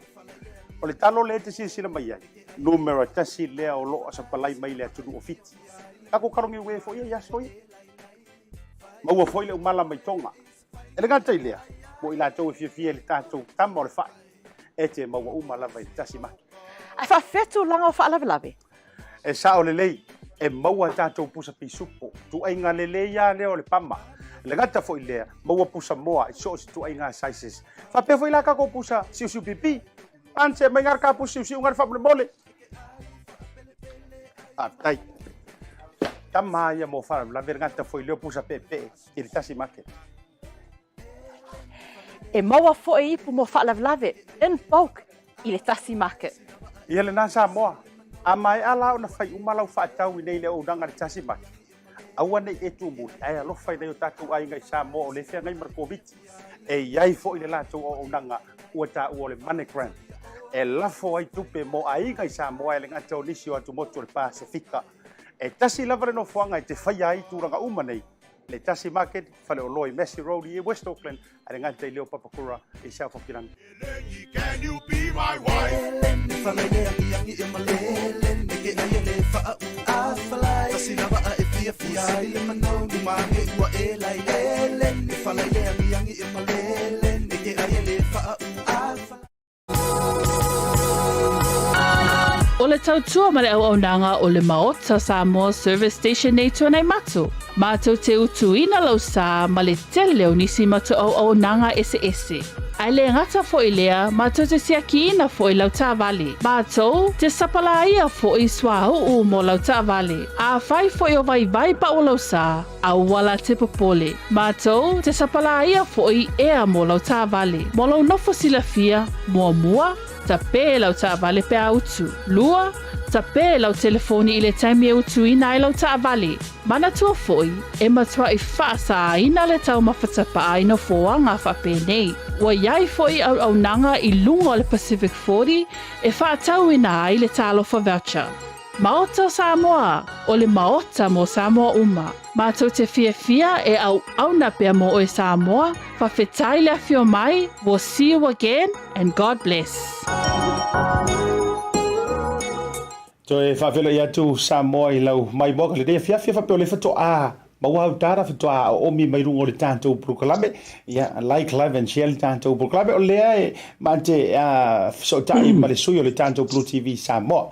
O le talo lea e te silasila mai ai, numera tasi lea o lo o sapalai mai le atunuu o Fiti. Tatou talo niue foi ia i aso ia. Maua foi le umala mai Tonga. E le gata i lea, mo i latou e fiafia i le tatou tama o le fai, e te maua uma lava i le tasi maki. Ae faafefea tulaga o faalavelave? E sao lelei, e maua tatou pusa pisupo, tuaiga lelei lava lea o le pama. E le gata foi i lea, maua pusa moa i so o se tuaiga sizes. Faapea foi la tatou pusa siusiu pipi. Ante mai ngā ka pusa siusiu ngā faamolemole. Faafetai. Tama ia mo faalavelave le gata foi lea o pusa peepee i le tasi market. E maua foi ipu mo faalavelave in bulk i le tasi market. Ia lena Samoa, a maea la ona fai uma lau faatau i nei le auaunaga i le tasi market, aua nei e tumuli ae alofa i nai o tatou aiga i Samoa o lea e feagai ma le Koviti. E i ai foi le latou auaunaga ua taua o le MoneyGram e lafo ai tupe mo aiga i Samoa e le gata o nisi o atumotu o le Pasefika. E tasi lava le nofoaga e te faia ai tulaga uma nei, le Tasi Market, faleoloa i Massey Road i West Auckland, a le gata i lea o Papakura i South Auckland. O le tautua ma le auaunaga o le Maota Samoa Service Station nei Tuanaimato, mātou te utuina lau sā ma le tele o nisi matou auaunaga eseese. Ae le gata foi lea, mātou te siakiina foi lau taavale. Mātou te sapalāia foi suauu mo lau taavale. Afai foi o vaivai pau lau sā, aua la te popole. Mātou te sapalāia foi ea mo lau taavale. Mo lou nofo silafia, muamua, Tapē lau taavale pe a utu. Lua, tapē lau telefoni i le taimi e utuina ai lau taavale. Manatua foi, e matuai faasāina le taumafa tapaa i nofoaga faapenei. Ua i ai foi auaunaga i luga o le Pacific 40 e faatauina ai le Talofa Voucher. Maota o Samoa, o le Maota mo Samoa uma. Matou te fiafia e auauna pea mo oe Samoa, fawhetai le afio mai, we'll see you again and God bless. Toe faafeiloai atu Samoa i lau maimoa ka lenei afiafi faapea o le faatoa maua au tala faatoa oomi mai luga o le tatou polokalame. Ia, like, love and share le tatou polokalame. O lea e mate fesootai ma le sui o le tatou Blue TV Samoa.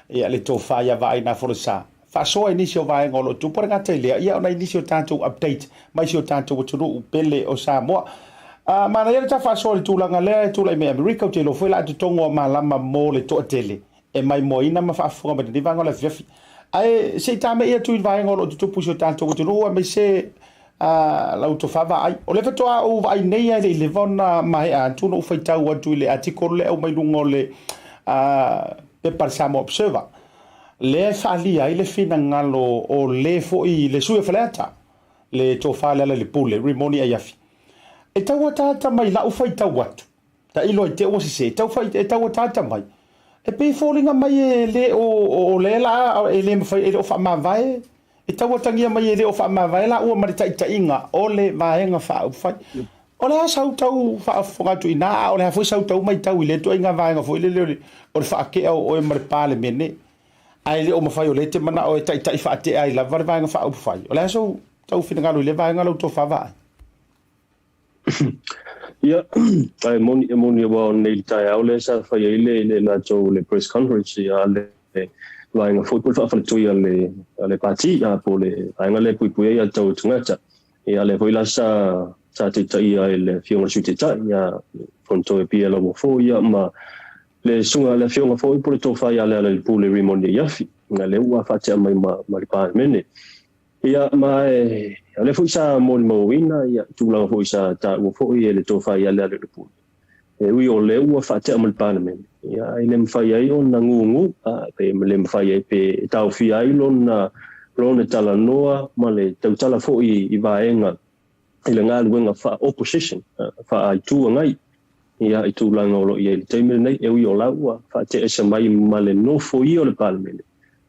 Ia, le tofa ia Vaai Na Folasa. Faasoa i nisi o vaega o lo o tupu. E le gata i lea, ia ona i nisi o tatou update mai si o tatou atunuu pele o Samoa. A, manaia le ta faasoa i le tulaga lea e tulai mai Amerika, ou te iloa foi la a totogo a malama mo le toatele e maimoaina ma faafofoga mai lenei vaega o le afiafi. Ae se i tamei atu i le vaega o lo o tutupu i si o tatou atunuu aemaise a lau tofa vaai. O lea faatoa ou vaai nei lava e le i leva ona maea atu ona ou faitau atu i le article lea e aumai luga o le pepa a le Samoa Observer. Lea e faaalia ai le finagalo o le foi le sui o Faleata, le tofa Lealailepule Rimoni Aiafi. E tau ataata mai lau faitau atu, tailo ai te ua sese, tau fai, e tau ataata mai. E pei e foliga mai e le o, o lea la e le mafai, e le o faamavae, e tau atagia mai e le o faamavae la ua ma le taitaiga o le Vaega Faaupufai. O le a sau tau faafofoga atu i ina, a o le a foi sau tau matau i lea ituaiga vaega foi lele o le faatea o oe ma le Palemene, ae le o mafai o lea e te manao e taitai faatea ai lava le Vaega Faaupufai. O le a sou tau finagalo i lea vaega lau tofa vaai? Ia, ae moni, e moni aua o nei le taeao lea sa fai ai le, le latou le press conference ia a le vaega foi po o le faafaletoi a le, a le pati, a po o le vaega lea e puipui ai a tau tagata. Ia lea foi la sa sa taitaia e le Afioga i le Sui Taitai ia Fonotoe Pierre Lauofo ia ma le susuga le Afioga foi po o le Tofa ia Lealailepule Rimoni Aiafi ia lea ua faatea mai ma ma le Palemene. Ia ma e o lea foi sa molimauina ia tulaga foi sa taua foi e le Tofa ia Lealailepule e ui o lea ua faatea mai le Palemene ia e le mafai ai ona gugu a pe le mafai ai pe taofia ai lona lona talanoa ma le tautala foi i vaega i le galuega faa-opposition, faa-Itu Agai, ia, i tulaga o lo o i ai i le taimi lenei, e ui o la ua faateesa mai ma le nofoia o le Palemene,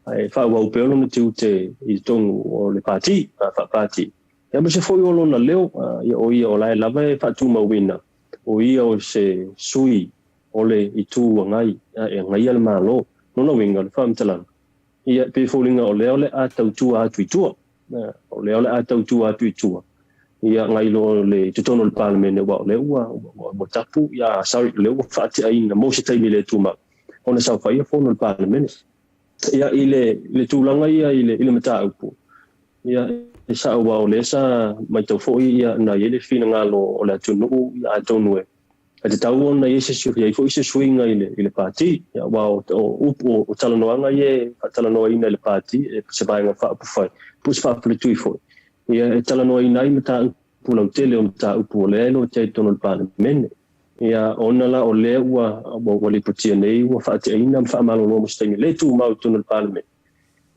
ae faaauau pea lona tiute i totonu o le Pati, faa-Pati, aemaise foi o lona leo, ia, o ia o la e lava e faatumauina, o ia o se sui o le Itu Agai e agaia le Malo. Lona uiga, o le faamatalaga, ia, e pei e foliga o lea o le a tautua atu i tua, o lea o le a tautua atu i tua, ia, nai lo le totonu o le Palemene, aua o lea ua, ua, ua tapu, ia, sorry, o lea ua faateaina mo se taimi le tumau, ona saofaia fono o le Palemene. Ia, i le, i le tulaga ia i le, i le mataupu, ia, e sao aua o lea sa matau foi, ia, na i ai le finagalo o le atunuu, ia, atonu e, E tatau ona i ai se, i ai foi se suiga i le, i le pati, aua o, o upu, o, o talanoaga ia e faatalanoaina i le pati, e se vaega faaupufai, po o se faapuletui foi, ia, e talanoaina ai mataupu lautele o mataupu o lea e lotea i totonu o le Palemene. Ia, ona la o lea ua, ua, ua lipotia nei ua faateaina ma faamalolo mo se taimi le tumau i totonu o le Palemene.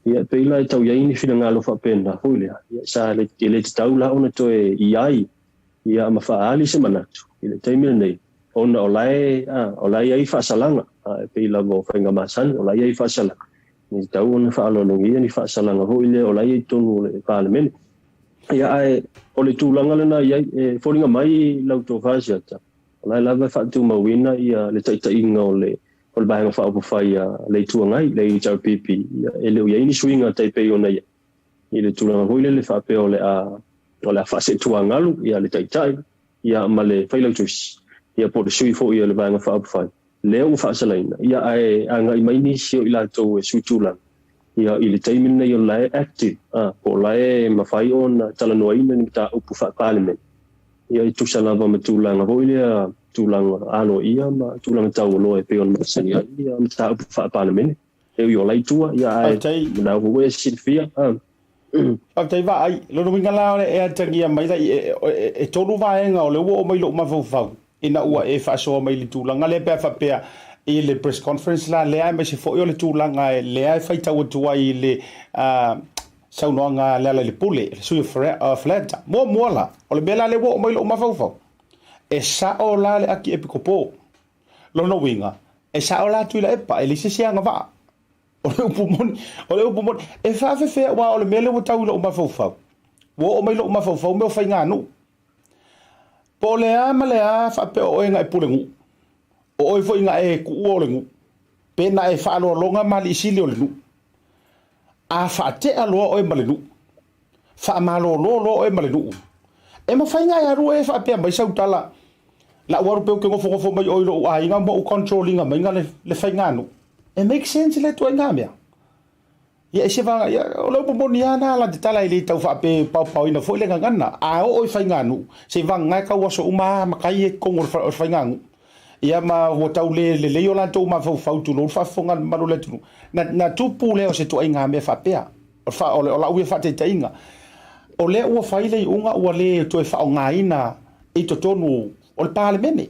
Ia, e pei la e tau i ai ni finagalo faapena foi lea, ia, sa le, e le tatau la ona toe i ai ia ma faaali se manatu i le taimi lenei, ona o la e, a, o la e i ai faasalaga, a, e pei lava o faiga masani, o la e i ai faasalaga, e tatau ona faaaloalogia ni faasalaga foi lea o la e i ai i totonu o le Palemene. Ia, ae o le tulaga lena e i ai, e foliga mai lau tofa Asiata, o la e lava e faatumauina ia le taitaiga o le o le Vaega Faaupufai a le Itu Agai, le HRPP, ia, e le o i ai ni suiga tai pei ona i ai. I le tulaga foi lele faapea o le a o le a faaseetuagalu ia le Taitai ia ma le Failautusi ia po o le sui foi o le Vaega Faaupufai lea ua faasalaina ia ae agai mai nisi o i latou e sui tulaga ia i le taimi lenei o la e active a po o la e mafai ona talanoaina ni mataupu faa-Palemene ia e tusa lava ma tulaga foi lea tulaga aloaia ma tulaga taualoa e pei ona masani ai ia mataupu faa-Palemene. E ui o la i tua, ia ae na ua e silafia. Faafetai Vaai. Lona uiga la o le e atagia mai la e tolu vaega o lea ua oo mai lou mafaufau ina ua e faasoa mai i le tulaga lea pe a faapea i le press conference la lea aemaise foi o le tulaga lea e faitau atu ai i le saunoaga a Lealailepule, le sui o Faleata. Muamua la, o le mea la lea ua oo mai lou mafaufau, e sao la le Akiepikopo. Lona uiga, e sao la Tuilaepa, e leai se isi agavaa. O le upu moni, o le upu moni, e faafefea aua o le mea lea ua tau i lou mafaufau. Ua oo mai lou mafaufau mea o faiganuu. Po o le a ma le a faapea o oe na e pule nuu. O oe foi na e kuua o le nuu. Pe na e faaloaloga ma alii sili o le nuu. A faatea loa oe ma le nuu. Faamalolo loa oe ma le nuu. E mafai na e alu oe e faapea mai sau tala, Lau alu pe ou te nofonofo mai oe i lou aiga ma ou control ina mai le, le faiganuu. E make sense lea ituaiga mea. Ia e se vaga, ia, o le upu moni lava na la te tala e le tau faape paopaoina foi le gagana. A oo i faiganuu, se vagana e tau aso uma a matai e totonu o le faiganuu. Ia ma ua tau le lelei o latou mafaufau tulou le faafofoga a le mamalu o le atunuu. Na, na tupu lea o se ituaiga mea faapea. O le, o le, o lau ia faataitaiga. O lea ua fai le iuga ua le toe faaaogaina i totonu o le Palemene.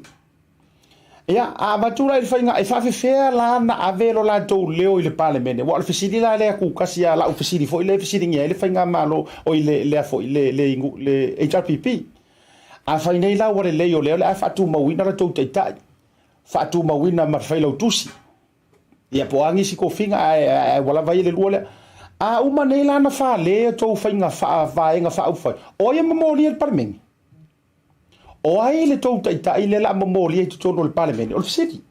Ia, a avatu la i le faiga, e faafefea la na ave lo latou leo i le Palemene? Aua o le fesili la lea kukasi a lau fesili foi lea e fesiligia ai le faigamalo, oi le, lea foi, le, le, le HRPP. Afai nei la ua lelei o lea o le a faatumauina la tou taitai, faatumauina ma le failautusi, ia po o a nisi tofiga, ae, ae ua lava ia le lua lea. A uma nei la na fale a tou faiga faa-vaega faaupufai, o ai e momolia i le Palemene? O ai le tou taitai lea o le a momolia i totonu o le Palemene? O le fesili.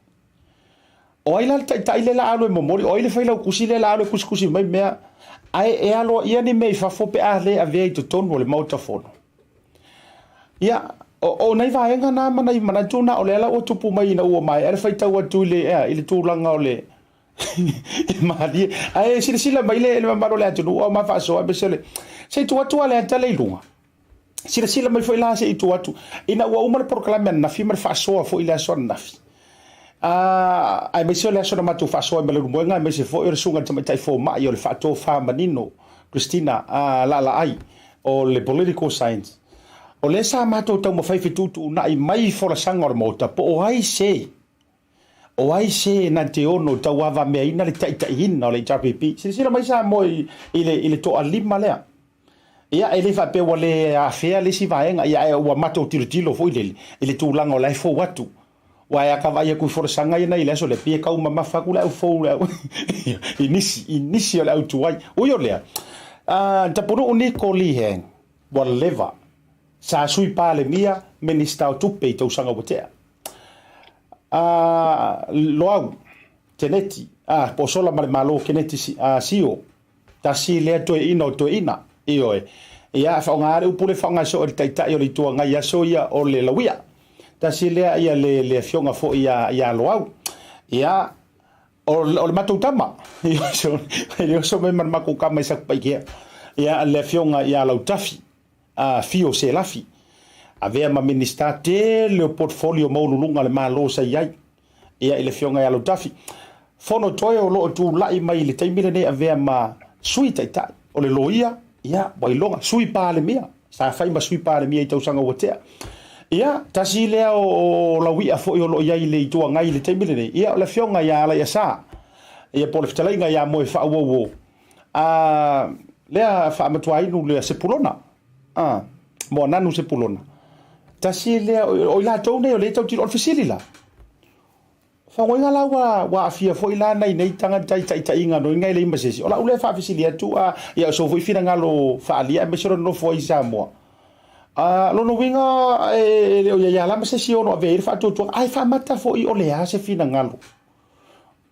O ai la le taitai lea o le a alu e momoli? O ai le failautusi lea o le a alu e tusitusi mai mea? Ae e aloaia ni mea i fafo pe a le avea i totonu o le Maota Fono. Ia, o, o nai vaega na ma nai manatu na o lea la ua tupu mai ina ua maea le faitau atu i le, ea, i le tulaga o le e malie. Ae silasila mai le, le mamalu o le atunuu a ma faasoa aemaise o le se i tuu atu lava le ata lea i luga. Silasila mai foi la se i tuu atu ina ua uma le polokalame ananafi ma le faasoa foi i le aso ananafi. A, aemaise o le aso na matou faasoa ai ma Leulumoega aemaise foi o le susuga i le tamaitai fomai o le faatofa manino Christina a, Laalaai o le Political Science. O lea sa matou taumafai fetuutuunai mai folasaga o le Maota po o ai se. O ai se na te ono tauavameaina le taitaiina o le HRPP? Silasila mai Samoa i, i, le, i le toalima lea. Ia, e le faapea ua le afea le isi vaega, ia, ae ua matou tilotilo foi lele i le tulaga o la e fou atu. Aua a ta vaai atu i folasaga ia na i le aso lea, pei e tau mamafa atu le au fou le au i nisi, i nisi o le au tuai. Ui o lea, uh, Tapunuu Niko Lee Hang, ua leva, sa sui Palemia, Minista o Tupe i tausaga ua tea. Uh, Loau, Keneti, ah, po o sola ma le Malo Keneti ah, Sio, tasi lea toeaina o toeaina, ioe. Ia, faaaoga le upu lea faaaoga soo e le Taitai o le Itu Agai i aso ia o le Lauia. Tasi lea ia le, le afioga foi ia, ia Loau. Ia, o, o le matou tama. E le oso mai ma le matou tama i Satupaitea. Ia, le afioga ia Lautafi, a Fio Selafi, avea ma Minista tele o portfolio maualuluga a le Malo sa i ai. Ia, i le Afioga ia Lautafi. Fono toe o lo o tulai mai i le taimi lenei avea ma Sui Taitai o le Loia, ia, ua iloga, Sui Palemia, sa fai ma Sui Palemia i tausaga ua tea. Ia, tasi lea o, o lauia foi o lo o i ai i le Itu Agai i le taimi lenei, ia, o le Afioga ia Alaiasa, ia, po o le fetalaiga ia Moefaauouo, a, lea faamatuainu lea Sepulona, a, Moananu Sepulona. Tasi lea, o i latou nei o lea e tautino, o le fesili la, fagoiga la ua, ua aafia foi la nai nei tagata i taitaiga no inga e leai ma se isi. O lau lea faafesili atu, a, ia o sou foi finagalo faaalia aemaise o le nonofo ai i Samoa. A, lona uiga e le o i ai lava la ma se isi e ono avea ai le faatuatuaga, ae faamata foi o le a se finagalo.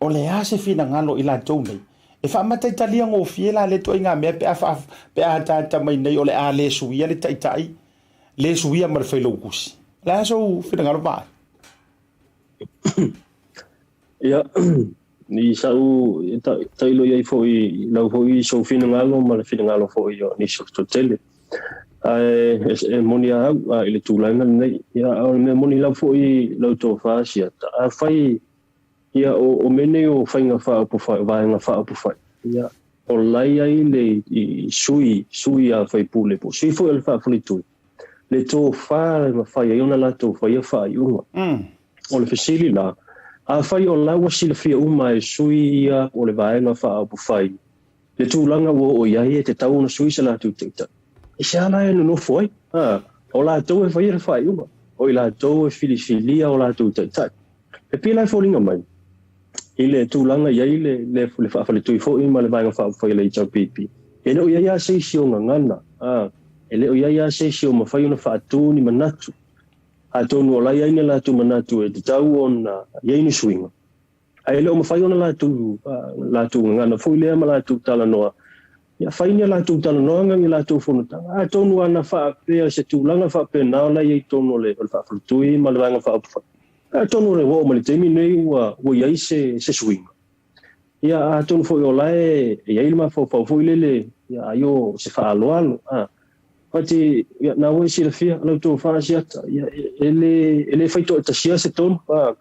O le a se finagalo i latou nei? E faamataitalia gofie la lea ituaiga mea pe a faa, pe a ataata mai nei o le a le suia le taitai, le suia ma le failautusi. O le a sou finagalo vaai? Ia, i sa'u tailo i ai foi i lau foi sou finagalo ma le finagalo foi o nisi o le toatele. Ae e moni a au i le tulaga lenei. Ia, o le mea moni lau foi lau tofa Asiata, afai Ia, o, o mea nei o faiga faaupufai, o vaega faaupufai, ia, o la e i ai le i, sui, sui a faipule, po o sui foi o le faafaletui, le tofa e mafai ai ona latou faia faaiuga. Mm. O le fesili la, afai o la ua silafia uma e sui ia o le vaega faaupufai, le tulaga ua oo i ai e tatau ona sui se latou taitai, i se a la e nonofo ai? Ha, o latou e faia le faaiuga, o i latou e filifilia o latou taitai. E pei la e foliga mai, i le tulaga i ai le, le, le faafaletui foi ma le Vaega Faaupufai a le HRPP, e le o i ai lava se isi o gagana, a, e le o i ai lava se isi o mafai ona faatu ni manatu. Atonu o la e i ai ni latou manatu e tatau ona i ai ni suiga, ae le o mafai ona latou, latou gagana foi lea ma latou talanoa Ia fai ni a latou talanoaga, ni a latou fonotaga, atonu ana faapea se tulaga faapena o la e i ai i totonu o le faafaletui ma le Vaega Faaupufai, atonu ua oo mai le taimi lenei ua ua i ai se se suiga. Ia atonu foi o la e i ai le mafaufau foi lele, ia ai o se faaaloalo, a. But ia, na ua e silafia, lau tofa Asiata, ia, e le, e le fai toatasia se tonu, a.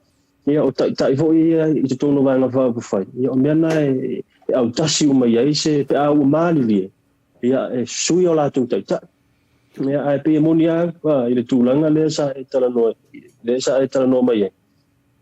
Ia, o taitai foi ia i totonu o Vaega Faaupufai, ia o mea na e, e autasi uma i ai se pe a ua malilie, ia e sui o latou taitai. Ia, ae pei e moni lava au, i le tulaga lea sa e talanoa, lea sa e talanoa mai ai,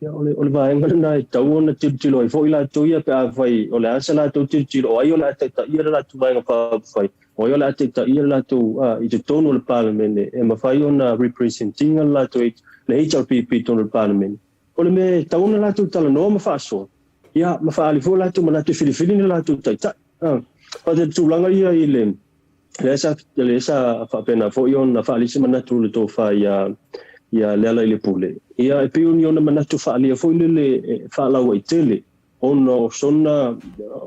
ia o le, o le vaega lena e tatau ona tilotilo ai foi latou ia pe afai o le a se latou tilotilo, o ai o le a taitaia le latou Vaega Faaupufai, o ai o le a taitaia le latou, i totonu o le Palemene e mafai ona represent ina le latou le HRPP i totonu o le Palemene. O le mea e tatau ona latou talanoa ma faasoa, ia, ma faaali foi o latou manatu e filifili ni latou taitai. But le tulaga ia i le, lea sa, lea sa faapena foi ona faaali se manatu o le tofa ia, ia Lealailepule, ia e pei o ni ona manatu faaalia foi lele e faalauaitele ona o sona,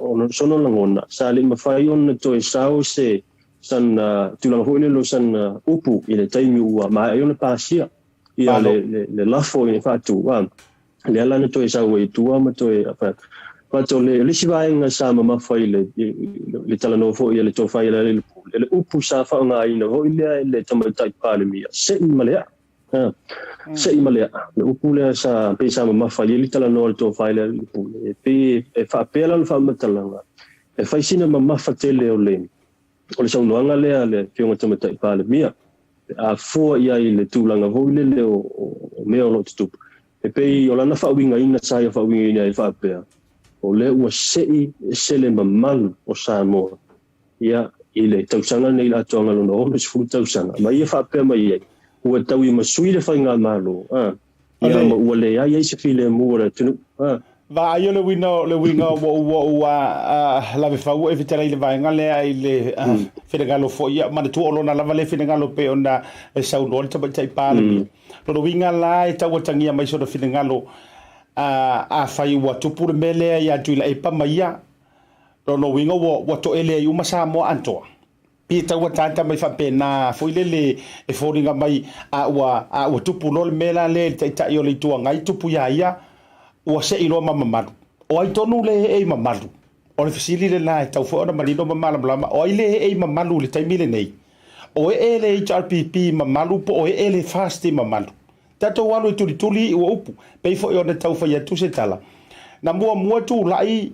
ona sona lagona, sa le i mafai ona toe sao se, sana tulaga foi lele o sana upu i le taimi ua maea ai ona pasia ia le, le, le lafo i le faatu, a, lea la na toe sau ai i tua ma toe fai atu. But o le, le isi vaega sa mamafa i le, i le talanoa foi a le tofa i le le upu sa faaaogaina foi lea e le Tamaitai Palemia, se'i ma le a'a. Se'i ma le a'a. Le upu lea sa pei sa mamafa i ai le talanoa a le tofa i le pule. E pei e faapea lana faamatalaga, e fai sina mamafa tele o le o le saunoaga lea a le Afioga Tamaitai Palemia, pe a fua i ai i le tulaga foi lele o mea o lo o tutupu. E pei o lana faauigaina sa ia faauigaina ai faapea, o lea ua se'i ese le mamalu o Samoa, ia, i le tausaga lenei i le atoaga lona 60 tausaga, ma ia faapea mai ai, ua taui ma sui le faigamalo, a, ia, ma ua leai ai se filemu o le atunuu, a. Vaai o le uiga o le uiga ua ua ua lave fau e fetalai i le vaega lea i le finagalo foi ia manatua o lona lava lea finagalo pei ona e saunoa le Tamaitai Palemia. Lona uiga la e tau atagia mai sona finagalo afai ua tupu le mea lea ia Tuilaepa ma ia, lona uiga ua ua toele ai uma Samoa atoa. Pei e tau ataata mai faapena foi lele e foliga mai a ua a ua tupu loa le mea la lea i le Taitai o le Itu Agai tupu ia ia ua sei loa ma mamalu. O ai tonu le ee i mamalu? O le fesili lena e tau foi ona manino ma malamalama o ai le ee i mamalu i le taimi lenei? O ee le HRPP mamalu po o ee le FAST mamalu? Tatou alu e tulituli ua upu, pei foi ona tau fai atu se tala. Na muamua tulai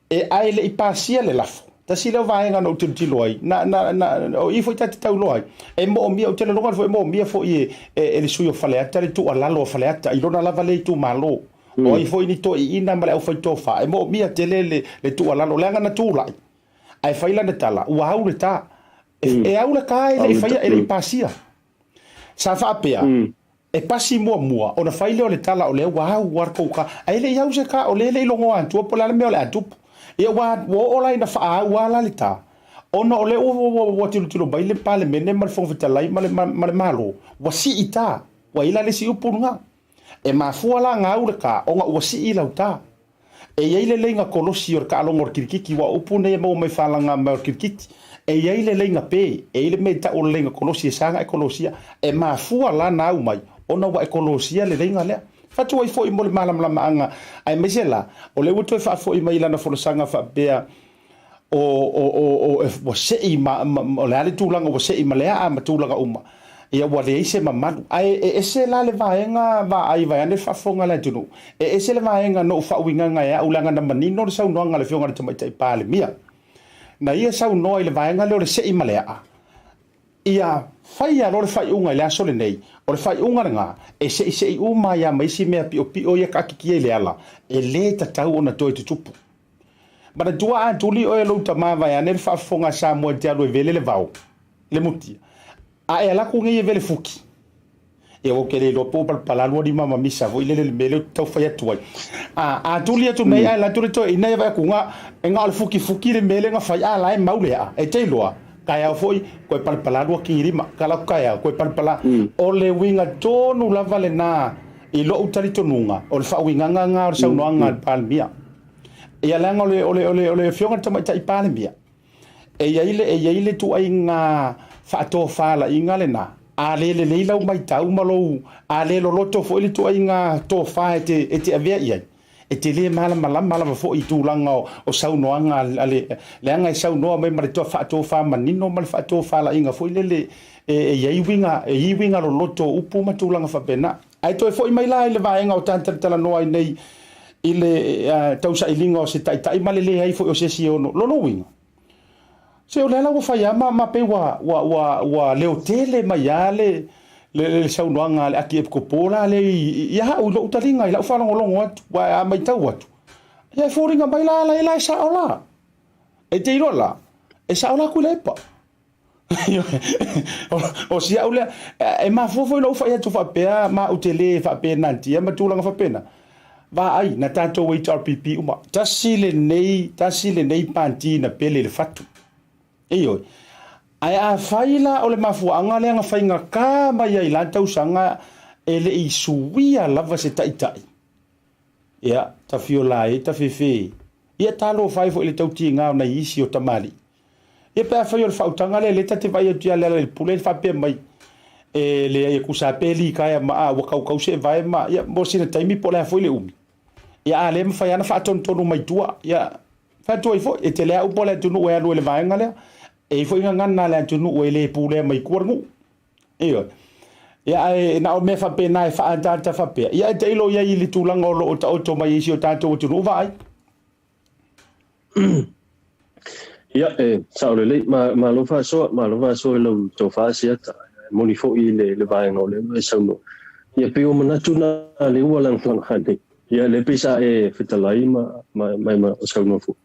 E ae le i pasia le lafo. Tasi lea o vaega na ou tilotilo ai, na, na, na, o i foi ta te tauloa ai. E moomia, ou te lagona foi e moomia foi e, e, e le sui o Faleata le tuualalo a Faleata i lona lava lea itumalo. O ai foi ni toeaiina ma le aufai tofa, e moomia tele le, le tuualalo, leaga na tulai ae fai lana tala, ua au le ta. E, e au le ta e le i faia, e le i pasia. Sa faapea, e pasi muamua ona fai lea o le tala o lea ua au a tou ka, ae le i au se ka, o lea e le i logoa atua po o le a le mea o le a tupu. Ia ua, ua oo la ina faaau a la le ta, ona o lea ua, ua, ua tilotilo mai le Palemene ma le Fofoga Fetalai ma le, ma, ma le Malo, ua sii ta, ua i ai la le isi upu lena. E mafua la ona au le ta, ona ua sii lau ta. E i ai le leiga kolosi o le taaloga o le kirikiti, aua o upu nei e maua mai falaga mai o le kirikiti. E i ai le leiga pe, e i ai le mea e tau o le leiga kolosi e sa ona e kolosia. E mafua la ona au mai, ona ua e kolosia le leiga lea. Fatu ai foi mo le malamalamaaga, aemaise la, o lea ua toe faafoi mai i lana folasaga faapea, o, o, o, o, ua sei ma, ma, o le a le tulaga ua sei ma le aa ma tulaga uma, ia ua leai se mamalu. Ae e ese la le vaega vaai vaeane le faafofoga a le atunuu, e ese le vaega na ou faauigaga e au leaga na manino le saunoaga a le Afioga i le Tamaitai Palemia. Na ia saunoa i le vaega lea o le sei ma le aa, ia faia loa le faaiuga i le aso lenei, o le faaiuga lena, e seisei uma ai lava ma isi mea piopio ia taatitia i le ala, e le tatau ona toe tutupu. Manatua a tuli oe e lou tama vaeane le faafofoga a Samoa e te alu e vele le vao, le mutia, a e alu atu nei e vele fuki. Ia ua ou te le iloa po ua palapala lua lima ma misa foi lele le mea lea ou te tau fai atu ai. A, a tuli atu nei ae alu atu le toeaina ia vaai atu na, e na o le fukifuki le mea lea na fai, a la e mau le aa. E te iloa, taeao foi, koe palapala lua kigilima, kala atu taeao, koe palapala. O le uiga tonu lava lena i lou talitonuga, o le faauigaga lena o le saunoaga a le Palemia. Ia leaga o le, o le, o le, o le afioga i le Tamaitai Palemia, e i ai le, e i ai le ituaiga faatofalaiga lena, a le lelei lau matau ma lou, a le loloto foi le ituaiga tofa e te, e te avea i ai, e te le malamalama lava foi i tulaga o, o saunoaga a le, leaga e saunoa mai ma le faatofa manino ma le faatofalaiga foi lele e, e i ai uiga, e i ai uiga loloto o upu ma tulaga faapena. Ae toe foi mai la i le vaega o tatou talanoa ai nei i le tausailiga o se taitai ma le leai foi o se isi e ono. Lona uiga, se o lea la ua fai lava ma, ma pei ua, ua, ua, ua leotele mai lava le, le, le saunoaga a le Akiepikopo la lea i, i au i lou taliga, i lau faalogologo atu, aua a matau atu, ia e foliga mai la la e sao la. E te iloa la, e sao la Tuilaepa. O si au lea, e mafua foi lou fai atu faapea ma ou te le faapenatia ma tulaga faapena. Vaai, na tatou HRPP uma. Tasi lenei, tasi lenei pati na pele i le fatu. Ioe. Ae afai la o le mafuaaga lea na faigata mai ai la tausaga e le i suia lava se taitai, ia, tafiola e, tafefe e. Ia talofa ai foi i le tautiga o nai isi o tamalii. Ia pe afai o le faautaga lea, lea ta te vaai atu ia Lealailepule e faapea mai, e leai e tusa lava pe litaea ma a ua kaukau se vae ma ia mo sina taimi po o le a foi le umi. Ia a le mafai lava ona faatonutonu mai tua, ia fai atu ai foi, e tele lava upu a le atunuu e alu ai i le vaega lea. E i ai foi gagana a le atunuu e le pulea mai tua le nuu. Ioe. Ia ae na o mea faapena e faaataata faapea. Ia ae tailo i ai i le tulaga o lo o taoto mai ai si o tatou atunuu vaai. Ia, e sao lelei, ma, malo faasoa, malo faasoa i lau tofa Asiata. E moni foi le, le vaega o lea ua e saunoa. Ia pei o manatu na lea ua lagalaga nei. Ia lea pei sa e fetalai ma ma ma, ma saunoa foi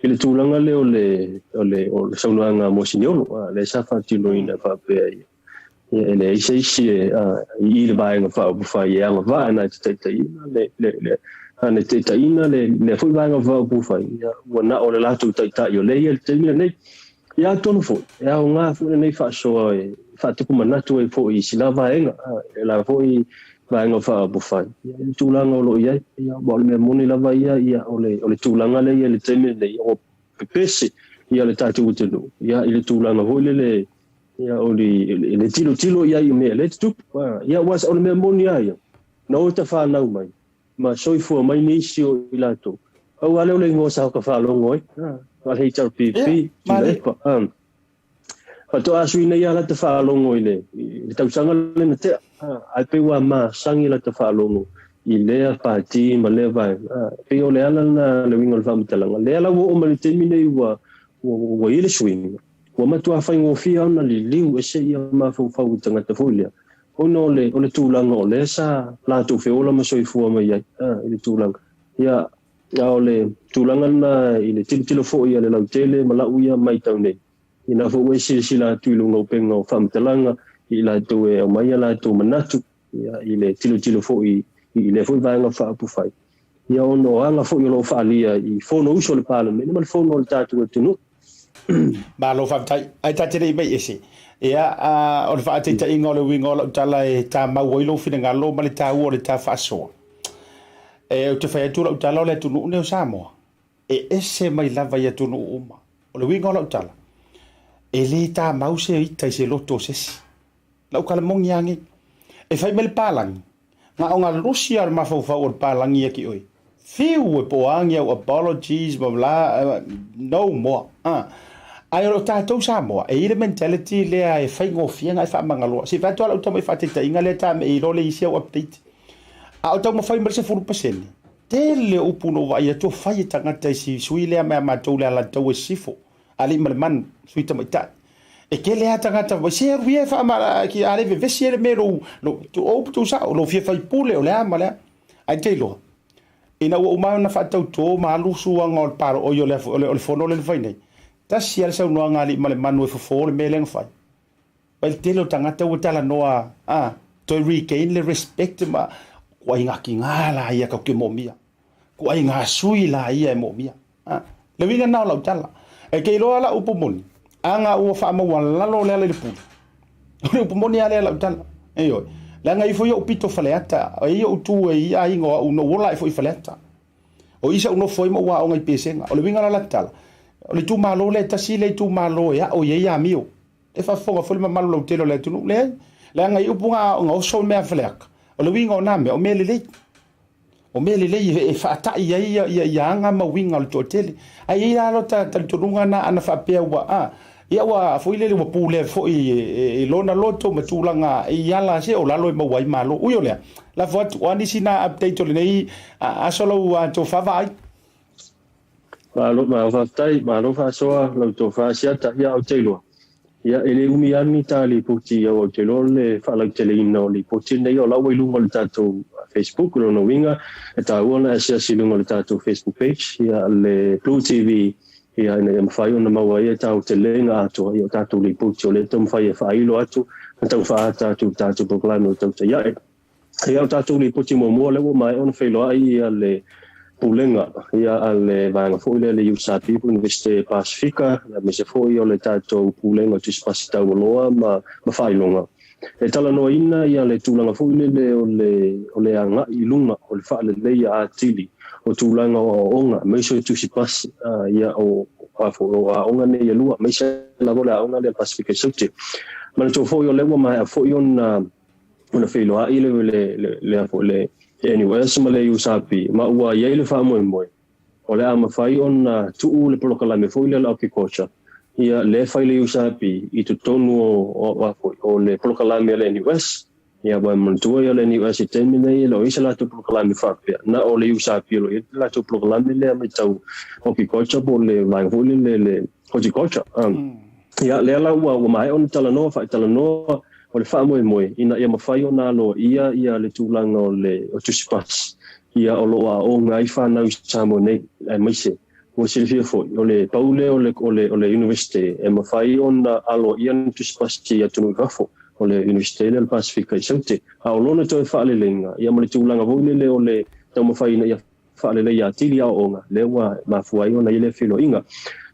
i le tulaga lea o le o le o le saunoaga a Mosiniolo, lea sa faatinoina faapea ia ia e leai se isi e i le Vaega Faaupufai e agavaa na te taitaiina le le le na te taitaiina le lea foi Vaega Faaupufai, ia ua na o le latou taitai o lea i le taimi lenei. Ia atonu foi e aoga foi lenei faasoa e faatupu manatu ai foi i sina vaega, e la foi Vaega Faaupufai ia i le tulaga o lo o i ai. Ia aua o le mea moni lava ia, ia o le o le tulaga lea i le taimi lenei, ua pepese ia le tatou atunuu ia i le tulaga foi lele ia o le le tilotilo i ai i mea lea e tutupu. Ia aua o le mea moni lava ia, na o ta fanau mai ma soifua mai nisi o i latou, pau lava lea o le igoa sa ta faalogo ai, o le HRPP, Tuilaepa. Faatoa sui nei lava lata faalogo i le i le tausaga lea na tea, ae pei ua masani lata faalogo i lea pati ma lea vaega. Pei o le ala lena le uiga o le faamatalaga. Lea la ua oo mai i le taimi nei ua ua i ai le suiga, ua matua faigofie lava ona liliu ese ia mafaufau i tagata foi lea, ona o le o le tulaga o lea sa latou feola ma soifua mai ai i le tulaga. Ia, a o le tulaga lena i le tilotilo foi a le lautele ma lau ia matau nei, ina foi ua e silasila atu i luga o upega o faamatalaga i latou e aumai a latou manatu ia, i le tilotilo foi i lea foi Vaega Faaupufai, ia ona o aga foi o lo o faaalia i Fonousu a le Palemene ma le Fono a le tatou atunuu. Malo faafetai. Ae ta te le i mai ese. Ia, o le faataitaiga o le uiga o lau tala e tamau ai lou finagalo ma le taua o le ta faasoa. E, ou te fai atu lau tala o le atunuu lenei o Samoa, e ese mai lava i atunuu uma. O le uiga o lau tala, e le tamau se ita i se loto o se isi. Lau tala moni lava nei. E fai mai le palagi, na o galusi lava o le mafaufau o le palagi ia ki oe. Fiu e po o a ni au apologies ma bla, no more. Ah. Ae o tatou Samoa, e i ai le mentality lea e faigofie ona e faamagaloa. Se i fai atu lava lau tamai faataitaiga lea ta me i loa le isi au update. A o taumafai mai le 10%, tele o upu na ou vaai atu o fai e tagata i si sui lea mai a matou le Alataua i Sisifo, alii ma le manu, sui tamaitai. E tele lava tagata fai mai, se alu ia e faama, a le vevesi ai le mea i lou, lou, o upu tuusao, lou fia faipule, o le a ma le a. Ae te iloa, ina ua uma ona faatauto ma alu suaga o le palo, oi, o le, o le, o le fono lea na fai nei, tasi lava le saunoaga a alii ma le manu e fofo le mea lea na fai. Mai le tele o tagata ua talanoa, a, toe regain le respect ma kuai ngā kingā la ia kau ke moomia. Kuai ngā sui la ia e moomia. A, le uiga na o lau tala. E ke iloa lau upu moni, a ngā ua whaamaualalo le ala i le pule. O le upu moni a lea lau tala. Ioe. Leaga e ifo i ou pito Faleata, e i ou tu e i aiga o au, na ou ola ae foi i Faleata. O i sa ou nofo ai ma ou aoga i Pesega. O le uiga la o la tala, o le itumalo lea e tasi lea itumalo e ao i ai amio. E faafofoga foi le mamalu lautele o le atunuu. Leai, leaga i upu na aoga oso mea a Faleata. O le uiga o na mea, o mea lelei. O mea lelei e faatai ai ia aga ma uiga o le toatele. Ae i ai la lota talitonuga na ana faapea ua a, ia ua foi lele ua pulea foi e lona loto ma tulaga i ala se o lalo e maua ai malo. Ui o lea, lafo atu, o a nisi na update o lenei aso lau tofa vaai? Malo, malo faafetai, malo faasoa lau tofa Asiata. Ia, ou te iloa, ia, e le umi lava ni ta lipoti aua ou te iloa o le faalauteleina o lipoti lenei o la ua i luga o le tatou Facebook, o lona uiga e taua ona asiasi i luga o le tatou Facebook page, ia, le Blue TV, ia, ina ia mafai ona maua ai e ta aotelega atoa, ia, o tatou lipoti o lea e taumafai e faailo atu ma tau faaata atu i le tatou polokalame o tautai ae. Ia, o tatou lipoti muamua lea ua maea ona feiloai ia le Pulega ia a le vaega foi lea le USAP po o Iunivesite Pasifika, aemaise foi o le tatou Pulega o Tusi Pasi Taualoa ma ma Faailoga. E talanoaina ia le tulaga foi lele o le o le agai i luga o le faaleleia atili o tulaga o aoaoga aemaise o tusi pasi ia o o aoga nei e lua, aemaise lava o le aoga lea Pasifika i Saute. Manatua foi o lea ua maea foi ona ona feiloai le le le le foi le NUS ma le USAP, ma ua i ai le faamoemoe o le a mafai ona tuu le polokalame foi lea o le agriculture ia lea e fai le USAP i totonu o o foi o le polokalame a le NUS. Ia ua manatua ia le NUS i taimi nei e le o i ai se latou polokalame faapea, na o le USAP o lo o i ai le latou polokalame lea mai tau horticulture po o le vaega foi lele le horticulture. Ia lea la ua maea ona talanoa, faatalanoa. O le faamoemoe ina ia mafai ona aloaia ia le tulaga o le o tusi pasi ia o lo o aoga ai fanau i Samoa nei, aemaise ua silafia foi o le pau lea o le o le o le Universite e mafai ona aloaia ni tusi pasi i atunuu i fafo, o le Universite lea o le Pasefika i Saute. A o lona toe faaleleiga ia ma le tulaga foi lele o le taumafai ina ia faaleleia atili aoaoga, lea ua mafua ai ona i ai lea feiloaiga.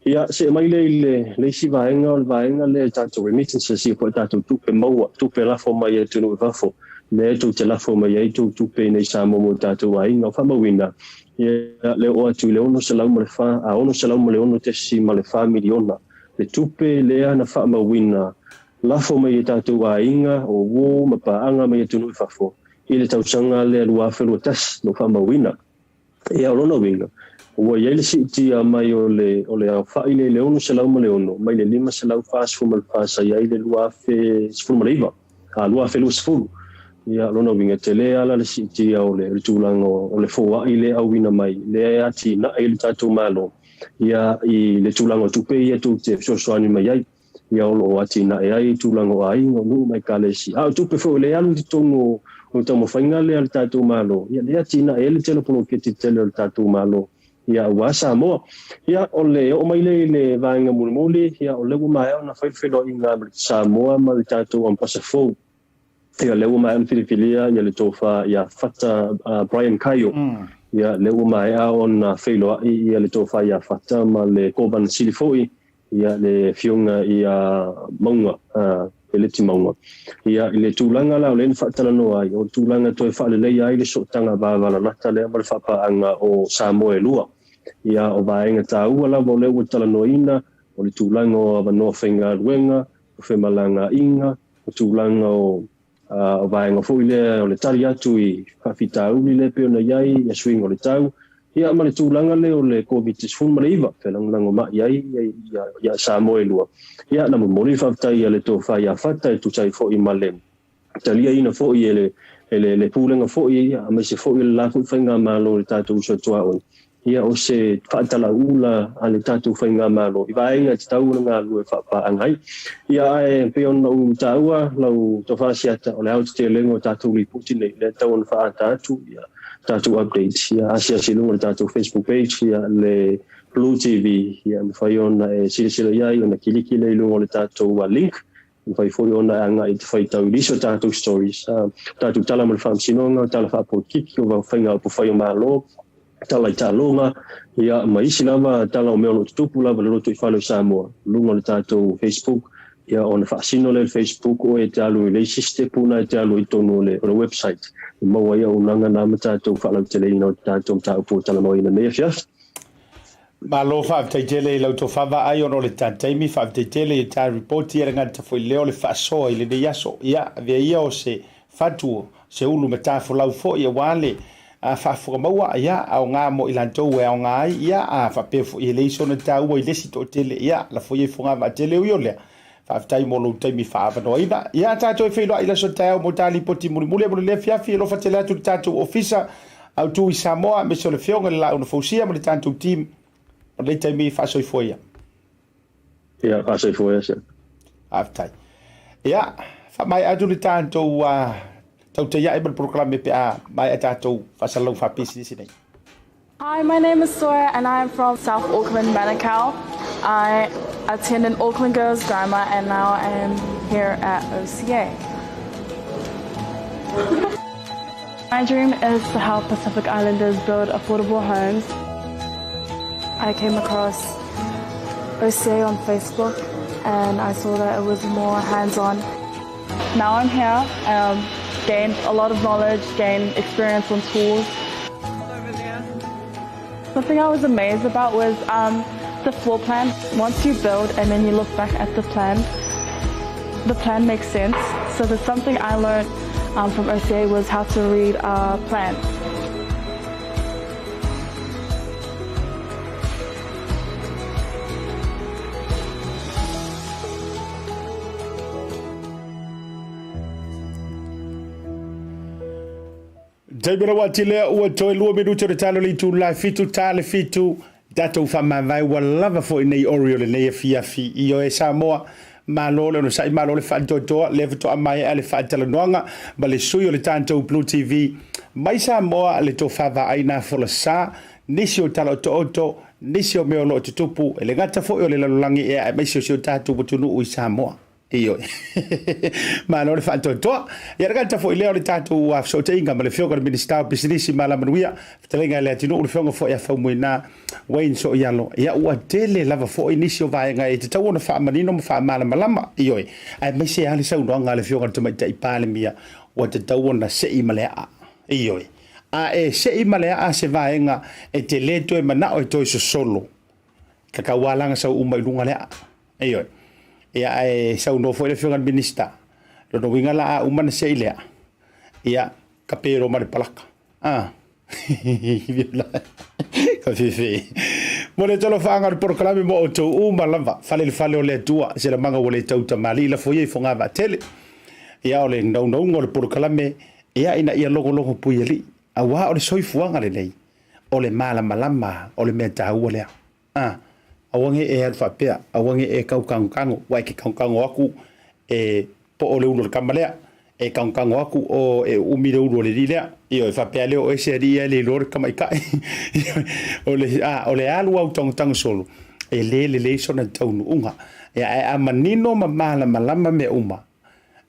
Ia, see mai lea i le, le isi vaega, o le vaega lea i tatou remittances, ia po o tatou tupe maua, tupe lafo mai i atunuu i fafo, lea tou te lafo mai ai tou tupe i inei i Samoa mo tatou aiga. O faamauina, ia, le oo atu i le 604, a 606.4 miliona le tupe lea na faamauina lafo mai e tatou aiga, o uo ma paaga mai atunuu i fafo, i le tausaga lea 2021 na faamauina. Ia, o lona uiga, ua i ai le siitia mai o le, o le aofai lea i le 606 mai le 544 sa i ai le 2019, a, 2020. Ia, o lona uiga, e tele lava la le siitia o le, o le tulaga o, o le foai lea e auina mai, lea e atinae ai le tatou Malo, ia, i le tulaga o tupe ia tou te fesoasoani mai ai. ia o lo o atinae ai tulaga o aiga, o nuu ma ekalesia. A o tupe foi o lea e alu i totonu o le taumafaiga lea a le tatou Malo, ia lea e atinae ai le tele o poloketi tele o le tatou Malo, ia aua Samoa. Ia o le oo mai lea i le vaega mulimuli, ia o lea ua maea ona fai le feiloaiga ma le Samoa ma le tatou Ambasa fou. Ia lea ua maea ona filifilia ia le tofa ia Fata Brian Kaio. Ia lea ua maea ona feiloai ia le tofa ia Fata ma le Kovana Sili foi ia le Afioga ia Mauga, Peleti Mauga. Ia i le tulaga la o lea na faatalanoa ai, o le tulaga e toe faaleleia ai le sootaga vavalalata lea ma le faapaaga o Samoa e lua. Ia o vaega taua lava o lea ua talanoaina, o le tulaga o avanoa faigaluega, o femalagaaiga, o tulaga o o vaega foi lea o le tali atu i faafitauli lea pei ona i ai ia suiga o le tau, ia ma le tulaga lea o le Koviti-19 felagolagomai ai ia Samoa e lua. Ia na momoli le faafetai a le Tofa ia Fata e tusa ai foi ma le taliaina foi e le e le Pulega foi aemaise foi o le la foi faigamalo i le tatou uso tuaoi. Ia, o se faatalauula a le tatou Faigamalo i vaega e tatau ona galulue faapaaga ai. Ia, ae pei ona ou taua lau Tofa Asiata, o le aotetelega o tatou lipoti nei, lea e tatau ona faaata atu ia tatou updates, ia asiasi i luga o le tatou Facebook page, ia le Blue TV, ia mafai ona e silasila i ai, ona kiliki lea i luga o le tatou link, mafai foi ona e agai i te faitau i nisi o tatou stories, tatou tala mo le faamasinoga, tala faapolokiki o faiga upufai o Malo, tala i taaloga, ia, ma isi lava tala o mea o lo o tutupu lava i le lotoifale o Samoa, luga o le tatou Facebook, ia, ona faasino lea i le Facebook oe e te alu i le isi sitepu lena e te alu ai i totonu o le, o le website, e maua ai auaunaga na ma tatou faalauteleina o tatou mataupu ua talanoaina nei afiafi. Malo faafetai tele i lau tofa vaai ona o le ta taimi, faafetai tele i ta ripoti e le gata foi lea o le faasoa i lenei aso. Ia, avea ia o se fatu, se ulu matafolau foi aua le faafofoga maua, ia, aoga mo i latou e aoga ai, ia, a faapea foi e leai sona taua i le isi toatele, ia, lafo ia i fogavaa tele. Ui o lea, faafetai mo lou taimi faaavanoaina. Ia, tatou e feiloai i le aso taeao mo ta lipoti mulimuli mo lenei afiafi. Alofa tele atu i le tatou ofisa autu i Samoa, aemaise o le Afioga i le Laau na Fausia ma le tatou team o lenei taimi. Faasoifua ia. Ia, faasoifua ia, sir. Faafetai. Ia, faamaea atu le tatou tautaia'i ma le polokalame pe a maea tatou faasalalau faapisinisi nei. Hi, my name is Sawyer and I am from South Auckland, Manukau. I attended Auckland Girls Grammar and now I am here at OCA. My dream is to help Pacific Islanders build affordable homes. I came across OCA on Facebook and I saw that it was more hands-on. Now I'm here, gained a lot of knowledge, gained experience on tools. Something I was amazed about was the floor plan. Once you build and then you look back at the plan, the plan makes sense. So there's something I learned from OCA was how to read a plan. Taimi rawa atu lea ua toe 2 minute o le talo le itula e 7 ta le 7 tatou faamavae ua lava foi nei Oreo lenei afiafi. Ioe Samoa, Malo le onosai, malo le faatoatoa, lea faatoa maea le faatalanoaga ma le sui o le tatou Blue TV mai Samoa, le tofa vaai na folasa, nisi o tala otooto, nisi o mea o lo o tutupu, e le gata foi o le lalolagi ea aemaise o si o tatou atunuu i Samoa. Ioe. Malo le faatoatoa. Ia le gata foi lea o le tatou fesootaiga ma le Afioga i le Minisita o Pisinisi ma Alamanuia, Fetalaiga i le Atinuu, le Afioga foi ia Faumuina Wayne Sooialo. Ia ua tele lava foi nisi o vaega e tatau ona faamanino ma faamalamalama. Ioe. Aemaise lava le saunoaga a le Afioga i le Tamaitai Palemia ua tatau ona sei ma le aa. Ioe. A e sei ma le aa se vaega e te le toe manao e toe sosolo, ka taualaga sau uma i luga le aa. Ioe. Ia ae saunoa foi le Afioga i le Minisita, lona uiga la a uma ona sei le aa, ia ka pero ma le palaka. Ah. Ka fefe. Mo le tolofaaga o le polokalame mo outou uma lava, fale i le fale o le Atua, se lamaga ua le tau tamalii lafo ia i fogavaatele. Ia o le naunauga o le polokalame, ia ina ia logologo puialii, auā o le soifuaga lenei, o le malamalama o le mea taua lea. A, aua ne i e alu faapea, aua ne i e tau tagotago, ua e te tagotago atu e poo le ulu o le tama lea, e tagotago atu o e uumi le ulu o le alii lea. Ioe, faapea lea o oe se alii ae le iloa le tamaitai. Ioe, o le, a, o le alu au tagotago solo, e le lelei sona taunuuga. Ia, ae a manino ma malamalama mea uma,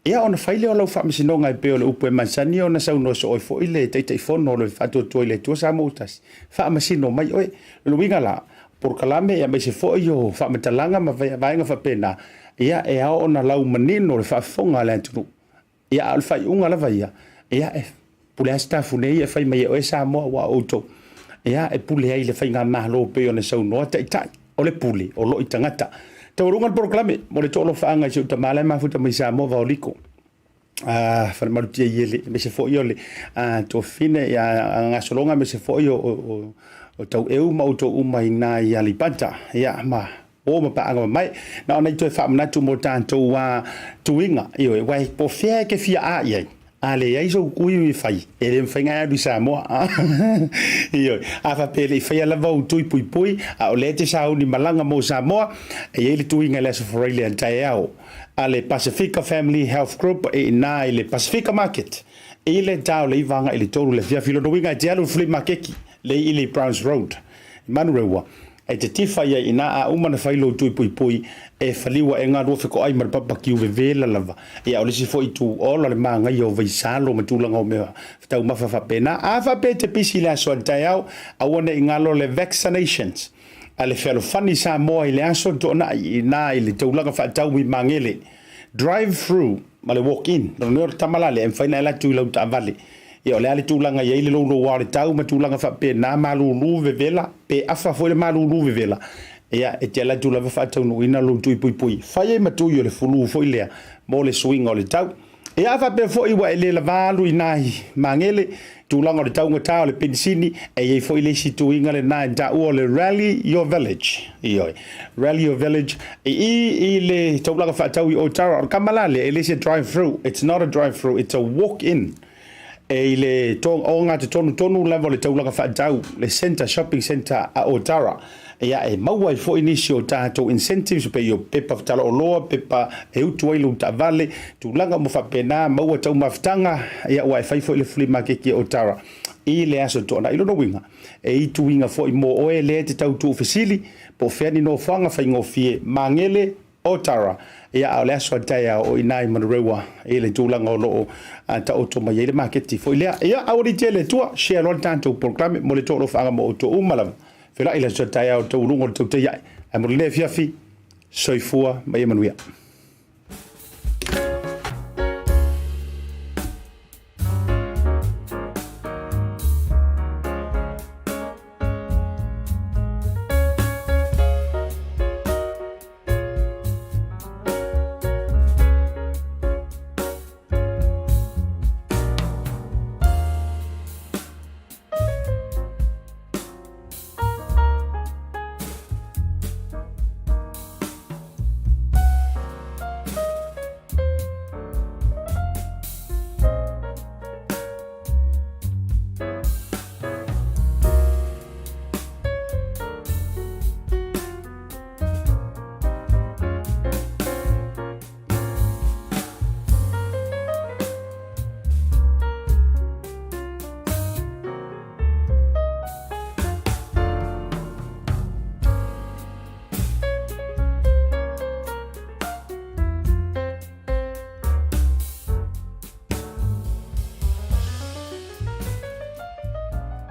Ia ona fai lea o lau faamasinoga e pei o le upu e masani ona saunoa soo ai foi le Taitaifono o le Faatuatua i le Atua Samoa ua Tasi, faamasino mai oe. O le uiga la, polokalame aemaise foi o faamatalaga ma vaega faapena, ia e ao ona laumanino le faafofoga a le atunuu. Ia a o le faaiuga lava ia, ia e pule lava Sitafune ia e fai mai e oe Samoa aua o outou ia e pule ai i le faigamalo pei ona saunoa Taitai. O le pule o lo i tagata. Taualuga le polokalame mo le toalofaaga i si ou tama la e mafuta mai Samoa Vaoliko. Ah, Falemalutia Iele, aemaise foi o le tuafafine ia Gasologa, aemaise foi o Taueu ma outou uma i ina i Aleipata. Ia, ma o ma paaga mamae. Na ona i toe faamanatu mo tatou tuiga. Ioe, uae, po o fea e te fia a i ai. A leai sou tui e fai, e le mafai ona e alu i Samoa. Ioe, a faapea e le i faia lava ou tui puipui, a o lea e te sauni malaga mo Samoa, e i ai le tuiga i le Aso Faraile a le taeao a le Pasifika Family Health Group i ina i le Pasifika Market i le ta o le 9 agai i le 3 i le afiafi. Lona uiga e te alu i le flea makeki lea i le Browns Road i Manurewa, E te tiwha ia ina a uma na fai lou tui puipui e faliua e nga 2 fetoai ma le papa kiu vevela lava. Ia o le isi foi itu ola le magaia o vaisalo ma tulaga o mea taumafa faapena. A faapea e te pisi i le aso a le taeao, aua ne i galo le vaccinations a le fealofani Samoa i le aso toanai ina i le taulaga faatau i Magele. Drive through ma le walk in. Lona uiga o le tama la lea e mafai ona e alu atu i lau taavale. Ia o le a le tulaga e i ai le louloua o le tau ma tulaga faapena, malulu vevela, pe afa foi le malulu vevela, ia e te alu atu lava faataunuuina lou tui puipui. Fai ai ma tui o le fulu foi lea mo le suiga o le tau. Ia a faapea foi ua e le lava alu i nai magele, tulaga o le taugata o le penisini, e i ai foi le isi tuiga lena e taua o le Rally Your Village. Ioe. Rally Your Village i i i le taulaga faatau i Otara. O le kama la lea, e le se drive through. It's not a drive through, it's a walk in. E i le ogatotonu lava o le taulaga faatau, le centre, shopping centre a Otara. Ia, e maua ai foi nisi o tatou incentives pei o pepa talaoloa, pepa e utu ai lou taavale, tulaga uma faapena, maua taumafataga, ia, ua e fai foi le flea maketi a Otara i le Aso Toonai. Lona uiga, e i tuiga foi mo oe lea e te tau tuufesili, po o fea ni nofoaga faigofie, Magele, Otara, ia a o le aso a taeao o i ina i Manurewa i le tulaga o lo o taoto mai ai le maketi foi lea. Ia, aua tele tua, share loa le tatou polokalame mo le toalofaaga mo outou uma lava. Felai le aso a taeao tauuluga o le tautai ae. Ae mo lenei afiafi, soifua ma ia manuia.